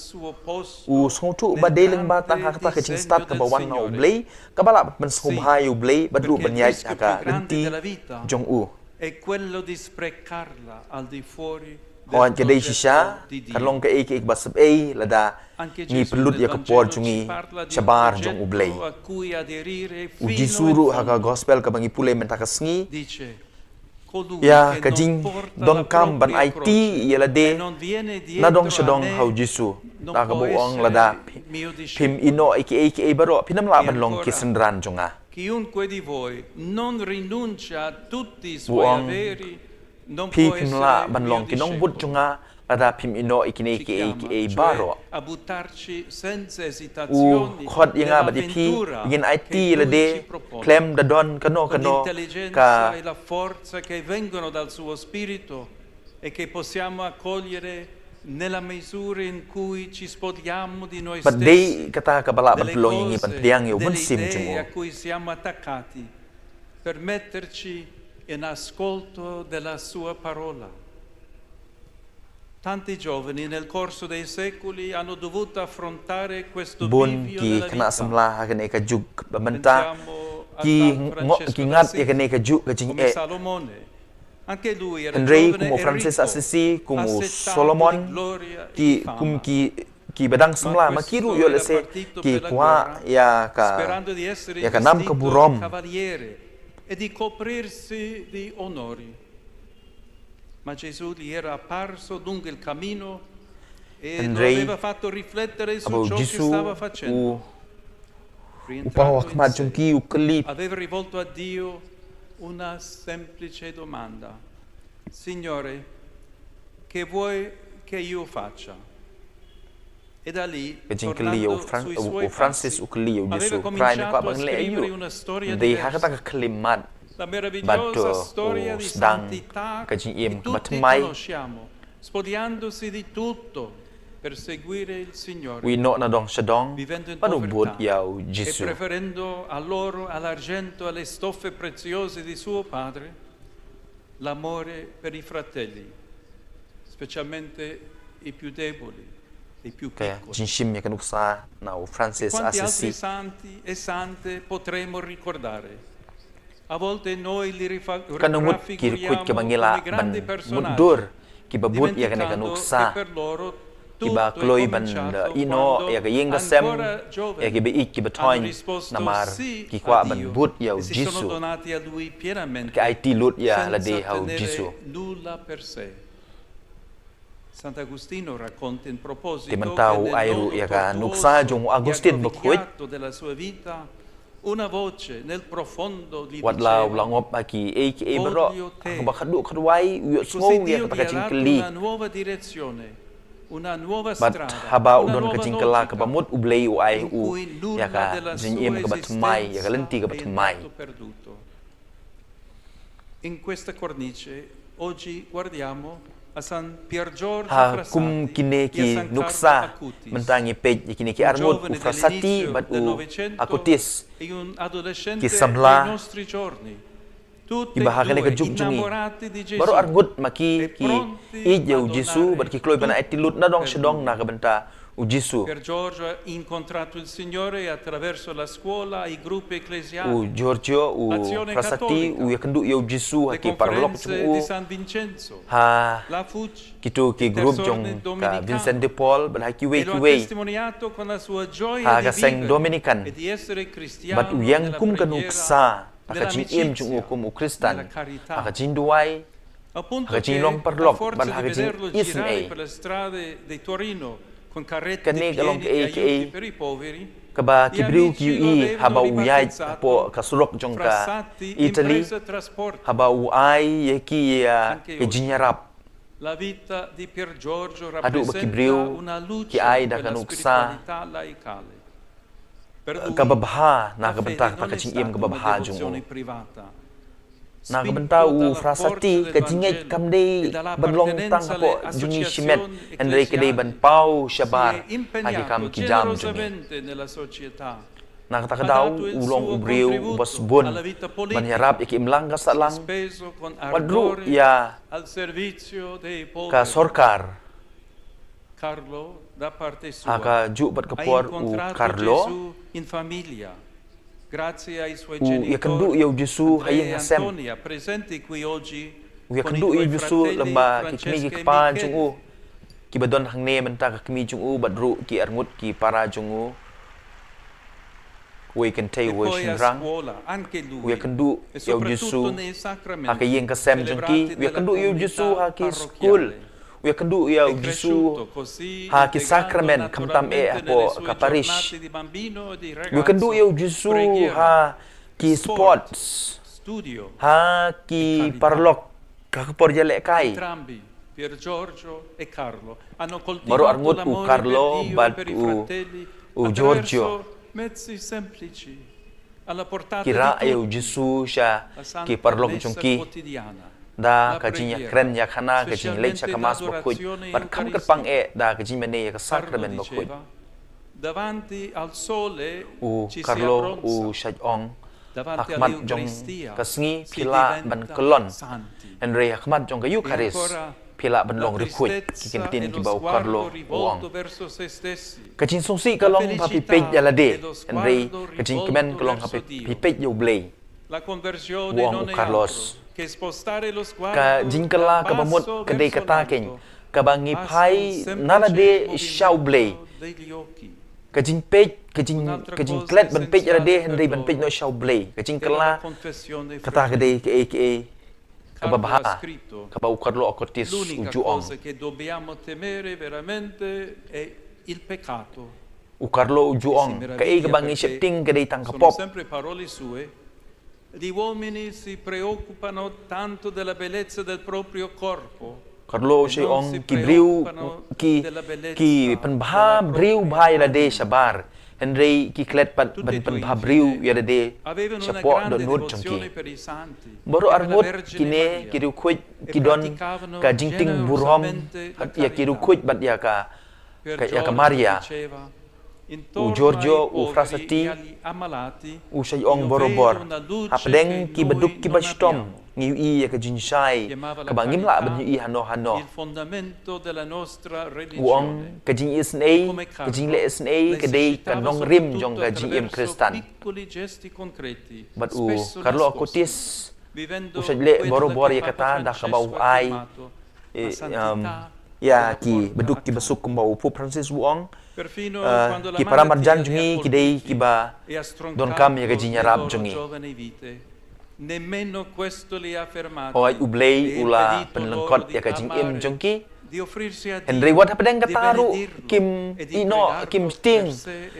U sngewthuh ba dei lyngba tang ha kata ka jingstad kaba wan na U Blei, kaba lah ban pynsngewbha ïa U Blei bad ruh ban ïaid ha ka lynti jong u. Hooid, ka dei shisha, kan long kaei kaei kaba sep ei lada ngi pynlut ïa ka por jong ngi shabar jong U Blei. U Jisu ruh ha ka gospel kaba ngi pule mynta ka sngi, ïa ka jingdonkam ban aiti ïa lade nadong shadong ha U Jisu. Da kaba u ong lada phi-, phim ïehnoh ïa kiei kiei baroh, phin ym lah ban long ki synran jong nga. Chiunque di voi non rinuncia a tutti i suoi averi non può essere mio discepolo. Phi phim lah ban long ki nongbud jong nga lada phim ïehnoh ïa kine kiei kiei baroh. U khot ïa nga bad ïa phi, ngin aiti ïa lade khlem da don kano kano ka, e che possiamo accogliere nella misura in cui ci spogliamo di noi stessi, bad dei kata kaba lah ban pynlong ïa ngi ban pdiang ïa u Mynsiem jong u. Delle idee a cui siamo attaccati, per metterci in ascolto della sua parola. Tanti giovani nel corso dei secoli hanno dovuto affrontare questo bivio nella vita. Bun ki khynnah samla ha kane ka juk ba mynta ki ngo-, ki ngat ïa kane ka juk ka jingeh. Hynrei kum u Francis Assisi, kum u Solomon, ki, kum ki, ki ba dang samla ma ki ruh ïoh lehse ki kwah ïa ka, ïa ka nam ka burom. Hynrei haba U Jisu u, u paw ha khmat jong ki, u kylli. Aveva rivolto a Dio una semplice domanda: Signore, che vuoi che io faccia? Ka jingkylli ïa u Fran-, u, u Francis u kylli ïa U Jisu, Trai, me kwah ba ngan leh aïu? Dei ha kata ka khyllipmat bad u sdang ka jingim kaba thymmai. U ïehnoh nadong shadong bad u bud ïa U Jisu. L'amore per i fratelli, specialmente i più deboli, i più piccoli. Ka jingshim ïa ka nuksa na u Francis Assisi. Quanti altri santi e sante potremmo ricordare? A volte noi li rifa-, raffiguriamo come grandi personaggi, dimenticando che per loro tutto è cominciato quando, ancora giovani, kiba kloi ban da ïehnoh ïa ka ïing ka sem ïa kiba ïeit kiba thoiñ, namar ki kwah ban bud ïa U Jisu. Hanno risposto sì a Dio e si sono donati a Lui pienamente, senza tenere nulla per sé. Ki aiti lut ïa lade ha U Jisu. Te mynta u ai ruh ïa ka nuksa jong u Agustin Bakhuid. Wat la u la ngop ha kiei kiei baroh, ha kaba khadduh khadwai u ïohsngew ïa kata ka jingkylli. Bad haba u don ka jingkylla kaba mut, U Blei u ai u ïa ka jingim kaba thymmai, ïa ka lynti kaba thymmai. Ha kum kine ki nuksa, mynta ngi peit ïa kine ki arngut, u Frassati bad u Acutis, ki samla kiba ha kane ka juk jong ngi. Baroh arngut ma ki, ki ïeit ïa U Jisu bad ki kloi ban aiti lut nadong shadong na ka bynta U Jisu. Pier Giorgio ha incontrato il Signore attraverso la scuola, i gruppi ecclesiali, u Giorgio, u Frassati, u ïakynduh ïa U Jisu ha ki paralok jong u, ha kito ki grup jong ka Vincent de Paul bad ha kiwei kiwei, ha ka seng Dominican. Bad u ïeng kum ka nuksa ha ka jingim jong u kum u Khristan, ha ka jingduwai, ha ka jinglong paralok bad ha ka jingisynei. Kane ka long kaei kaei kaba ki briew ki ïohi haba u ïaid hapoh ka surok jong ka Italy, haba u ai ïa ki ïa ka jingïarap. Haduh ba ki briew ki ai da ka nuksa kaba bha na ka bynta kata ka jingim kaba bha jong u. Na ka bynta u Frassati, ka jingngeit kam dei ban long tang hapoh jong ngi shimet, hynrei ka dei ban paw shabar ha ki kam ki jam jong ngi. Na kata ka daw u long u briew uba sbun ban ïarap ïa ki imlang ka sahlang, wat ruh ïa ka sorkar. Carlo, da parte sua, ha ka juh bad ka por, u Carlo u ïakynduh ïa u Jisu ha ïing ha sem. U ïakynduh ïa u Jisu lem bad ki kmie ki kpa jong u, kiba don hangne mynta, ka kmie jong u bad ruh ki arngut ki para jong u. Wei kynthei wei shynrang. U ïakynduh ïa u Jisu ha ka ïing ka sem jong ki. U ïakynduh ïa u Jisu ha ki skul. U ïakynduh ïa u Jisu ha ki sakramen, khamtam eh hapoh ka parish. U ïakynduh ïa u Jisu ha ki sports, ha ki paralok, ha ka por ïalehkai. Baroh arngut, u Carlo bad u, u Giorgio, ki rah ïa u Jisu sha ki paralok jong ki da ka jingïakren ïakhana, ka jingleit sha ka Mass bakhuid, bad kham kyrpang eh da ka jingmane ïa ka sakramen bakhuid. U Carlo u shait ong, ha khmat jong ka sngi phi lah ban kyllon, hynrei ha khmat jong ka Eukharist phi lah ban long riewkhuid. Ki kyntien kiba u Carlo u ong. Ka jingsngewsih ka long ba phi peit ïa lade, hynrei ka jingkmen ka long ba phi peit ïa u Blei. U ong u Carlos, ka jingkylla kaba mut ka dei kata keiñ, kaba ngi phai na lade sha u Blei. Ka jingpeit, ka jing, ka jingklet ban peit ïa lade hynrei ban peit noh sha u Blei. Ka jingkylla kata ka dei kaei kaei kaba bha, kaba u Carlo Acutis u ju ong. U Carlo u ju ong, kaei kaba ngi sheptieng ka dei tang ka pop. Gli uomini si preoccupano tanto della bellezza del proprio corpo. Carlo u shait ong, ki briew ki, ki pynbha briew bha ïa lade shabar, hynrei ki klet pat ban pynbha briew ïa lade shapoh dohnud jong ki. Baroh arngut kine ki riewkhuid ki don ka jingtieng burom ïa ki riewkhuid bad ïa ka, ïa ka Maria. U Giorgio, u Frassati, u shait ong barobor, hapdeng kiba duk kiba shitom ngi ïohi ïa ka jingshai kaba ngim lah ban ïohi hano hano. U ong, ka jingisynei, ka jingleh isynei ka dei ka nongrim jong ka jingim Khristan. Bad u Carlo Acutis u shait leh barobor ïa kata da kaba u ai, eh, um, ïa kiba duk kiba suk, kumba u Pope Francis u ong. Eh, ki para marjan jong ngi ki dei kiba donkam ïa ka jingïarap jong ngi. Hooid, u Blei u la pynlyngkot ïa ka jingim jong ki. Hynrei wat hapdeng kata ruh kim ïehnoh, kim sheptieng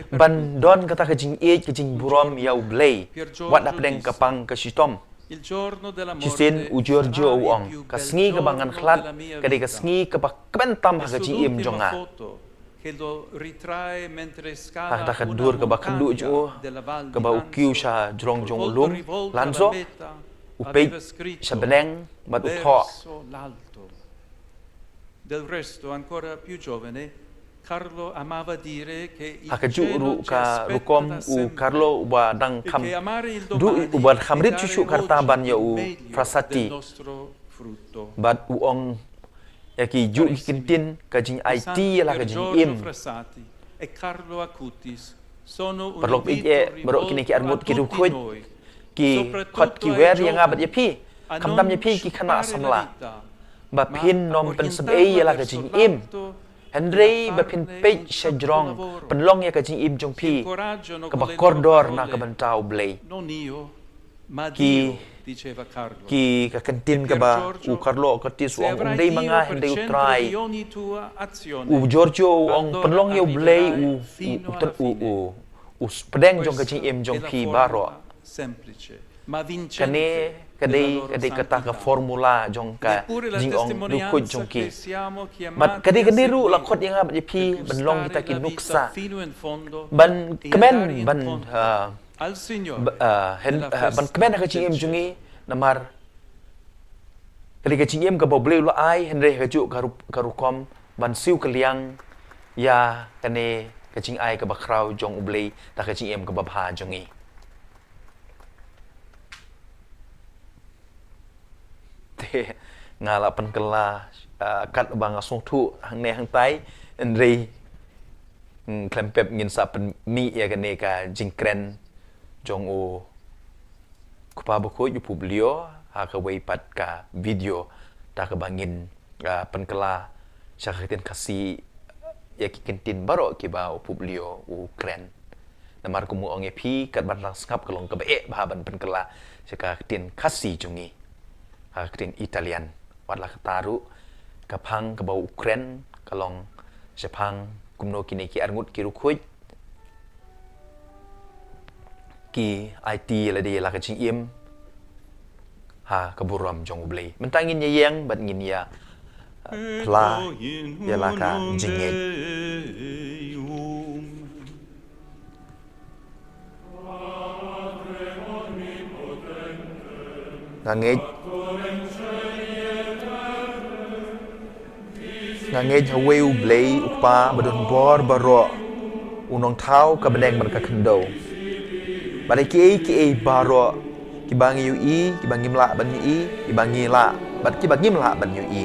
ban don kata ka jingïeit, ka jingburom ïa u Blei wat hapdeng ka pang ka shitom. Shisien u Giorgio u ong, ka sngi kaba ngan khlad ka dei ka sngi kaba kmen tam ha ka jingim jong nga. Ha kata ka dur kaba khatduh jong u, kaba u kiew sha jrong jong u lum Lanzo, u peit sha bneng bad u thoh. Ha kajuh ruh ka rukom, u Carlo uba dang kham duh, uba kham rit shuh shuh ka rta ban ïa u Frassati. Bad u ong ïa kijuh ki kyntien, ka jingaiti ïa la ka jingim. Paralok ïeit, baroh kine ki arngut ki riewkhuid ki khot ki wer ïa nga bad ïa phi, khamtam ïa phi ki khynnah samla, ba phin nym pynsep ei ïa la ka jingim, hynrei ba phin peit sha jrong, pynlong ïa ka jingim jong phi kaba kordor na ka bynta u Blei. Ki, ki, ka kyntien kaba u Carlo Acutis u ong, ym dei ma nga hynrei u Trai. U Giorgio u ong, pynlong ïa u Blei u, u, u, u, u, u pdeng jong ka jingim jong phi baroh. Kane ka dei, ka dei kata ka formula jong ka jingong riewkhuid jong ki. Bad ka dei kane ruh la khot ïa nga bad ïa phi ban long kita ki nuksa, ban kmen, ban, ah, ba, ah, hyn-, ah, ban kmen ha ka jingim jong ngi, namar ka dei ka jingim kaba u Blei u la ai, hynrei ha kajuh ka rup-, ka rukom ban siew kylliang ïa kane ka jingai kaba khraw jong u Blei da ka jingim kaba bha jong ngi. Te nga la pynkylla, ah, katba nga sngewthuh hangne hangtai, Hynrei, mm, khlem pep ngin sa pynmih ïa kane ka jingkren jong u Kpa Bakhuid u Pope Leo ha kawei pat ka video, da kaba ngin, ah, pynkylla sha ka ktien Khasi ïa ki kyntien baroh kiba u Pope Leo u kren. Namar kum u ong ïa phi, katba la sngap ka long kaba eh bha ban pynkylla sha ka ktien Khasi jong ngi ha ka ktien Italian. Wat la katta ruh, ka phang kaba u kren ka long shaphang kumno kine ki arngut ki riewkhuid ki aiti ïa lade ïa la ka jingim ha ka burom jong U Blei. Mynta ngin ïa ïeng bad ngin ïa, uh, phla ïa la ka jingngeit. Nga ngeit, nga ngeit ha uwei U Blei, U Kpa ba don bor baroh, u nongthaw ka bneng bad ka khyndew. Bad ïa kiei kiei baroh kiba ngi ïohi, kiba ngim lah ban ïohi, kiba ngi lah bad kiba ngim lah ban ïohi.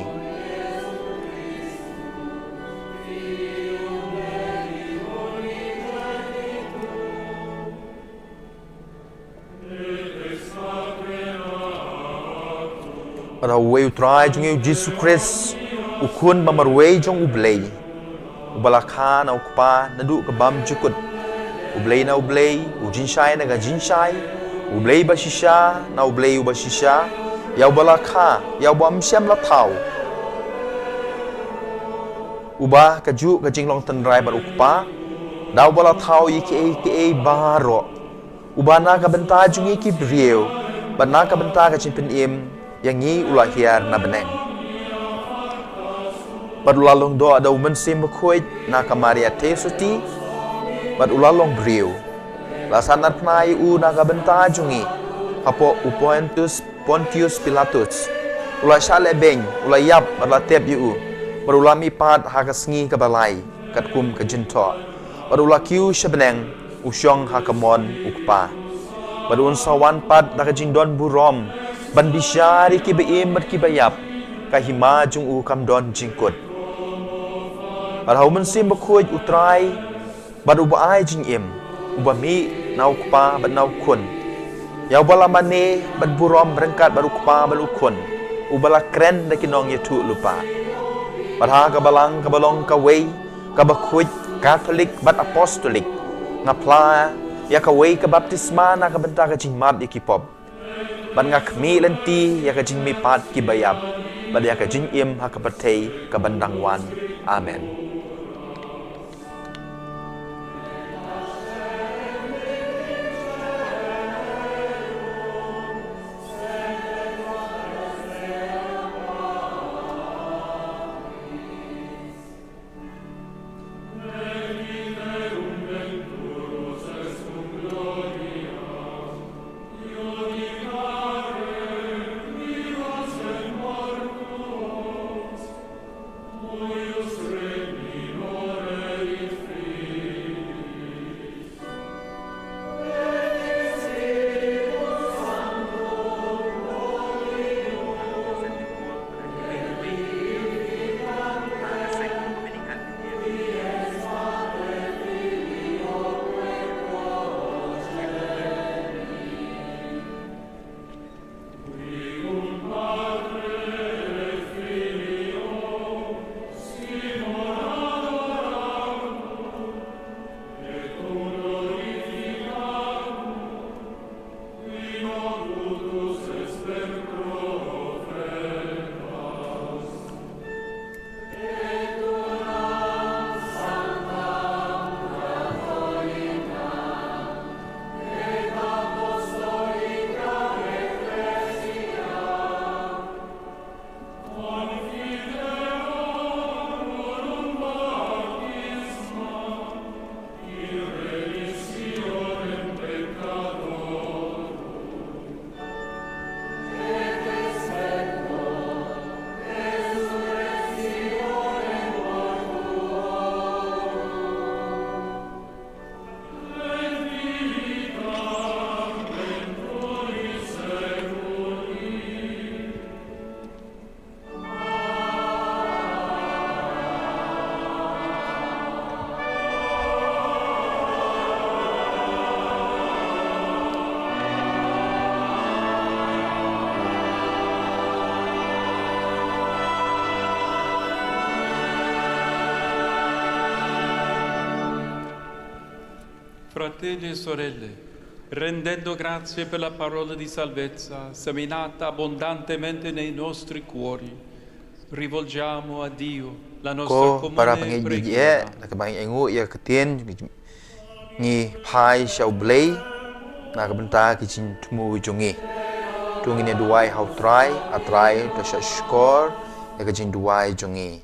Bad ha uwei U Trai jong ngi U Jisu Khrist, U Khun ba marwei jong U Blei, uba la kha na U Kpa naduh ka bymjukut, U Blei na U Blei, U Jingshai na ka jingshai, U Blei ba shisha na U Blei uba shisha, ïa uba la kha, ïa uba ym shym la thaw. Uba kajuh ka jinglong tynrai bad U Kpa, da uba la thaw ïa kiei kiei baroh. Uba na ka bynta jong ngi ki briew, bad na ka bynta ka jingpynim ïa ngi u la hiar na bneng. Bad u la long doh da U Mynsiem Bakhuid na ka Maria Theisotti, bad u la long briew. La sahnarphna ïa u na ka bynta jong ngi hapoh u Pontius, Pontius Pilatus. U la shah lehbeiñ, u la ïap, bad la tep ïa u. Bad u la mihpat ha ka sngi kaba lai, katkum ka jingthoh. Bad u la kiew sha bneng, u shong ha ka mon U Kpa. Bad un sa wan pat da ka jingdon burom ban bishar ïa kiba im bad kiba ïap, ka hima jong u kam don jingkut. Bad ha U Mynsiem Bakhuid U Trai, bad uba ai jingim, uba mih na U Kpa bad na U Khun, ïa uba la mane bad burom ryngkat bad U Kpa bad U Khun, uba la kren da ki nongïathuhlypa. Bad ha ka balang kaba long kawei, kaba khuid, Katholik bad Apostolik, nga phla ïa kawei ka baptisma na ka bynta ka jingmap ïa ki pop. Bad nga khmih lynti ïa ka jingmihpat kiba ïap, bad ïa ka jingim ha ka pyrthei kaban dang wan. Amen. Fratelli e sorelle, rendendo grazie per la parola di salvezza seminata abbondantemente nei nostri cuori, rivolgiamo a Dio la nostra Ko para comune pangeit biji preghiera. E, na ka bang ainguh ïa ka ktien, ngi phai sha U Blei na ka bynta ki jingthmu jong ngi. To ngin ïa duwai ha U Trai, A Trai, to shah shkor ïa ka jingduwai jong ngi.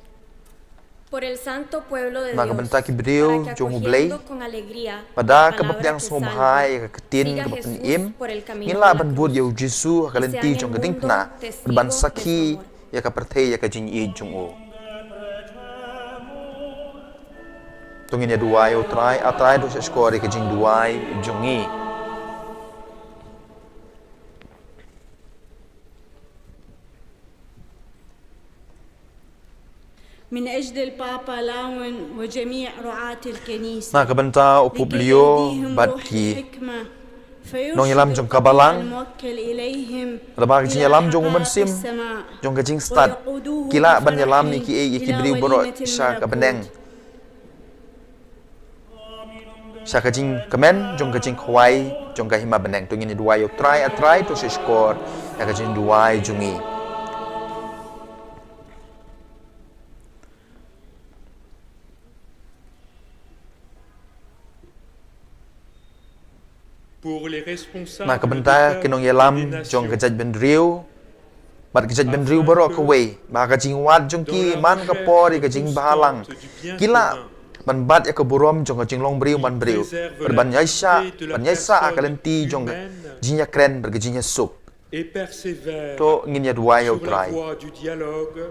Por el santo pueblo de Na ka Dios, bynta ki briew para que jong U Blei, acogiendo con alegría ba da la kaba palabra pdiang que sngewbha salva, ïa ka ktien siga kaba Jesús pynim, por el camino ngin de la la ban bud ïa U cruz, Jisu ha ka y sea lynti en el jong ka mundo diengphna, bad ban testigo sakhi de su amor. Ïa ka pyrthei ïa ka jingïeit jong u. To ngin ïa duwai ïa U Trai, A Trai, to shah shkor ïa ka jingduwai jong ngi. من أجل البابا لاون وجميع رعاة الكنيسة. Na ka bynta u Pope Leo bad ki nongïalam jong ka balang, da ba ka jingïalam jong u Mynsiem jong ka jingstad, ki lah ban ïalam ïa kiei ïa ki briew baroh sha ka bneng, sha ka jingkmen jong ka jingkhawai jong ka hima bneng. To ngin ïa duwai ïa U Trai, A Trai, to shah shkor ïa ka jingduwai jong ngi. Na ka bynta ki nongïalam jong ka jaitbynriew bad ka jaitbynriew baroh kawei, ba ha ka jingwad jong ki man ka por ïa ka jingbhalang, ki lah ban bat ïa ka burom jong ka jinglong briew man briew, bad ban ïaishah, ban ïaishah ha ka lynti jong ka jingïakren bad ka jingïasuk. Et persévère To ngin ïa duwai ïa U Trai. Sur la voie du dialogue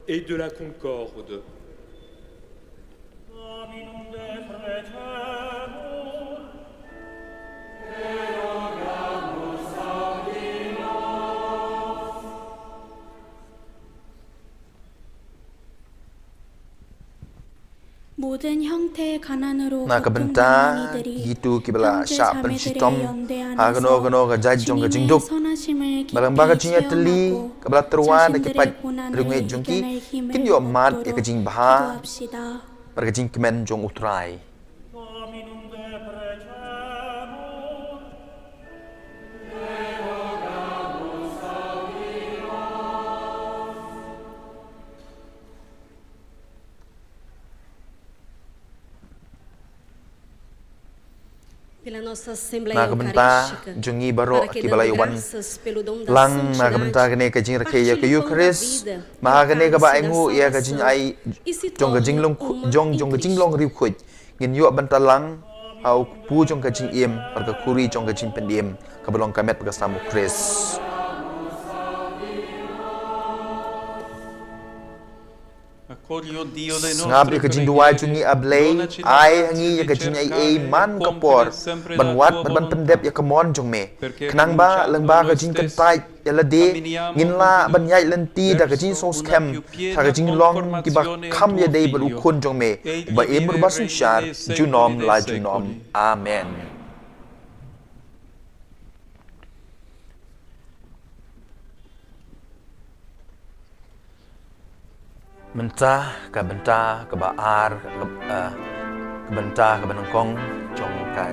et de la concorde. Na ka bynta kito kiba la shah pynshitom ha kano kano ka jait jong ka jingduk, ba lyngba ka jingïatylli kaba la tyrwa da ki paid riewngeit jong ki, kin ïoh mad ïa ka jingbha bad ka jingkmen jong U Trai. Na ka bynta jong ngi baroh kiba la ïa wan lang na ka bynta kane ka jingrakhe ïa ka Eucharist, ma ha kane kaba ainguh ïa ka jingai jong ka jinglong khu-, jong, jong ka jinglong riewkhuid, ngin ïoh bynta lang ha u kpu jong ka jingim bad ka khuri jong ka jingpynim kaba long ka met bad ka snam U Khrist. Sngap ïa ka jingduwai jong ngi, A Blei, ai ha ngi ïa ka jingaiei man ka por ban wad bad ban pyndep ïa ka mon jong me, khnang ba lyngba ka jingkyntait ïa lade ngin lah ban ïaid lynti da ka jingsngewskhem sha ka jinglong kiba kham ïadei bad U Khun jong me, uba im ruh ba synshar junom la junom. Amen. Mynta ka bynta kaba ar, ka, eh, ka bynta kaba nyngkong jong ka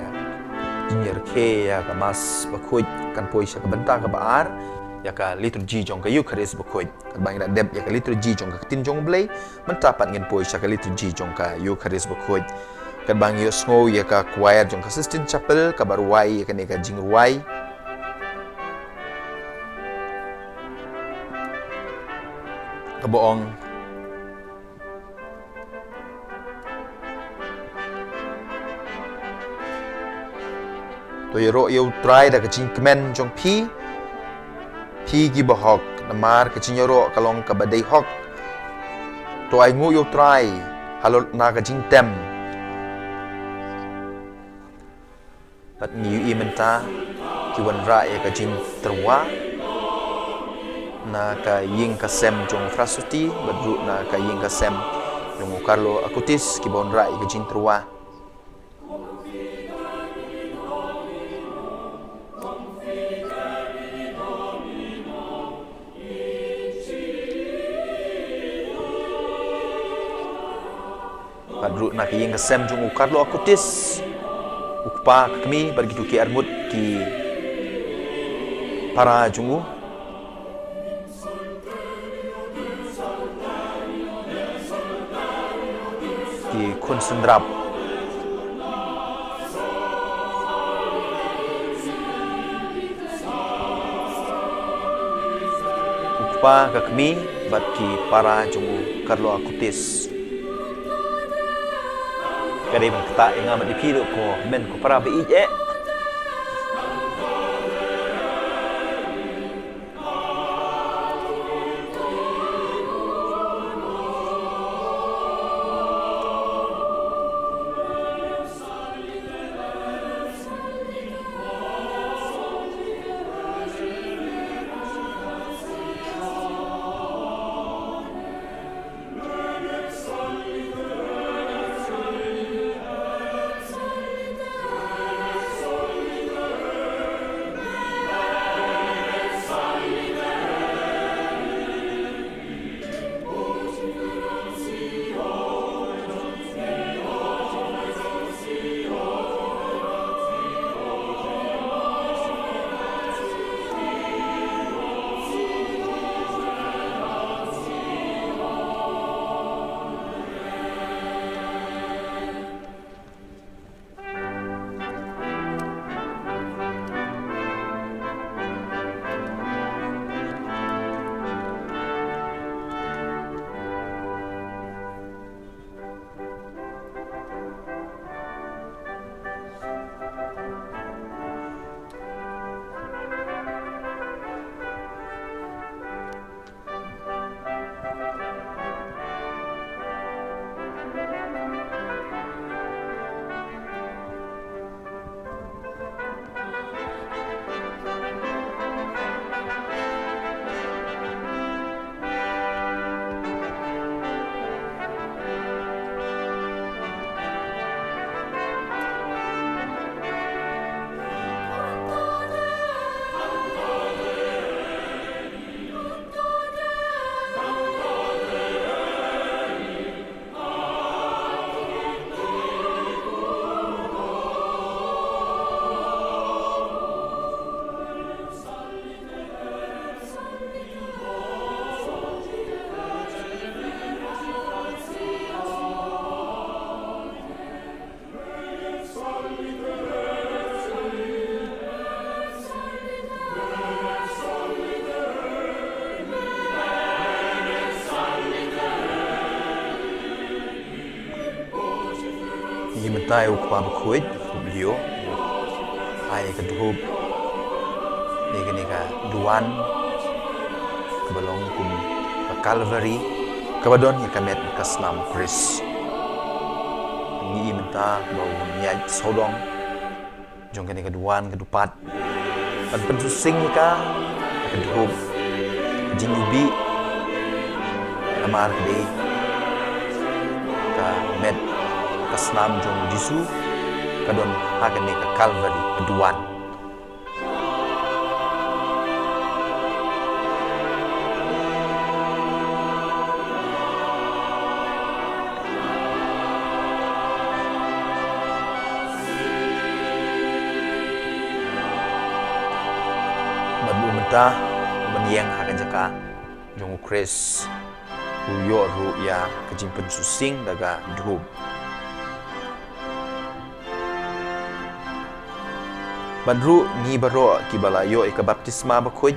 jingïarakhe ïa ka Mass bakhuid kan poi sha ka bynta kaba ar ïa ka liturgi jong ka Eucharist bakhuid. Katba ngi la dep ïa ka liturgi jong ka ktien jong U Blei, mynta pat ngin poi sha ka liturgi jong ka Eucharist bakhuid. Katba ngi ïohsngew ïa ka choir jong ka Sistine Chapel kaba rwai ïa kane ka jingrwai kaba ong. To ïaroh ïa U Trai da ka jingkmen jong phi, phi kiba hok, namar ka jingïaroh ka long kaba dei hok. To ainguh ïa U Trai halor na ka jingtem. Bad ngi ïohi mynta ki wanrah ïa ka jingtyrwa na ka ïing ka sem jong u Phrastoti bad ruh na ka ïing ka sem jong u Carlo Acutis kiba wanrah ïa ka jingtyrwa. Bad ruh na ka ïing ka sem jong u Carlo Acutis U kpa ka kmie bad kito ki arngut ki para jong u, ki khun synrap. U kpa ka kmie bad ki para jong u, Carlo Acutis. Ka dei ban ktah ïa nga bad ïa phi ruh, ko hynmen ko para ba ïeit eh. Ngi mynta ïa u Kpa Bakhuid, u Blei, ai ka dhup, ne kane ka duwan, kaba long kum ka Calvary, kaba don ïa ka met ka snam Khrist. Ngi i mynta ba u ïaid sawdong jong kane ka duwan ka dupat ban pynsuhsing ïa ka, ka dhup, ka jingïubih, namar ka dei ka met ka snam jong u Jisu, ka don ha kane ka Calvary ka duwan. Bad u mynta u ban ïeng ha ka jaka jong u Khrist, u ïoh ruh ïa ka jingpynsuhsing da ka dhup. Bad ruh ngi baroh kiba la ïoh ïa ka baptisma bakhuid,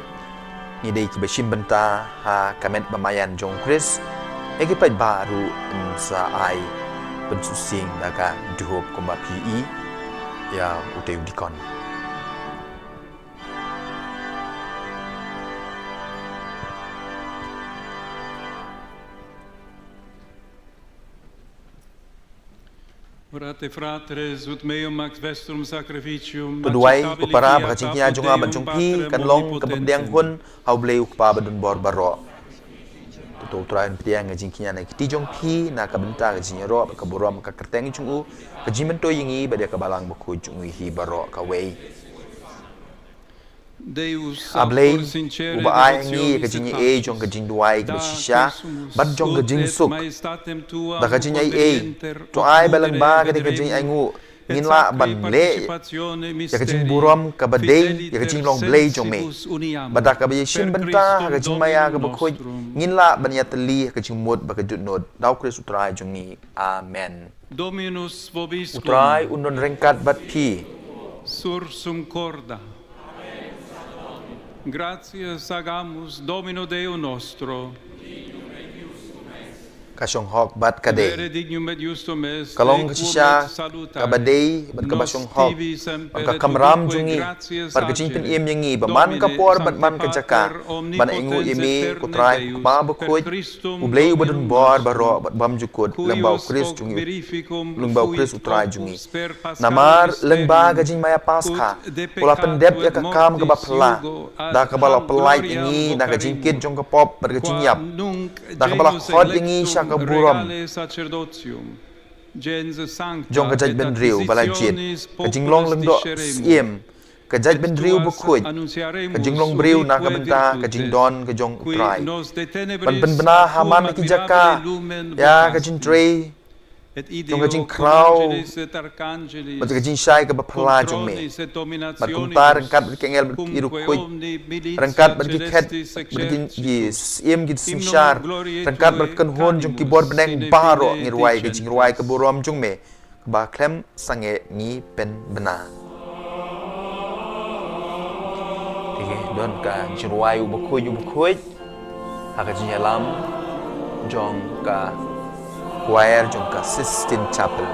ngi dei kiba shim bynta ha ka met ba maïan jong u Khrist, ïa ki paidbah ruh yn sa ai pynsuhsing da ka dhup kumba phi i ïa utei u dikon. Orate fratres ut meum ac vestrum sacrificium. To duwai ko para ba ka jingkñia jong nga bad jong phi kan long kaba pdiang hun ha U Blei U Kpa badonbor baroh. To to U Trai un pdiang ka jingkñia na ka kti jong phi na ka bynta ka jingïaroh bad ka burom ka kyrteng jong u, ka jingmyntoi ïa ngi bad ïa ka balang bakhuid jong u hi baroh kawei. A Blei, uba ai ha ngi ka jingaiei jong ka jingduwai kaba shisha bad jong ka jingsuk da ka jingaiei, to ai ba lyngba kane ka jingainguh ngin lah ban leh ïa ka jingburom kaba dei ïa ka jinglong Blei jong me. Bad da kaba ïashim bynta ha ka jingmaïa kaba khuid, ngin lah ban ïatylli ha ka jingmut bad ka jingmut da U Khrist U Trai jong ngi. Amen. Dominus vobiscum. U Trai un don ryngkat bad phi. Sursum corda. Gratias agamus Domino Deo nostro. Ka shong hok bad ka dei. Vere dignum et justum est, ka long ka shisha, kaba dei bad kaba shong hok, ban ka kamram jong ngi, bad ka jingpynim ïa ngi ba man ka por bad man ka jaka, ban ainguh ïa me, ko Trai, ko Kpa bakhuid, U Blei uba don bor baroh bad bymjukut, lyngba U Khrist jong ngi, lyngba U Khrist U Trai jong ngi. Namar lyngba ka jingmaïa Paskha, u la pyndep ïa ka kam kaba phylla, da kaba la pyllait ïa ngi na ka jingkit jong ka pop bad ka jingïap, da kaba la khot ïa ngi sha ka burom jong ka jaitbynriew ba la jied, ka jinglong lyngdoh syiem, ka jaitbynriew bakhuid, ka jinglong briew na ka bynta ka jingdon ka jong U Trai. Ban pynbna ha man ki jaka ïa ka jingtrei jong ka jingkhraw bad ka jingshai kaba phylla jong me. Bad kumta ryngkat bad ki angel bad ki riewkhuid, ryngkat bad ki khet bad ki, ki syiem ki synshar, ryngkat bad ka kynhun jong ki bor bneng baroh, ngi rwai ka jingrwai ka burom jong me kaba khlem sangeh, ngi pynbna. Te don ka jingrwai u bakhuid u bakhuid ha ka jingïalam jong ka choir jong ka Sistine Chapel.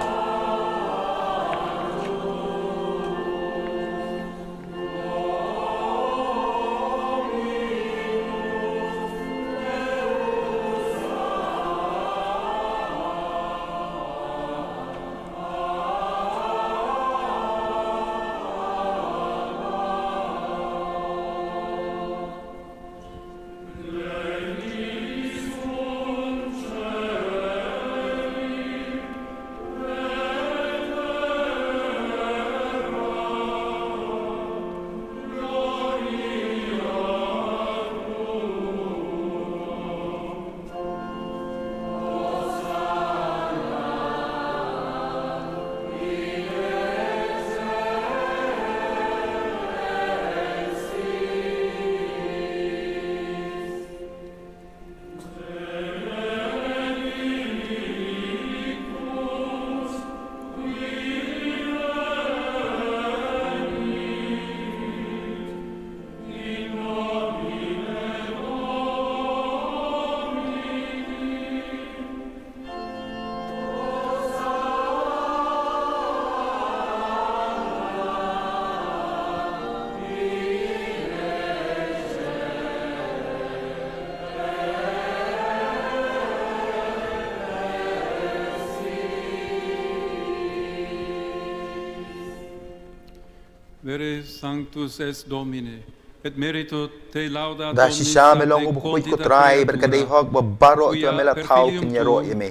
Vere sanctus es Domine, et merito te laudat. Da shisha me long u bakhuid ko Trai, bad ka dei hok ba baroh kiba me la thaw kin ïaroh ïa me.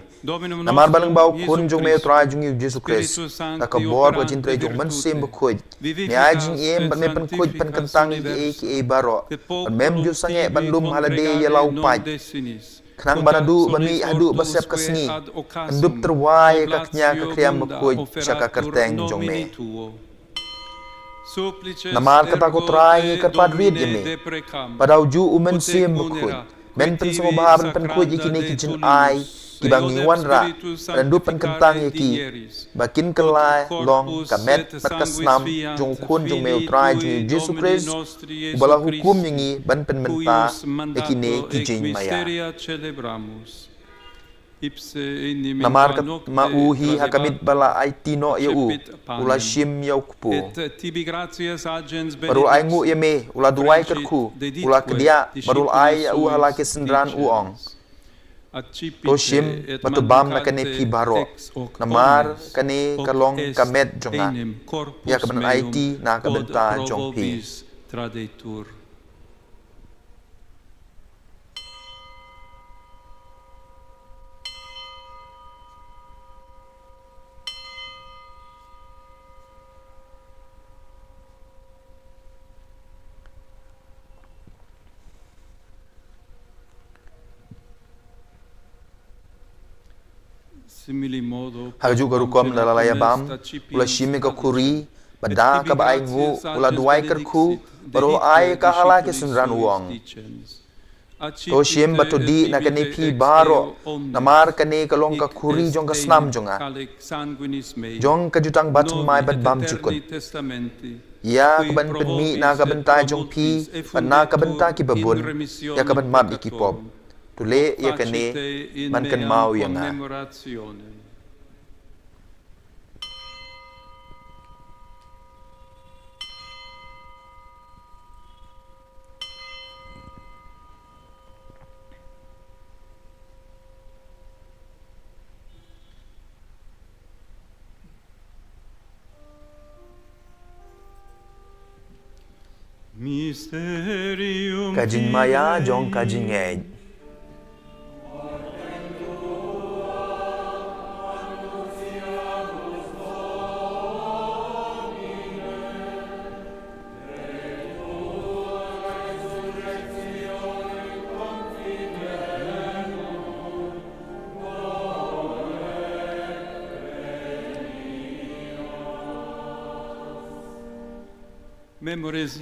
Namar ba lyngba u Khun jong me u Trai jong ngi u Jisu Khrist, da ka bor ka jingtrei jong u Mynsiem Bakhuid, me ai jingim bad me pynkhuid pynkyntang ïa kiei kiei baroh, bad mem ju sangeh ban lum ha lade ïa la u paid. Khnang ba naduh ba mih haduh ba sep ka sngi, yn dup tyrwa ïa ka kñia ka khriam bakhuid sha ka kyrteng jong me. Namar kata ko Trai ngi kyrpad rit ïa me, ba da u juh u Mynsiem Bakhuid, men pynsngewbha ban pynkhuid ïa kine ki jingai kiba ngi wanrah, ban dup pynkyntang ïa ki, ba kin kylla long ka met bad ka snam jong u Khun jong me u Trai jong ngi u Jisu Khrist, uba la hukum ïa ngi ban pynmynta ïa kine ki jingmaïa. Namar kat ma u hi ha ka miet ba la aiti noh ïa u, u la shim ïa u kpu. Bad u la ainguh ïa me, u la duwai kyrkhu, u la kdiah, bad u la ai ïa u ha la ki synran u ong. To shim, bad to bam na kane phi baroh. Namar kane ka long ka met jong nga, ïa kaban aiti na ka bynta jong phi. Ha kajuh ka rukom da la ïa bam, u la shim ïa ka khuri, bad da kaba ainguh u la duwai kyrkhu, bad u ai ka ha la ki synran u ong: To shim bad to dih na kane phi baroh, namar kane ka long ka khuri jong ka snam jong nga, jong ka jutang bathymmai bad bymjukut. Ïa kaban pynmih na ka bynta jong phi bad na ka bynta kiba bun, ïa kaban map ïa ki pop. To leh ïa kane ban kynmaw ïa nga. Ka jingmaïa jong ka jingngeit.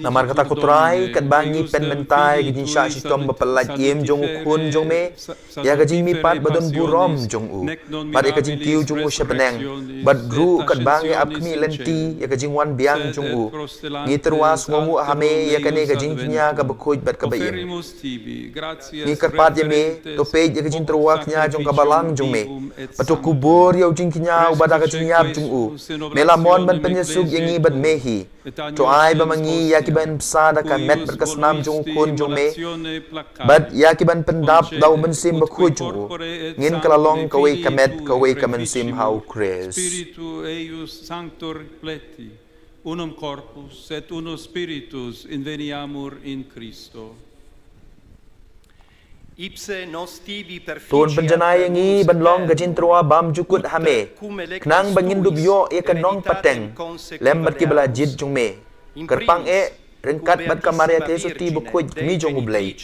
Namar kata ko Trai, katba ngi pynmynta ïa ka jingshah shitom ba pyllait im jong u Khun jong me, ïa ka jingmihpat ba don burom jong u, bad ïa ka jingkiew jong u sha bneng, bad ruh katba ngi ap khmih lynti ïa ka jingwan biang jong u, ngi tyrwa sngewnguh ha me ïa kane ka jingkñia kaba khuid bad kaba im. Ngi kyrpad ïa me, to peit ïa ka jingtyrwa kñia jong ka balang jong me, bad to kubur ïa u jingkñia uba da ka jingïap jong u. Me la mon ban pynïasuk ïa ngi bad me hi. To ai ba ma ngi ïa kiban bsa da ka met bad ka snam jong u Khun jong me, bad ïa kiban pyndap da u Mynsiem Bakhuid jong u, ngin kylla long kawei ka met kawei ka mynsiem ha u Khrist. Spiritu eius sanctor pleti, unum corpus et unus spiritus inveniamur in Christo. Ipse nos tibi perficia. To un pynjanai ïa ngi ban long ka jingtyrwa bymjukut ha me, khnang ba ngin dup ïoh ïa ka nongpateng lem bad kiba la jied jong me, kyrpang eh ryngkat bad ka Maria Theisotti bakhuid, kmie jong U Blei,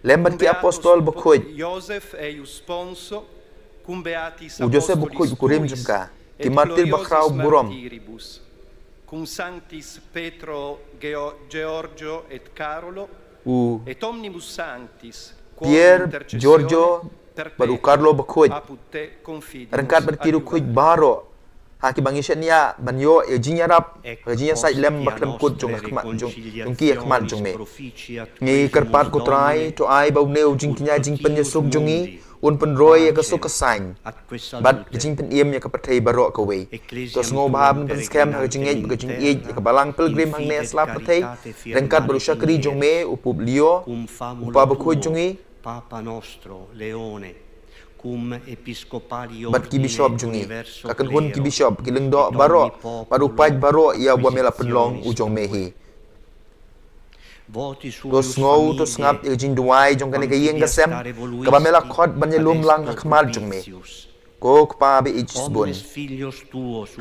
lem bad ki apostol bakhuid, u Joseph bakhuid u kurim jong ka, ki martir bakhraw burom, cum sanctis Petro, Geo-, Georgio et Carolo, u et omnibus sanctis, quo Pierre, intercessione, Giorgio, bad u Carlo bakhuid, ryngkat bad ki riewkhuid baroh, ha kiba ngi shaniah ban ïoh ïa ka jingïarap, ka jingïasaid lem bakhlem kut jong ka khmat jong, jong ki ha khmat jong me. Ngi kyrpad ko Trai, to ai ba une u jingkñia jingpynïasuk jong ngi un pynroi ïa ka suk ka saiñ bad ka jingpynim ïa ka pyrthei baroh kawei. To sngewbha ban pynskhem ha ka jingngeit bad ka jingïeit ïa ka balang pilgrim hangne ha sla pyrthei, ryngkat bad u shakri jong me u Pope Leo, u pa bakhuid jong ngi, Papa nostro Leone, cum episcopalium bad ki bishop jong ngi, ka kynhun ki bishop, ki lyngdoh baroh, bad u paid baroh ïa uba me la pynlong u jong me hi. To sngew, to sngap ïa ka jingduwai jong kane ka ïing ka sem, kaba me la khot ban ïalum lang ha khmat jong me. Ko Kpa ba ïeit sbun,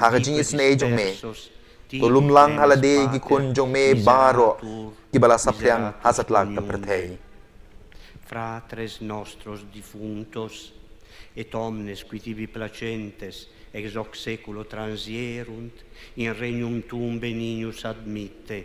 ha ka jingisynei jong me, to lum lang ha lade ki khun jong me baroh kiba la saphriang ha satlak ka pyrthei. Fratres nostros defunctos, et omnes qui tibi placentes ex hoc saeculo transierunt, in regnum tuum benignus admitte,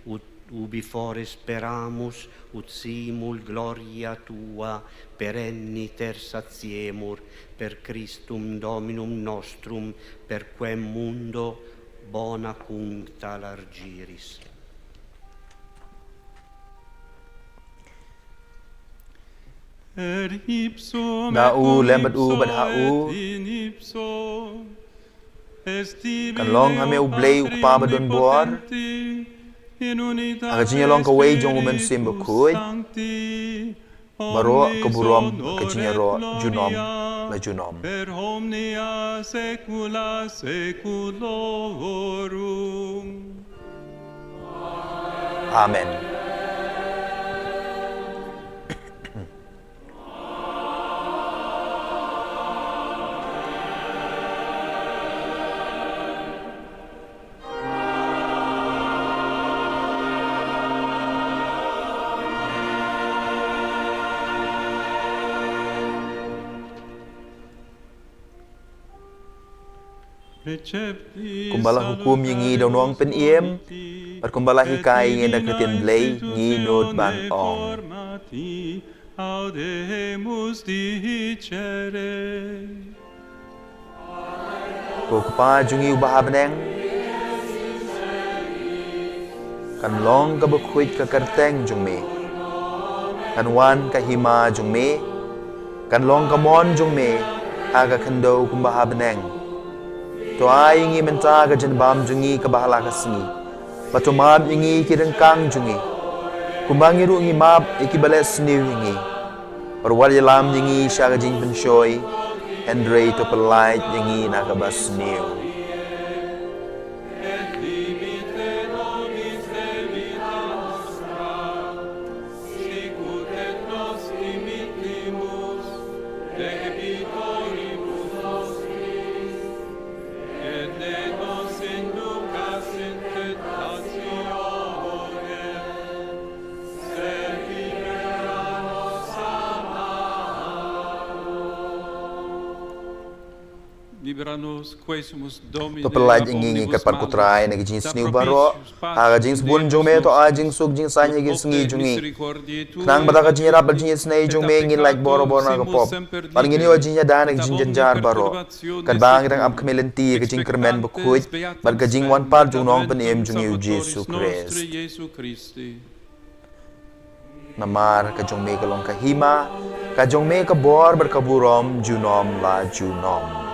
ut ubi fore speramus, ut simul gloria tua perenniter satiemur, per Christum Dominum nostrum, per quem mundo bona cuncta largiris. Da u lem bad u bad ha u. Kan long ha me U Blei u Kpa ba don bor, ha ka jingïalong kawei jong u Mynsiem Bakhuid, baroh ka burom ka jingïaroh junom la junom. Amen. Kumba la hukum ïa ngi da u nongpynim, bad kumba la hikai ïa ngi da ka ktien Blei, ngi nud ban ong: Ko Kpa jong ngi uba ha bneng, kan long kaba khuid ka kyrteng jong me. Kan wan ka hima jong me. Kan long ka mon jong me ha ka khyndew kumba ha bneng. To ai ïa ngi mynta ka jingbam jong ngi kaba ha la ka sngi. Bad to map ïa ngi ki ryngkang jong ngi, kumba ngi ruh ngi map ïa kiba leh sniew ïa ngi. Bad wat ïalam ïa ngi sha ka jingpynshoi, hynrei to pyllait ïa ngi na kaba sniew. To pyllait ïa ngi, ngi kyrpad ko Trai, na ka jingsniew baroh. Ha ka jingsbun jong me to ai jingsuk jingsaiñ ha ki sngi jong ngi, khnang ba da ka jingïarap bad jingïasnei jong me ngin lait borabor na ka pop, bad ngin ïoh jingïada na ka jingjynjar baroh. Katba ngi dang ap khmih lynti ïa ka jingkyrmen bakhuid bad ka jingwan pat jong u Nongpynim jong ngi u Jisu Khrist. Namar ka jong me ka long ka hima, ka jong me ka bor bad ka burom junom la junom.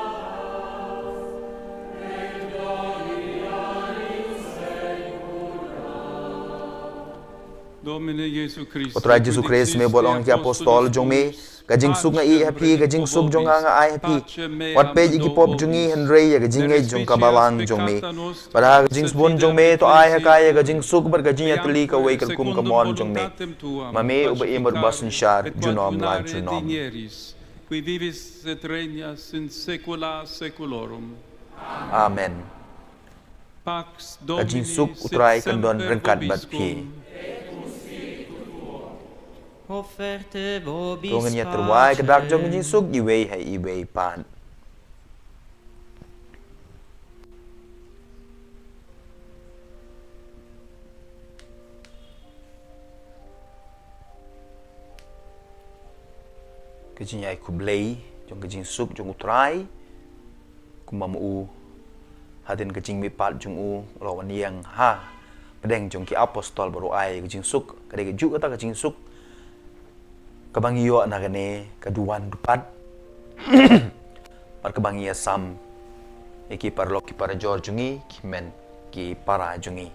Ko Trai Jisu Khrist, me bad ong ki apostol jong me, ka jingsuk nga ïeh ha phi, ka jingsuk jong nga nga ai ha phi. Wat peit ïa ki pop jong ngi, hynrei ïa ka jingngeit jong ka balang jong me. Bad ha ka jingsbun jong me to ai ha ka ïa ka jingsuk bad ka jingïatylli kawei katkum ka mon jong me, ma me uba im bad uba synshar junom la junom. Qui vivis et regnas in saecula saeculorum. Amen. Pax Domini sit semper vobiscum. Ka jingsuk u Trai kan don ryngkat bad phi. Offerte vobis pace. To ngin ïa tyrwa ïa ka dak jong ka jingsuk iwei ha iwei pat. Ka jingïaid khublei jong ka jingsuk jong u Trai, kumba ma u, hadien ka jingmihpat jong u, u la wan ïeng ha pdeng jong ki apostol bad u ai ka jingsuk, ka dei kajuh kata ka jingsuk kaba ngi ïoh na kane ka duwan dupat. Bad kaba ngi ïasam ïa ki paralok ki parajor jong ngi, ki hynmen ki para jong ngi.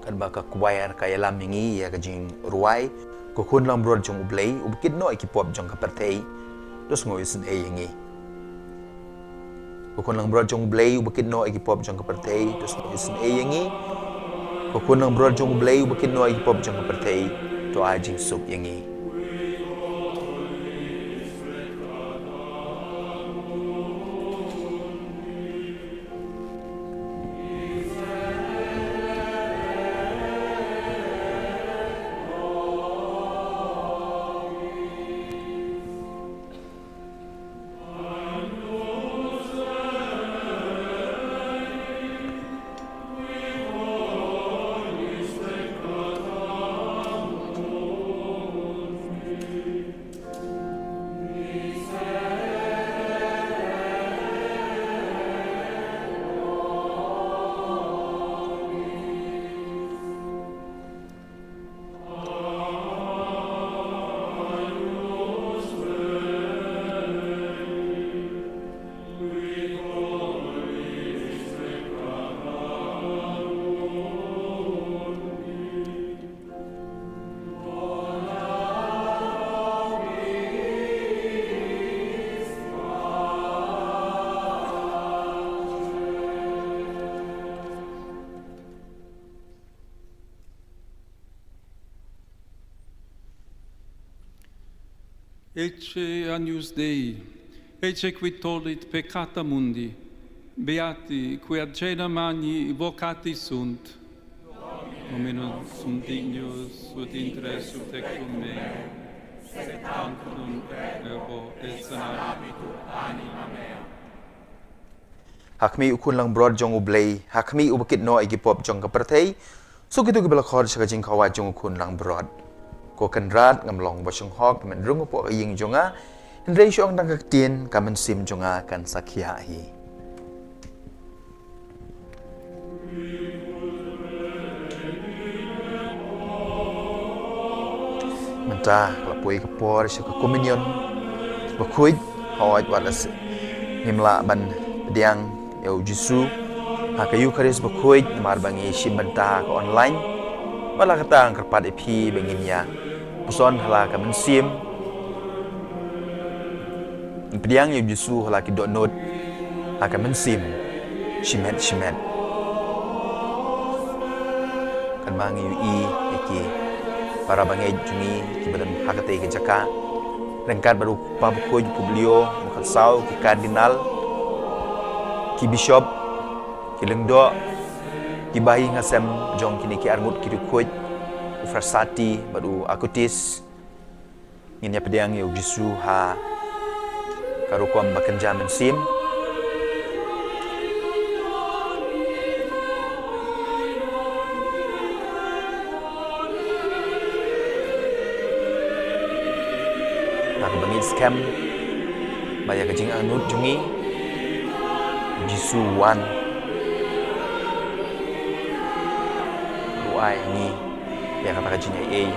Katba ka choir ka ïalam ïa ngi ïa ka jingrwai, Ko Khun langbrot jong U Blei, uba kit noh ïa ki pop jong ka pyrthei, to sngew isynei ïa ngi. Ko Khun langbrot jong U Blei, uba kit noh ïa ki pop jong ka pyrthei, to sngew isynei ïa ngi. Ko Khun langbrot jong U Blei, uba kit noh ïa ki pop jong ka pyrthei, to ai jingsuk ïa ngi. Ecce Agnus Dei, ecce qui tollit peccata mundi, beati qui ad caena magni vocati sunt. Dominus cum dignius ut interesse tecum mei, sed tantum ergo et sanavit anima mea. Ha khmih u Khun langbrot jong U Blei, ha khmih uba kit noh ïa ki pop jong ka pyrthei, suk kito kiba la khot sha ka jingkhawai jong u Khun langbrot. Ko Kynrad, ngam long ba shynghok ban rung hapoh ka ïing jong nga, hynrei shu ong tang ka ktien, ka mynsiem jong nga kan sa khiah hi. Mynta ka la poi ka por sha ka Communion Bakhuid. Hooid, wat la sngewlah ban pdiang ïa u Jisu ha ka Eucharist Bakhuid namar ba ngi shim bynta ha ka online. Wat la katta, nga kyrpad ïa phi ba ngin ïa puson ha la ka mynsiem. Ngin pdiang ïa u Jisu ha la ki dohnud ha ka mynsiem shimet shimet. Katba ngi ïohi ïa ki para bangeit jong ngi kiba don ha katei ka jaka, ryngkat bad u Kpa Bakhuid, u Pope Leo ba khatsaw, ki Cardinal, ki Bishop, ki Lyngdoh, ki bahaïing hasem jong kine ki arngut ki riewkhuid, u Frassati bad u Acutis. Ngin ïa pdiang ïa u Jisu ha ka rukom ba kynja mynsiem. Ba ka bangeit skhem ba ïa ka jingangnud jong ngi, u Jisu u wan, u ai ngi ïa kata ka jingaiei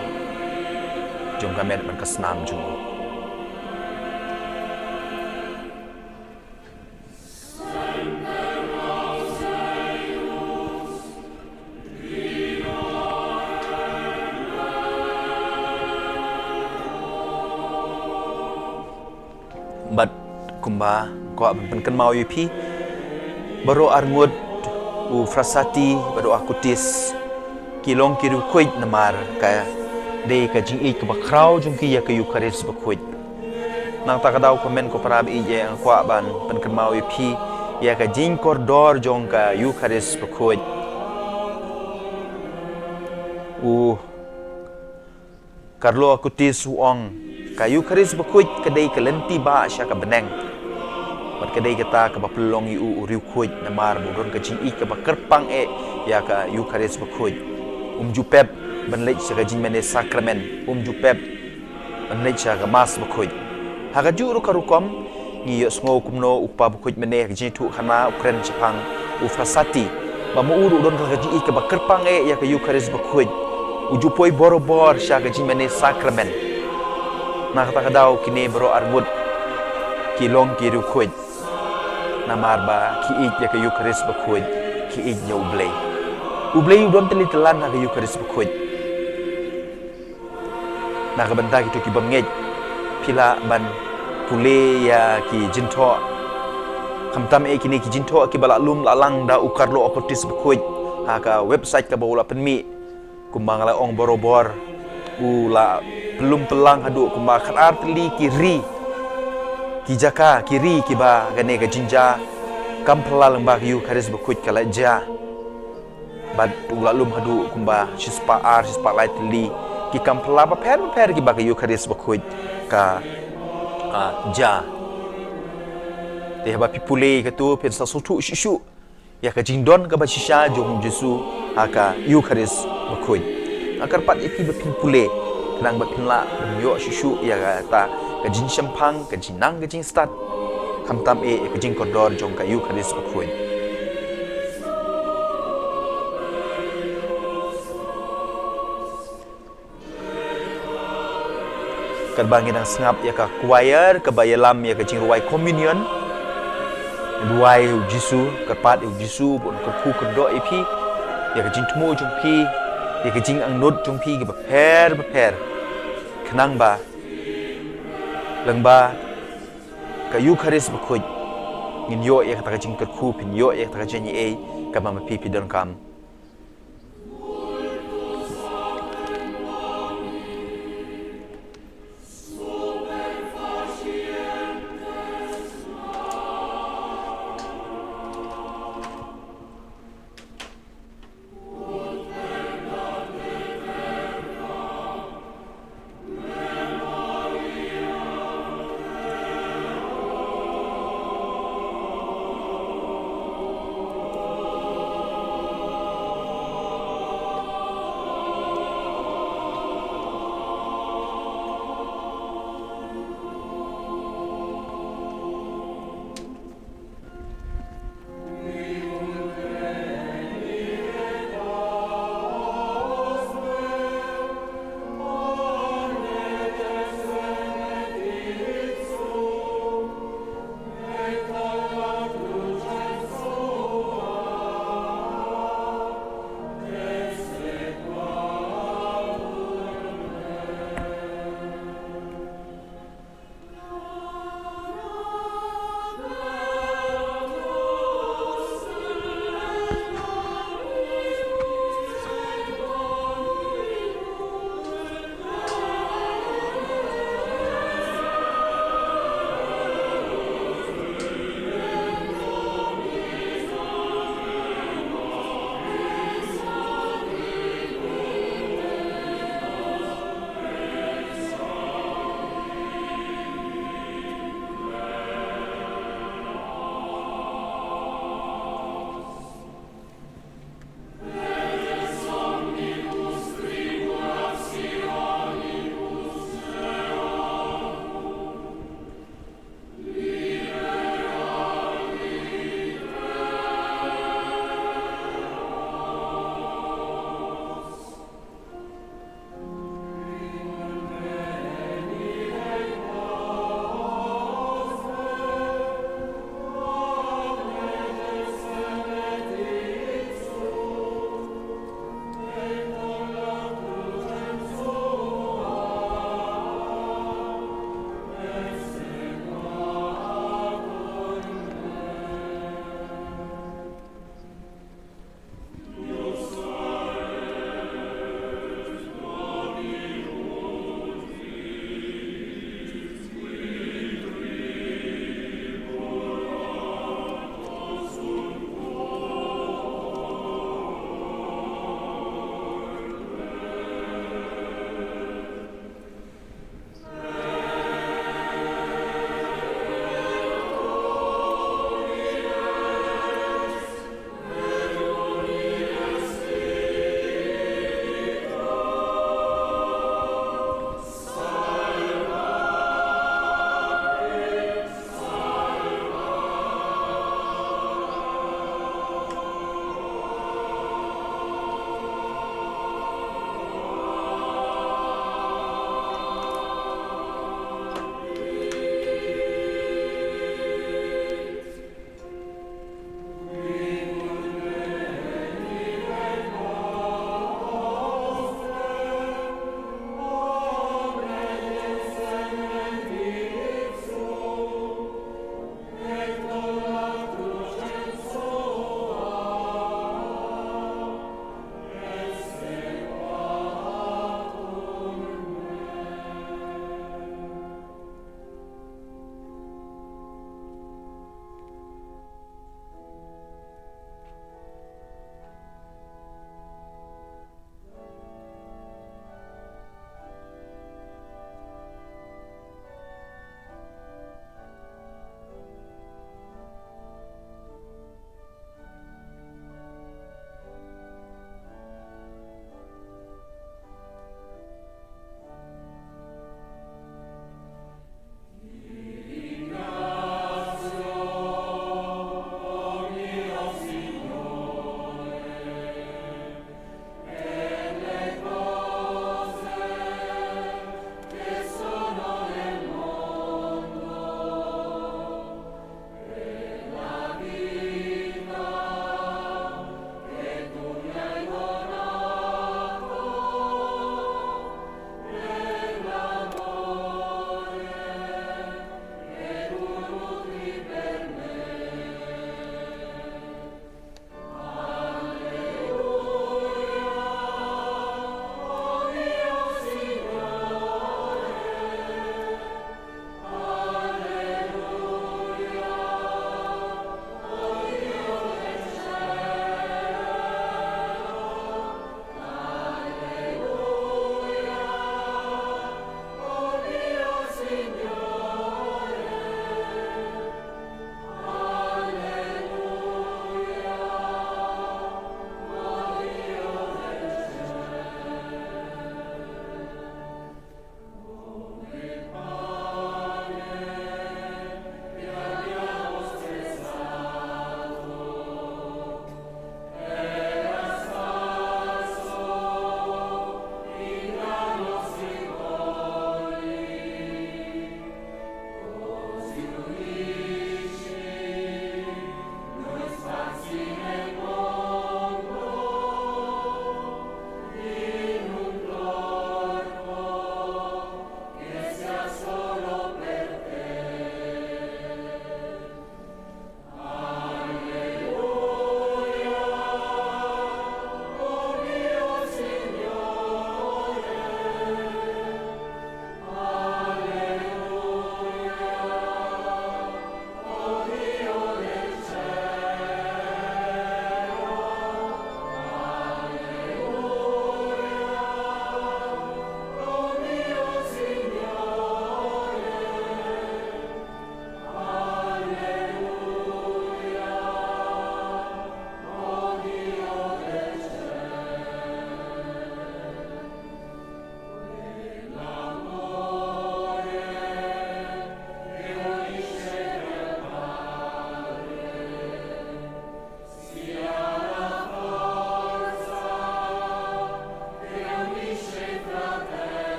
jong ka met bad ka snam jong u. Bad kumba kwah ban pynkynmaw ïa phi, baroh arngut, u Frassati bad u Acutis ki long ki riewkhuid namar ka dei ka jingïeit kaba khraw jong ki ïa ka Eucharist Bakhuid. Nangta ka daw, ko hynmen ko para baieit, nga kwah ban pynkynmaw ïa phi ïa ka jingkordor jong ka Eucharist Bakhuid. U Carlo Acutis u ong, ka Eucharist Bakhuid ka dei ka lynti bah sha ka bneng. Bad ka dei kata kaba pynlong ïa u u riewkhuid namar ba u don ka jingïeit kaba kyrpang eh ïa ka Eucharist Bakhuid. Um ju pep ban leit sha ka jingmane sakramen, um ju pep ban leit sha ka Mass Bakhuid. Ha kajuh ruh ka rukom, ngi ïohsngew kumno u Kpa Bakhuid mynne ha ka jingïathuhkhana u kren shaphang u Frassati ba ma u ruh u don ka jingïeit kaba kyrpang eh ïa ka Eucharist Bakhuid. U ju poi borabor sha ka jingmane sakramen. Na kata ka daw, kine baroh arngut ki long ki riewkhuid namar ba ki ïeit ïa ka Eucharist Bakhuid, ki ïeit ïa U Blei. U Blei u don tylli tyllun ha ka Eucharist Bakhuid. Na ka bynta kito ki bym ngeit, phi lah ban pule ïa ki jingthoh, khamtam eh kine ki jingthoh kiba la lum la lang da u Carlo Acutis Bakhuid ha ka website kaba u la pynmih. Kumba nga la ong borabor, u la pynlum pynlang haduh kumba khatar tylli ki ri, ki jaka, ki ri kiba kane ka jingjia kam phylla lyngba ka Eucharist Bakhuid ka la jia. Bad u la lum haduh kumba shispah ar, shispah lai tylli ki kam phylla bapher bapher kiba ka Eucharist Bakhuid ka, ah, jia. Te haba phi pule kato, phin sa sngewthuh shuh shuh ïa ka jingdon kaba shisha jong u Jisu ha ka Eucharist Bakhuid. Nga kyrpad ïa phi ba phin pule, khnang ba phin lah ban ïoh shuh shuh ïa kata ka jingshemphang, ka jingnang, ka jingstad, khamtam eh ïa ka jingkordor jong ka Eucharist Bakhuid. Katba ngi dang sngap ïa ka choir kaba ïalam ïa ka jingrwai Communion, duwai ïa u Jisu, kyrpad ïa u Jisu ba un kyrkhu kyrdoh ïa phi, ïa ka jingthmu jong phi, ïa ka jingangnud jong phi kiba pher bapher, khnang ba lyngba ka Eucharist Bakhuid ngin ïoh ïa kata ka jingkyrkhu, phin ïoh ïa kata ka jingaiei kaba ma phi phi donkam.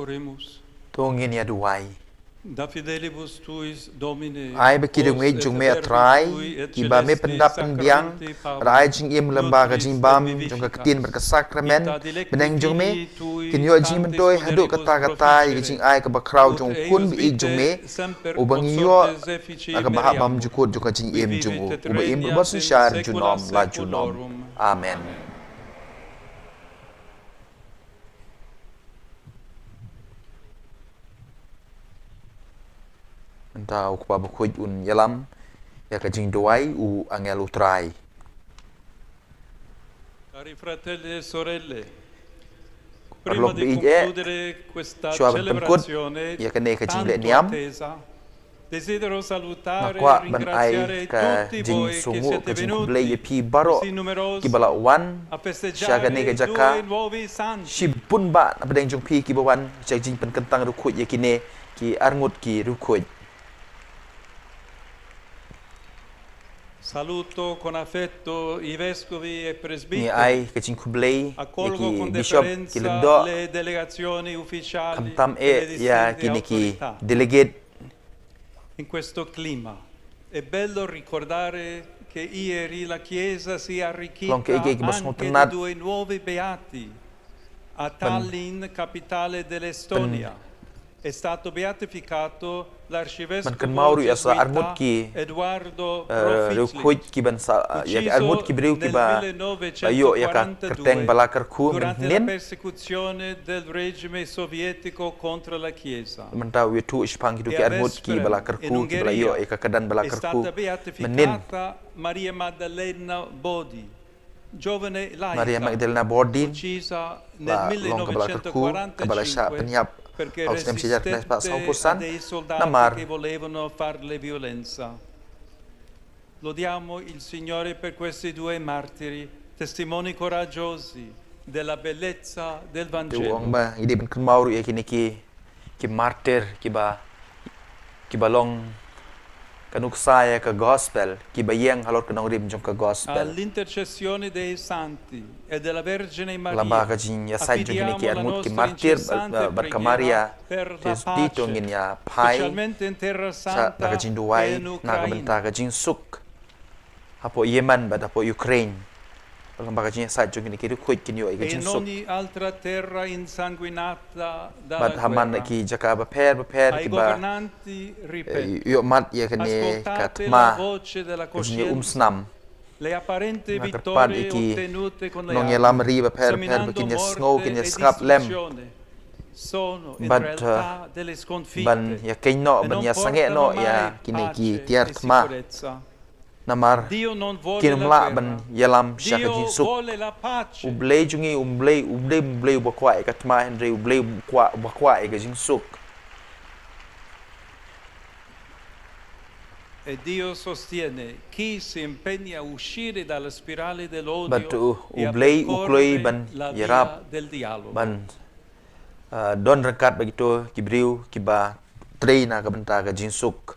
Oremus. To ngin ïa duwai. Da fidelibus tuis, Domine, ai ba ki riewngeit jong me, a Trai, ki ba me pyndap pynbiang, ra ai jingim lyngba ka jingbam jong ka ktien bad ka sakramen bneng jong me, kin ïoh jingmyntoi haduh katta katta ïa ka jingai kaba khraw jong u Khun ba ïeit jong me, uba ngi ïoh ha kaba hap bymjukut jong ka jingim jong u, uba im bad synshar junom la junom. Amen. Mynta u Kpa bakhuid un ïalam ïa ka jingduwai u angel u Trai. Cari fratelli e sorelle, paralok ba ïeit, shuwa ban pynkut ïa kane ka jingleh niam, nga kwah ban ai ka jingsngewnguh, ka jingkhublei ïa phi baroh kiba la wan sha kane ka jaka. Shibun bah na pdeng jong phi kiba wan sha ka jingpynkyntang riewkhuid ïa kine ki arngut ki riewkhuid. Saluto con affetto i vescovi e presbiteri. Ngi ai ka jingkhublei ïa ki bishop, ki lyngdoh, khamtam eh ïa kine ki delegate. In questo clima è bello ricordare che ieri la Chiesa si è arricchita anche di due nuovi beati. A Tallinn, capitale dell'Estonia, è stato beatificato l'arcivescovo gesuita Eduardo Profitlich, ucciso nel millenovecento quarantacinque. Ban kynmaw ruh ïa sa arngut ki, eh, riewkhuid ki ban sa, ïa arngut ki briew kiba la ïoh ïa ka kyrteng ba la kyrkhu mynhynnin. Durante la persecuzione del regime sovietico contro la Chiesa. Mynta u ïathuh shaphang kito ki arngut kiba la kyrkhu, kiba la ïoh ïa ka kyrdan ba la kyrkhu mynhynnin. Maria Maddalena Bodin, giovane laica, Maria Magdalena Bodin, uccisa nel millenovecento quarantacinque, la long kaba la kyrkhu, kaba la shah pynïap ha u snem shi hajar khyndai spah sawphew san, namar perché resistette a dei soldati che volevano farle violenza. Lodiamo il Signore per questi due martiri, testimoni coraggiosi della bellezza del Vangelo. Te u ong ba ngi dei ban kynmaw ruh ïa kine ki, ki martir kiba, kiba long ka nuksa ïa ka gospel, kiba ïeng halor ka nongrim jong ka gospel. All'intercessione dei santi e della Vergine Maria, lyngba ka jingïasaid jong kine ki arngut ki martir, affidiamo la nostra incessante preghiera per la pace, specialmente in Terra Santa e in Ucraina. Bad ka Maria te sdie to ngin ïa phai sha ka jingduwai na ka bynta ka jingsuk hapoh Yemen bad hapoh Ukraine. Lyngba ka jingïasaid jong kine ki riewkhuid kin ïoh ïa ka jingsuk. E in ogni altra terra insanguinata dalla guerra. Bad ha man la ki jaka bapher bapher kiba, eh, ïoh mad ïa kane ka thma, ka jingïaumsnam. Nga kyrpad ïa ki nongïalam ri bapher bapher ba kin ïasngew, kin ïasngap lem. Bad, eh, ban ïakynnoh, ban ïasangeh noh ïa kine ki tiar thma. Namar kin ym lah ban ïalam sha ka jingsuk. U Blei jong ngi, U Blei, U Blei, U Blei uba kwah ïa ka thma, hynrei U Blei uba kwah, uba kwah ïa ka jingsuk. E Dio sostiene chi si impegna a uscire dalla spirale dell'odio e a percorrere la via del dialogo. Bad U, U Blei u kloi ban ïarap, ban, ah, don ryngkat bad kito ki briew kiba trei na ka bynta ka jingsuk.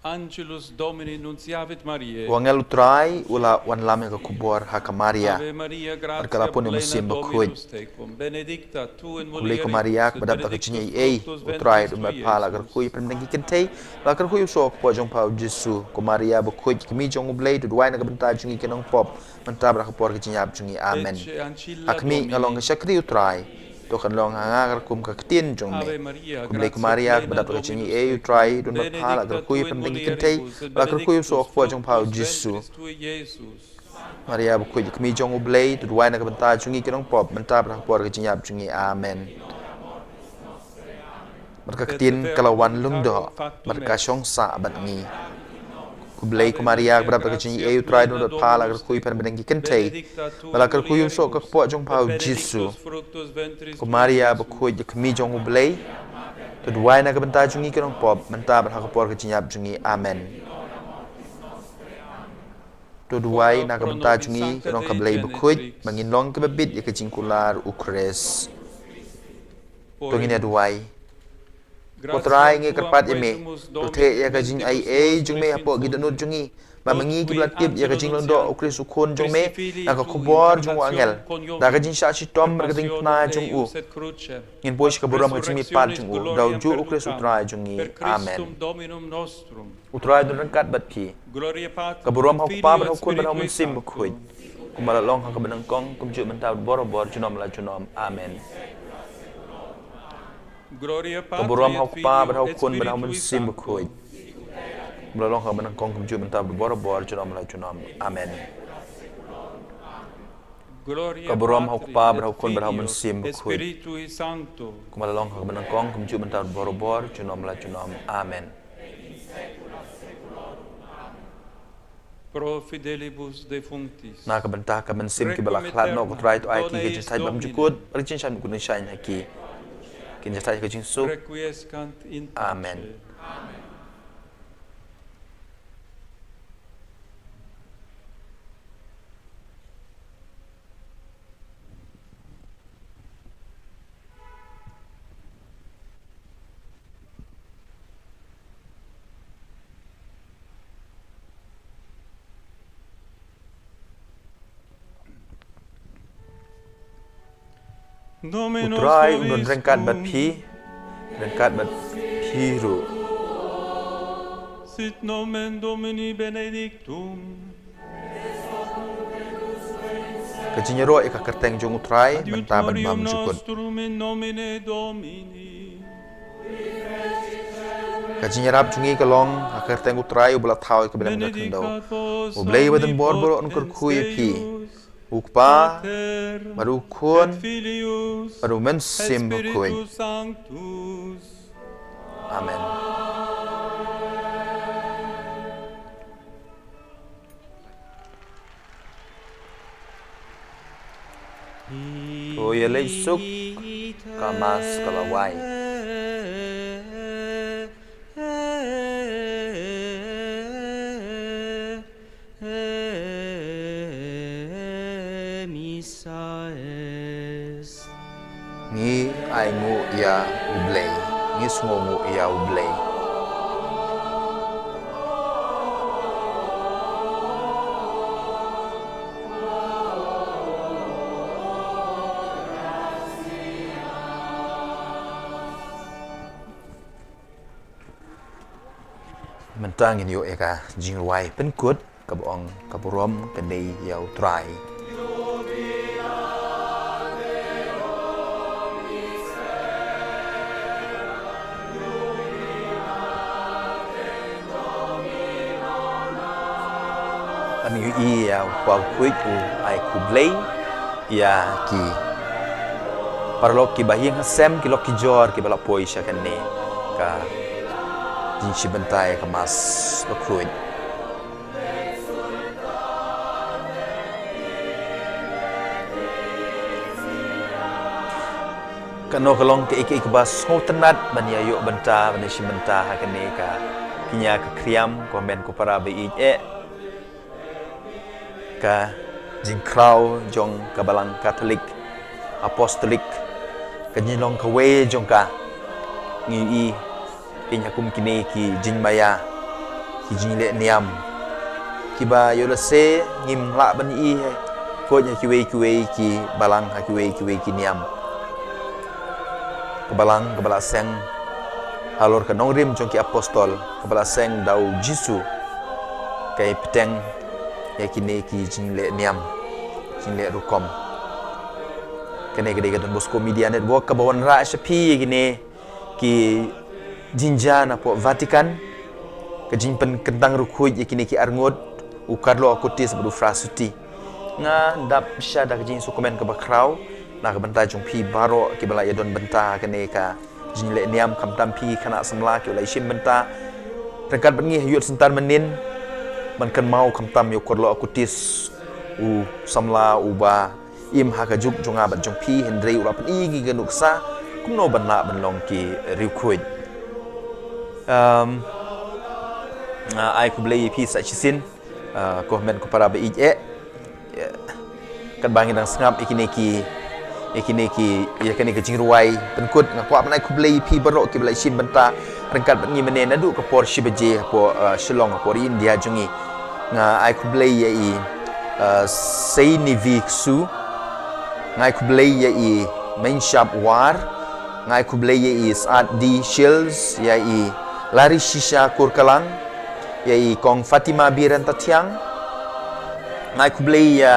Angelus Domini nuntiavit Mariae. U angel U Trai u la wanlam ïa ka khubor ha ka Maria. Ave Maria, bad ka la pun ïa u Mynsiem Bakhuid. Dominus tecum, benedicta tu in mulieribus, et benedictus fructus ventris tui, Iesus. Ko Maria bakhuid, kmie jong U Blei, to duwai na ka bynta jong ngi ki nongpop, mynta bad ha ka por ka jingïap jong ngi. Amen. Ha khmih, nga long ka shakri U Trai. To kan long ha nga katkum ka ktien jong me. Khublei ko Maria, kaba dap da ka jingaiei, U Trai u don bad pha, la kyrkhu ïa phi hapdeng ki kynthei, la kyrkhu ïa u soh ka kpoh jong pha u Jisu. Maria bakhuid, kmie jong U Blei, to duwai na ka bynta jong ngi ki nongpop, mynta bad ha ka por ka jingïap jong ngi. Amen. Bad ka ktien ka la wan lum doh, bad ka shong sah bad ngi. Khublei ko Maria, kaba dap da ka jingaiei, U Trai u don bad pha, la kyrkhu ïa phi hapdeng ki kynthei, bad la kyrkhu ïa u soh ka kpoh jong pha u Jisu. Ko Maria bakhuid, kmie jong U Blei, to duwai na ka bynta jong ngi ki nongpop, mynta bad ha ka por ka jingïap jong ngi. Amen. To duwai na ka bynta jong ngi ki nong ka Blei bakhuid, ba ngin long kiba bit ïa ka jingkular U Khrist. To ngin ïa duwai. Ko Trai, ngi kyrpad ïa me, to theh ïa ka jingaiei jong me hapoh ki dohnud jong ngi, ba ma ngi kiba la tip ïa ka jinglong doh U Khrist U Khun jong me na ka khubor jong u angel, da ka jingshah shitom bad ka jingpynthikna jong u, ngin poi sha ka burom ka jingmihpat jong u, da u juh U Khrist U Trai jong ngi. Amen. U Trai un don ryngkat bad phi. Ka burom ha u Kpa bad ha u Khun bad ha u Mynsiem Bakhuid, kumba la long ha kaba nyngkong, kumjuh mynta bad barabor, junom la junom. Amen. Ka burom ha u Kpa bad ha u Khun bad ha u Mynsiem Bakhuid, kumba la long ha kaba nyngkong, kumjuh mynta bad barabor, junom la junom. Amen. Ka burom ha u Kpa bad ha u Khun bad ha u Mynsiem Bakhuid, kumba la long ha kaba nyngkong, kumjuh mynta bad barabor, junom la junom. Amen. Pro fidelibus defunctis. Na ka bynta ka mynsiem kiba la khlad noh, ko Trai, to ai ki ka jingthait bymjukut, bad ka jingshaniah kaba kut shaniah ha ki, kin jingthait ha ka jingsuk. Requiescant in pace. Amen. U Trai un don ryngkat bad phi, ryngkat bad phi ruh. Sit nomen Domini benedictum. Ka jingïaroh ïa ka kyrteng jong U Trai mynta bad bymjukut. Ka jingïarap jong ngi ka long ha ka kyrteng U Trai uba la thaw ïa ka bneng bad ka khyndew. U Blei uba don bor baroh un kyrkhu ïa phi, U Kpa bad U Khun bad U Mynsiem Bakhuid. Amen. To ïaleit suk, ka Mass ka la wai. Missa est. Ngi ainguh ïa U Blei, ngi sngewnguh ïa U Blei. Mynta ngin ïoh ïa ka jingrwai pynkut kaba ong, ka burom ka dei ïa U Trai. Ban ïohi ïa u Kpa bakhuid u ai khublei ïa ki paralok kiba ïeng ha sem, ki lok ki jor kiba la poi sha kane ka jingshim bynta ïa ka Mass bakhuid. Kano ka long kaei kaei kaba sngewtynnat ban ïa ïoh bynta, ban ïa shim bynta ha kane ka kñia ka khriam, ko hynmen ko para ba ïeit eh. Ka jingkhraw jong ka Balang Katholik Apostolik, ka jinglong kawei jong ka. Ngi ïohi pynïaid kum kine ki jingmaïa, ki jingleh niam kiba ïoh lehse ngim lah ban ïohi ha koit ha kiwei kiwei ki balang, ha kiwei kiwei ki niam. Ka balang kaba la seng halor ka nongrim jong ki apostol, kaba la seng da u Jisu, ka ïai bteng ïa kine ki jingleh niam, jingleh rukom. Kane ka dei ka Don Bosco Media Network kaba wanrah sha phi ïa kine ki jingjia napoh Vatican, ka jingpynkyntang rukhuid ïa kine ki arngut, u Carlo Acutis bad u Fra Sutti. Nga dap sha da ka jingsngewkmen kaba khraw na ka bynta jong phi baroh kiba la ïadon bynta ha kane ka jingleh niam, khamtam phi khynnah samla kiba la ïashim bynta ryngkat bad ngi ha ïoh syntan mynnin, ban kynmaw khamtam ïa u Carlo Acutis, u samla uba im ha ka juk jong nga bad jong phi, hynrei u la pyni ïa ki nuksa kumno ban lah ban long ki riewkhuid. Um, ah, ai khublei ïa phi sa shisien, ah, ko hynmen ko para ba ïeit eh. Katba ngi dang sngap ïa kine ki ïa kine ki, ïa kane ka jingrwai pynkut. Nga kwah ban ai khublei ïa phi baroh kiba la shim bynta ryngkat bad ngi mynne naduh ka por shi baje hapoh, uh, Shillong, hapoh ri India jong ngi. Nga ai khublei ïa i, uh, Seinivi Ksu. Nga ai khublei ïa i Meinshap War. Nga ai khublei ïa i Saad D Shields, ïa i Larishisha Kurkalang, ïa i Kong Fatima Biran Tathiang. Nga ai khublei ïa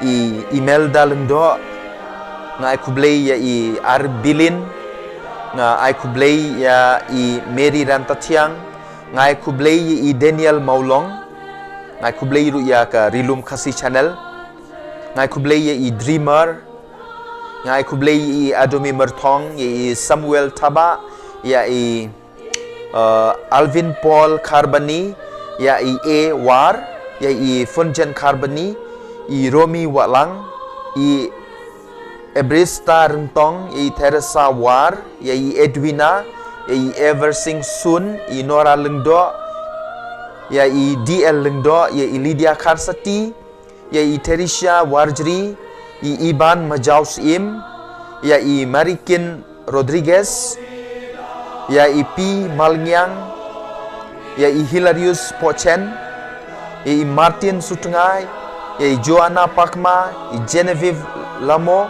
i Imelda Lyngdoh. Nga ai khublei ïa i Arbilin. Nga ai khublei ïa i Mary Ran Tathiang. Nga ai khublei ïa i Daniel Maulong. Nga ai khublei ruh ïa ka Rilum Khasi Channel. Nga ai khublei ïa i Dreamer. Nga ai khublei ïa i Adomi Myrthong, ïa i Samuel Thabah, ïa i, uh, Alvin Paul Kharbani, ïa i A War, ïa i Funjan Kharbani, i Romi Wahlang, i Ebrista Ryntong, ïa i Theresa War, ïa i Edwina, ïa i Eversing Sun, i Nora Lyngdoh, ïa i D L Lyngdoh, ïa i Lydia Kharsati, ïa i Theresia Warjri, i Iban Majaw Syiem, ïa i Marikin Rodriguez, ïa i P Malngiang, ïa i Hilarius Pochen, ïa i Martin Sutngai, ïa i Joanna Pakma, i Genevieve Lamo,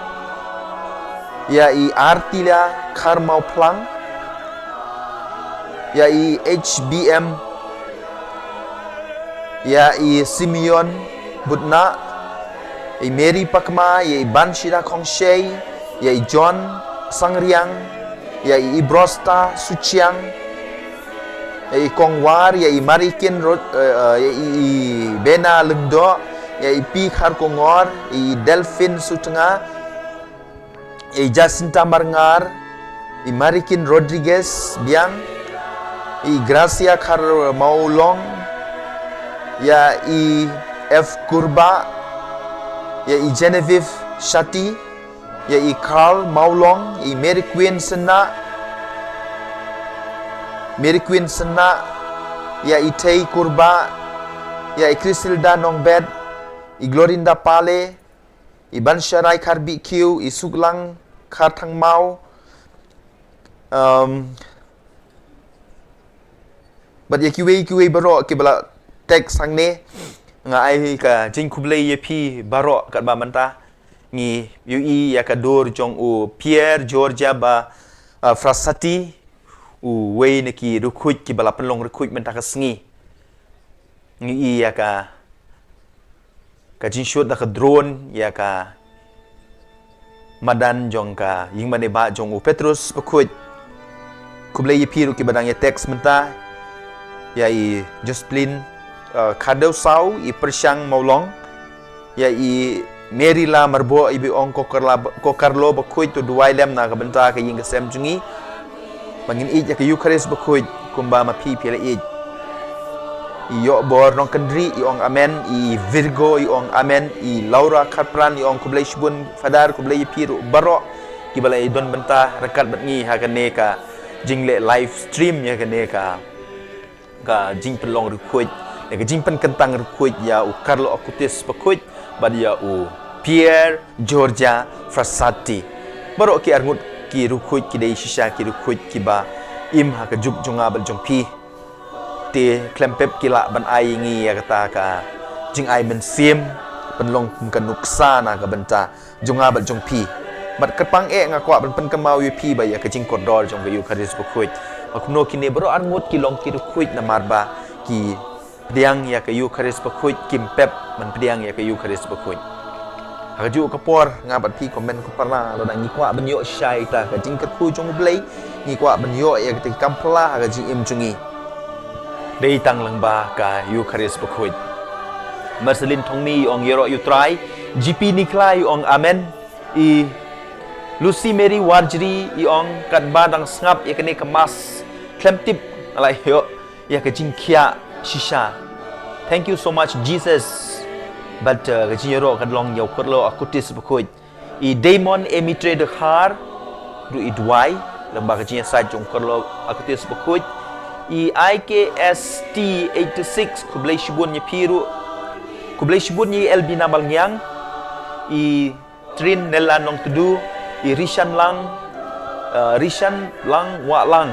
ïa i Artilia Kharmawphlang, ïa i H B M, ïa i Simeon Butna, ïa i Mary Pakma, ïa i Banshira Khongshei, ïa i John Sangriang, ïa i Ibrosta Suchiang, ïa i Kongwar, ïa i Marikin Rod-, eh, eh, ïa i, i Bena Lyngdoh, ïa i P Kharkongor, ïa i Delphine Sutnga, ïa i Jacinta Marngar, i Marikin Rodriguez Biang, i Gracia Kharmawlong, ïa i F Kurba, ïa i Genevieve Shati, ïa i Carl Mawlong, i Mary Queen Sena, Mary Queen Sena, ïa i Thei Kurba, ïa i Christilda Nongbet, i Glorinda Pale, i Bansharai Kharbih Khiew, i Suklang Kharthangmaw, um, bad ïa kiwei kiwei baroh kiba la text hangne. Nga ai ka jingkhublei ïa phi baroh katba mynta ngi ïohi ïa ka dur jong u Pierre Georgia ba, uh, Frassati, uwei na ki riewkhuid kiba la pynlong riewkhuid mynta ka sngi. Ngi ïohi ïa ka, ka jingshoot da ka drone ïa ka madan jong ka ïingmane ba jong u Petrus Bakhuid. Khublei ïa phi ruh kiba dang ïa text mynta. Ïa i Jocelyn, uh, Khardewsaw, i Pyrshang Mawlong, ïa i Mary La Marboh, i ba ong ko Karla, ko Karlo Bakhuid, to duwai lem na ka bynta ka ïing ka sem jong ngi. Ba ngin ïeit ïa ka Eucharist Bakhuid kumba ma phi phi la ïeit. I Ïohbor Nongkyndri i ong amen, i Virgo i ong amen, i Laura Kharpran i ong khublei shibun Father, khublei ïa phi ruh baroh kiba la ïa don bynta ryngkat bad ngi ha kane ka jingleh live stream ïa kane ka ka jingpynlong riewkhuid, ïa ka jingpynkyntang riewkhuid ïa u Carlo Acutis Bakhuid bad ïa u Pierre Georgia Frassati. Baroh ki arngut ki riewkhuid ki dei shisha ki riewkhuid kiba im ha ka juk jong nga bad jong phi. Te khlem pep ki lah ban ai ïa ngi ïa kata ka jingai mynsiem, pynlong kum ka nuksa na ka bynta jong nga bad jong phi. Bad kyrpang eh nga kwah ban pynkynmaw ïa phi ba ïa ka jingkordor jong ka Eucharist Bakhuid, ba kumno kine baroh arngut ki long ki riewkhuid namar ba ki pdiang ïa ka Eucharist Bakhuid, kim pep ban pdiang ïa ka Eucharist Bakhuid. Ha kajuh ka por nga bad phi kumne kumne la dang ngi kwah ban ïoh shai ïa ka jingkyrkhu jong U Blei, ngi kwah ban ïoh ïa kata ki kam phylla ha ka jingim jong ngi. Dei tang lyngba ka Eucharist Bakhuid. Marceline Thongmi i ong ïaroh ïa U Trai, G P Nikla i ong amen, i Lucy Mary Warjri i ong katba dang sngap ïa kane ka mass khlem tip nga la ïoh ïa ka jingkhiah shisha. Thank you so much Jesus. Bad, uh, ka jingïaroh ka long ïa U Carlo Acutis Bakhuid. I Damon Emitre Dkhar ruh i duwai lyngba ka jingïasaid jong U Carlo Acutis Bakhuid. I I K S T eighty-six, khublei shibun ïa phi ruh. Khublei shibun ïa i Elbina Malngiang. I Trin Nella Nongtdu, i Rishan Lang, uh, Rishan Lang Wah Lang,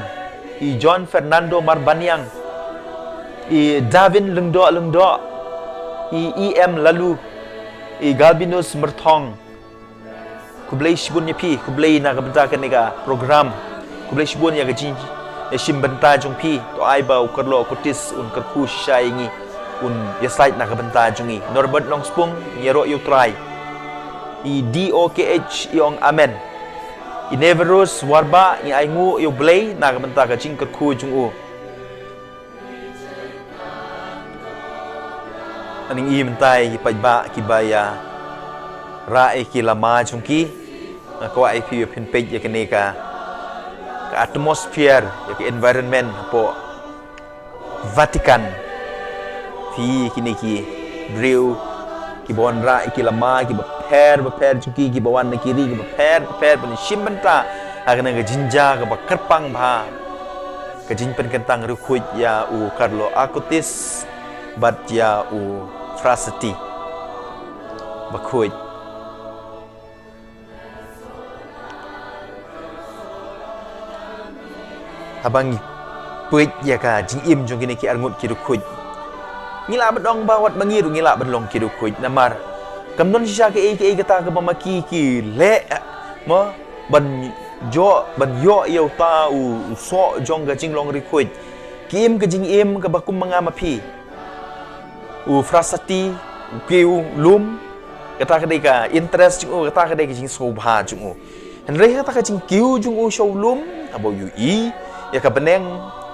i John Fernando Marbaniang, i Davin Lengdoh Lengdoh, i E M Lalu, i Galbinus Merthong. Khublei shibun ïa phi, khublei na ka bynta kane ka program. Khublei shibun ïa ka jingïashim bynta jong phi. To ai ba u Karlo Akotis un kyrkhu shisha ïa ngi, un ïasaid na ka bynta jong ngi. Norbert Nongspung, ngi ïaroh ïa u Trai. I D O K H i ong amen. I Neverus Warba, ngi ai nguh ïa u Blei na ka bynta ka jingkyrkhu jong u. Ani i mynta i paidbah kiba ïa rah ïa ki lama jong ki. Nga kwah ïa phi ïa phin peit ïa kane ka, ka atmosphere, ïa ka environment hapoh Vatican. Phi kine ki briew kiba wanrah ïa ki lama kiba pher ba pher jong ki, kiba wan na ki ri kiba pher ba pher ban shim bynta ha kane ka jingjia kaba kyrpang bha. Ka jingpynkyntang riewkhuid ïa u Karlo Akotis bad ïa u Frassati bakhuid. Haba ngi peit ïa ka jingim jong kine ki arngut ki riewkhuid, ngi lah ban ong ba wat ma ngi ruh ngi lah ban long ki riewkhuid namar kam don shisha kaei kaei kata kaba ma ki ki leh mo ban ïoh, ban ïoh ïa uta u, u soh jong ka jinglong riewkhuid. Ki im ka jingim kaba kum ma nga ma phi. U Frassati u kiew lum, kata ka dei ka interest jong u, kata ka dei ka jingsngewbha jong u. Hynrei kata ka jingkiew jong u sha u lum, haba u ïohi ïa ka bneng,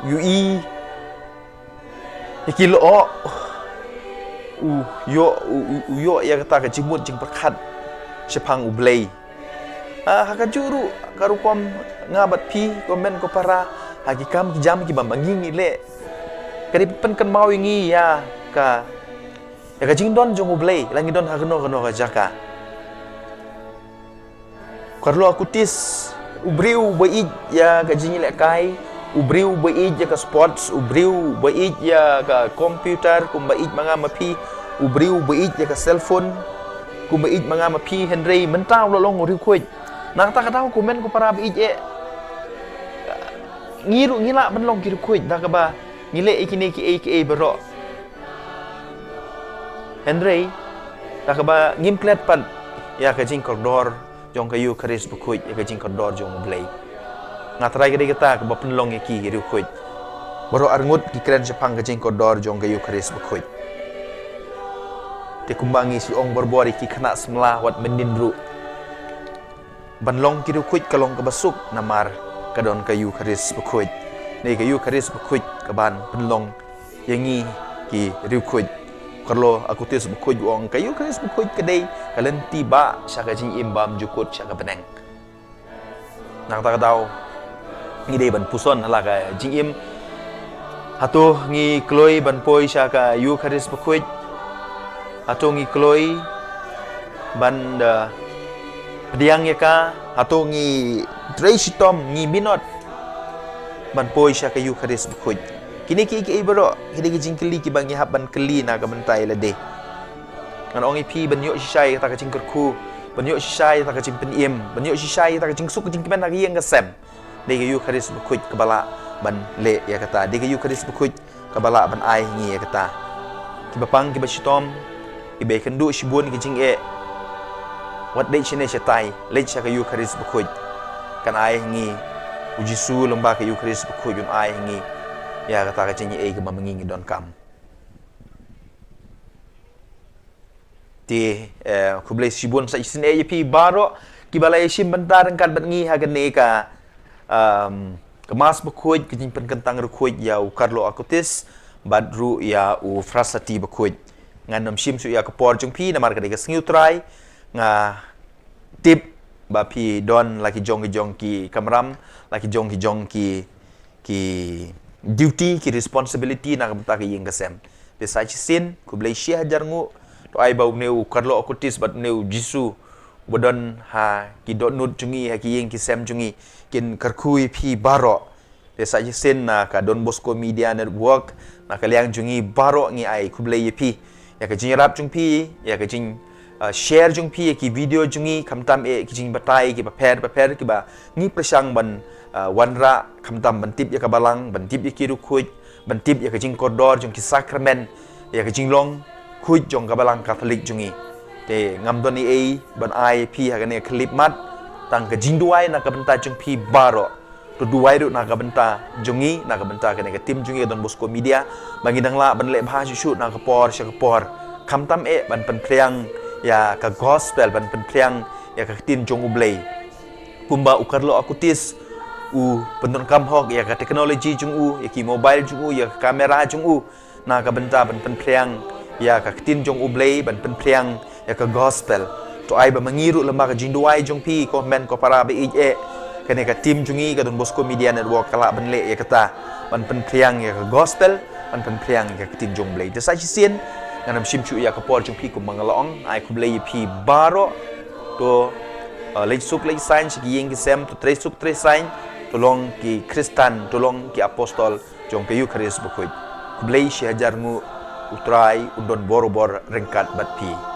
u ïohi ïa ki lyoh, u ïoh, u, u, u ïoh ïa kata ka jingmut jingpyrkhat shaphang U Blei. Ha, ha kajuh ruh ka rukom nga bad phi, ko hynmen ko para, ha ki kam ki jam kiba ma ngi ngi leh, ka dei pynkynmaw ïa ngi ïa ka, ïa ka jingdon jong U Blei la ngi don ha kano kano ka jaka. Karlo Akotis, u briew ba ïeit ïa ka jingïalehkai, u briew ba ïeit ïa ka sports, u briew ba ïeit ïa ka computer kumba ïeit ma nga ma phi, u briew ba ïeit ïa ka cellphone kumba ïeit ma nga ma phi. Hynrei mynta u la long u riewkhuid. Na kata ka daw, ko hynmen ko para ba ïeit eh, ngi ruh ngi lah ban long ki riewkhuid da kaba ngi leh ïa kine kiei kiei baroh. Hynrei da kaba ngim klet pat ïa ka jingkordor jong ka Eukharist bakhuid, ïa ka jingkordor jong U Blei. Nga trai ka dei kata kaba pynlong ïa ki riewkhuid. Baroh arngut ki kren shaphang ka jingkordor jong ka Eukharist bakhuid. Te kumba ngi shu ong borbor, ïa ki khynnah samla wat mynnin ruh ban long ki riewkhuid ka long kaba suk namar ka don ka Eukharist bakhuid. Dei ka Eukharist bakhuid kaban pynlong ïa ngi ki riewkhuid. Karlo Akotis bakhuid u ong ka Eukharist bakhuid ka dei ka lynti ba sha ka jingim bymjukut sha ka bneng. Na kata ka daw ngi dei ban puson ha la ka jingim. Hato ngi kloi ban poi sha ka Eukharist bakhuid? Hato ngi kloi ban da pdiang ïa ka? Hato ngi trei shitom, ngi minot ban poi sha ka Eukharist bakhuid? Kine kiei kiei baroh ki dei ki jingkylli kiba ngi hap ban kylli na ka bynta ïa lade. Ngan ong ïa phi ban ïoh shisha ïa kata ka jingkyrkhu, ban ïoh shisha ïa kata ka jingpynim, ban ïoh shisha ïa kata ka jingsuk ka jingkmen ha ka ïing ka sem. Dei ka Eukharist bakhuid kaba lah ban leh ïa kata. Dei ka Eukharist bakhuid kaba lah ban ai ngi ïa kata. Kiba pang kiba shitom, kiba ïakynduh shibun ki jingeh, wat leit shane shatai, leit sha ka Eukharist bakhuid. Kan ai ngi, U Jisu lyngba ka Eukharist bakhuid un ai ngi ïa kata ka jingeh kaba ma ngi ngi donkam. Te, eh, khublei shibun sa shisien eh ïa phi baroh kiba la ïashim bynta ryngkat bad ngi ha kane ka, um, ka Mass bakhuid, ka jingpynkyntang riewkhuid ïa u Carlo Acutis bad ruh ïa u Frassati bakhuid. Ngan ym shim shuh ïa ka por jong phi namar ka dei ka sngi U Trai. Nga tip ba phi don la ki jong ki jong ki kamram, la ki jong ki jong ki, ki duty, ki responsibility na ka bynta ka ïing ka sem. Te sa shisien, khublei shi hajar nguh, to ai ba une u Carlo Acutis bad une u Jisu uba don ha ki dohnud jong ngi, ha ki ïing ki sem jong ngi, kin kyrkhu ïa phi baroh. Te sa shisien na ka Don Bosco Media Network, na ka liang jong ngi baroh ngi ai khublei ïa phi ïa ka jingïarap jong phi, ïa ka jing, uh, share jong phi ïa ki video jong ngi, khamtam eh ki jingbatai kiba pher ba pher kiba ngi pyrshang ban uh, wanrah, khamtam ban tip ïa ka balang, ban tip ïa ki riewkhuid, ban tip ïa ka jingkordor jong ki sakramen, ïa ka jinglong khuid jong ka Balang Katholik jong ngi. Te ngam don ei ei ban ai phi ha kane ka khyllipmat, tang ka jingduwai na ka bynta jong phi baroh. To duwai ruh na ka bynta jong ngi, na ka bynta kane ka team jong ngi Don Bosco Media, ba ngin nang lah ban leh bha shuh shuh na ka por sha ka por. Khamtam eh ban pynphriang ïa ka gospel, ban pynphriang ïa ka ktien jong U Blei. Kumba u Carlo Acutis u pyndonkam hok ïa ka technology jong u, ïa ki mobile jong u, ïa ka camera jong u, na ka bynta ban pynphriang ïa ka ktien jong U Blei, ban pynphriang ïa ka gospel. To ai ba ma ngi ruh, lem bad ka jingduwai jong phi, ko hynmen ko para ba ïeit eh, kane ka team jong ngi ka Don Bosco Media Network ka lah ban leh ïa kata, ban pynphriang ïa ka gospel, ban pynphriang ïa ka ktien jong U Blei. Te sa shisien, ngan ym shim shuh ïa ka por jong phi, kumba nga la ong, ai khublei ïa phi baroh. To uh, leit suk leit saiñ sha ki ïing ki sem, to trei suk trei saiñ, to long ki Khristan, to long ki apostol jong ka Eukharist bakhuid. Khublei shihajar nguh, U Trai un don borabor ryngkat bad phi.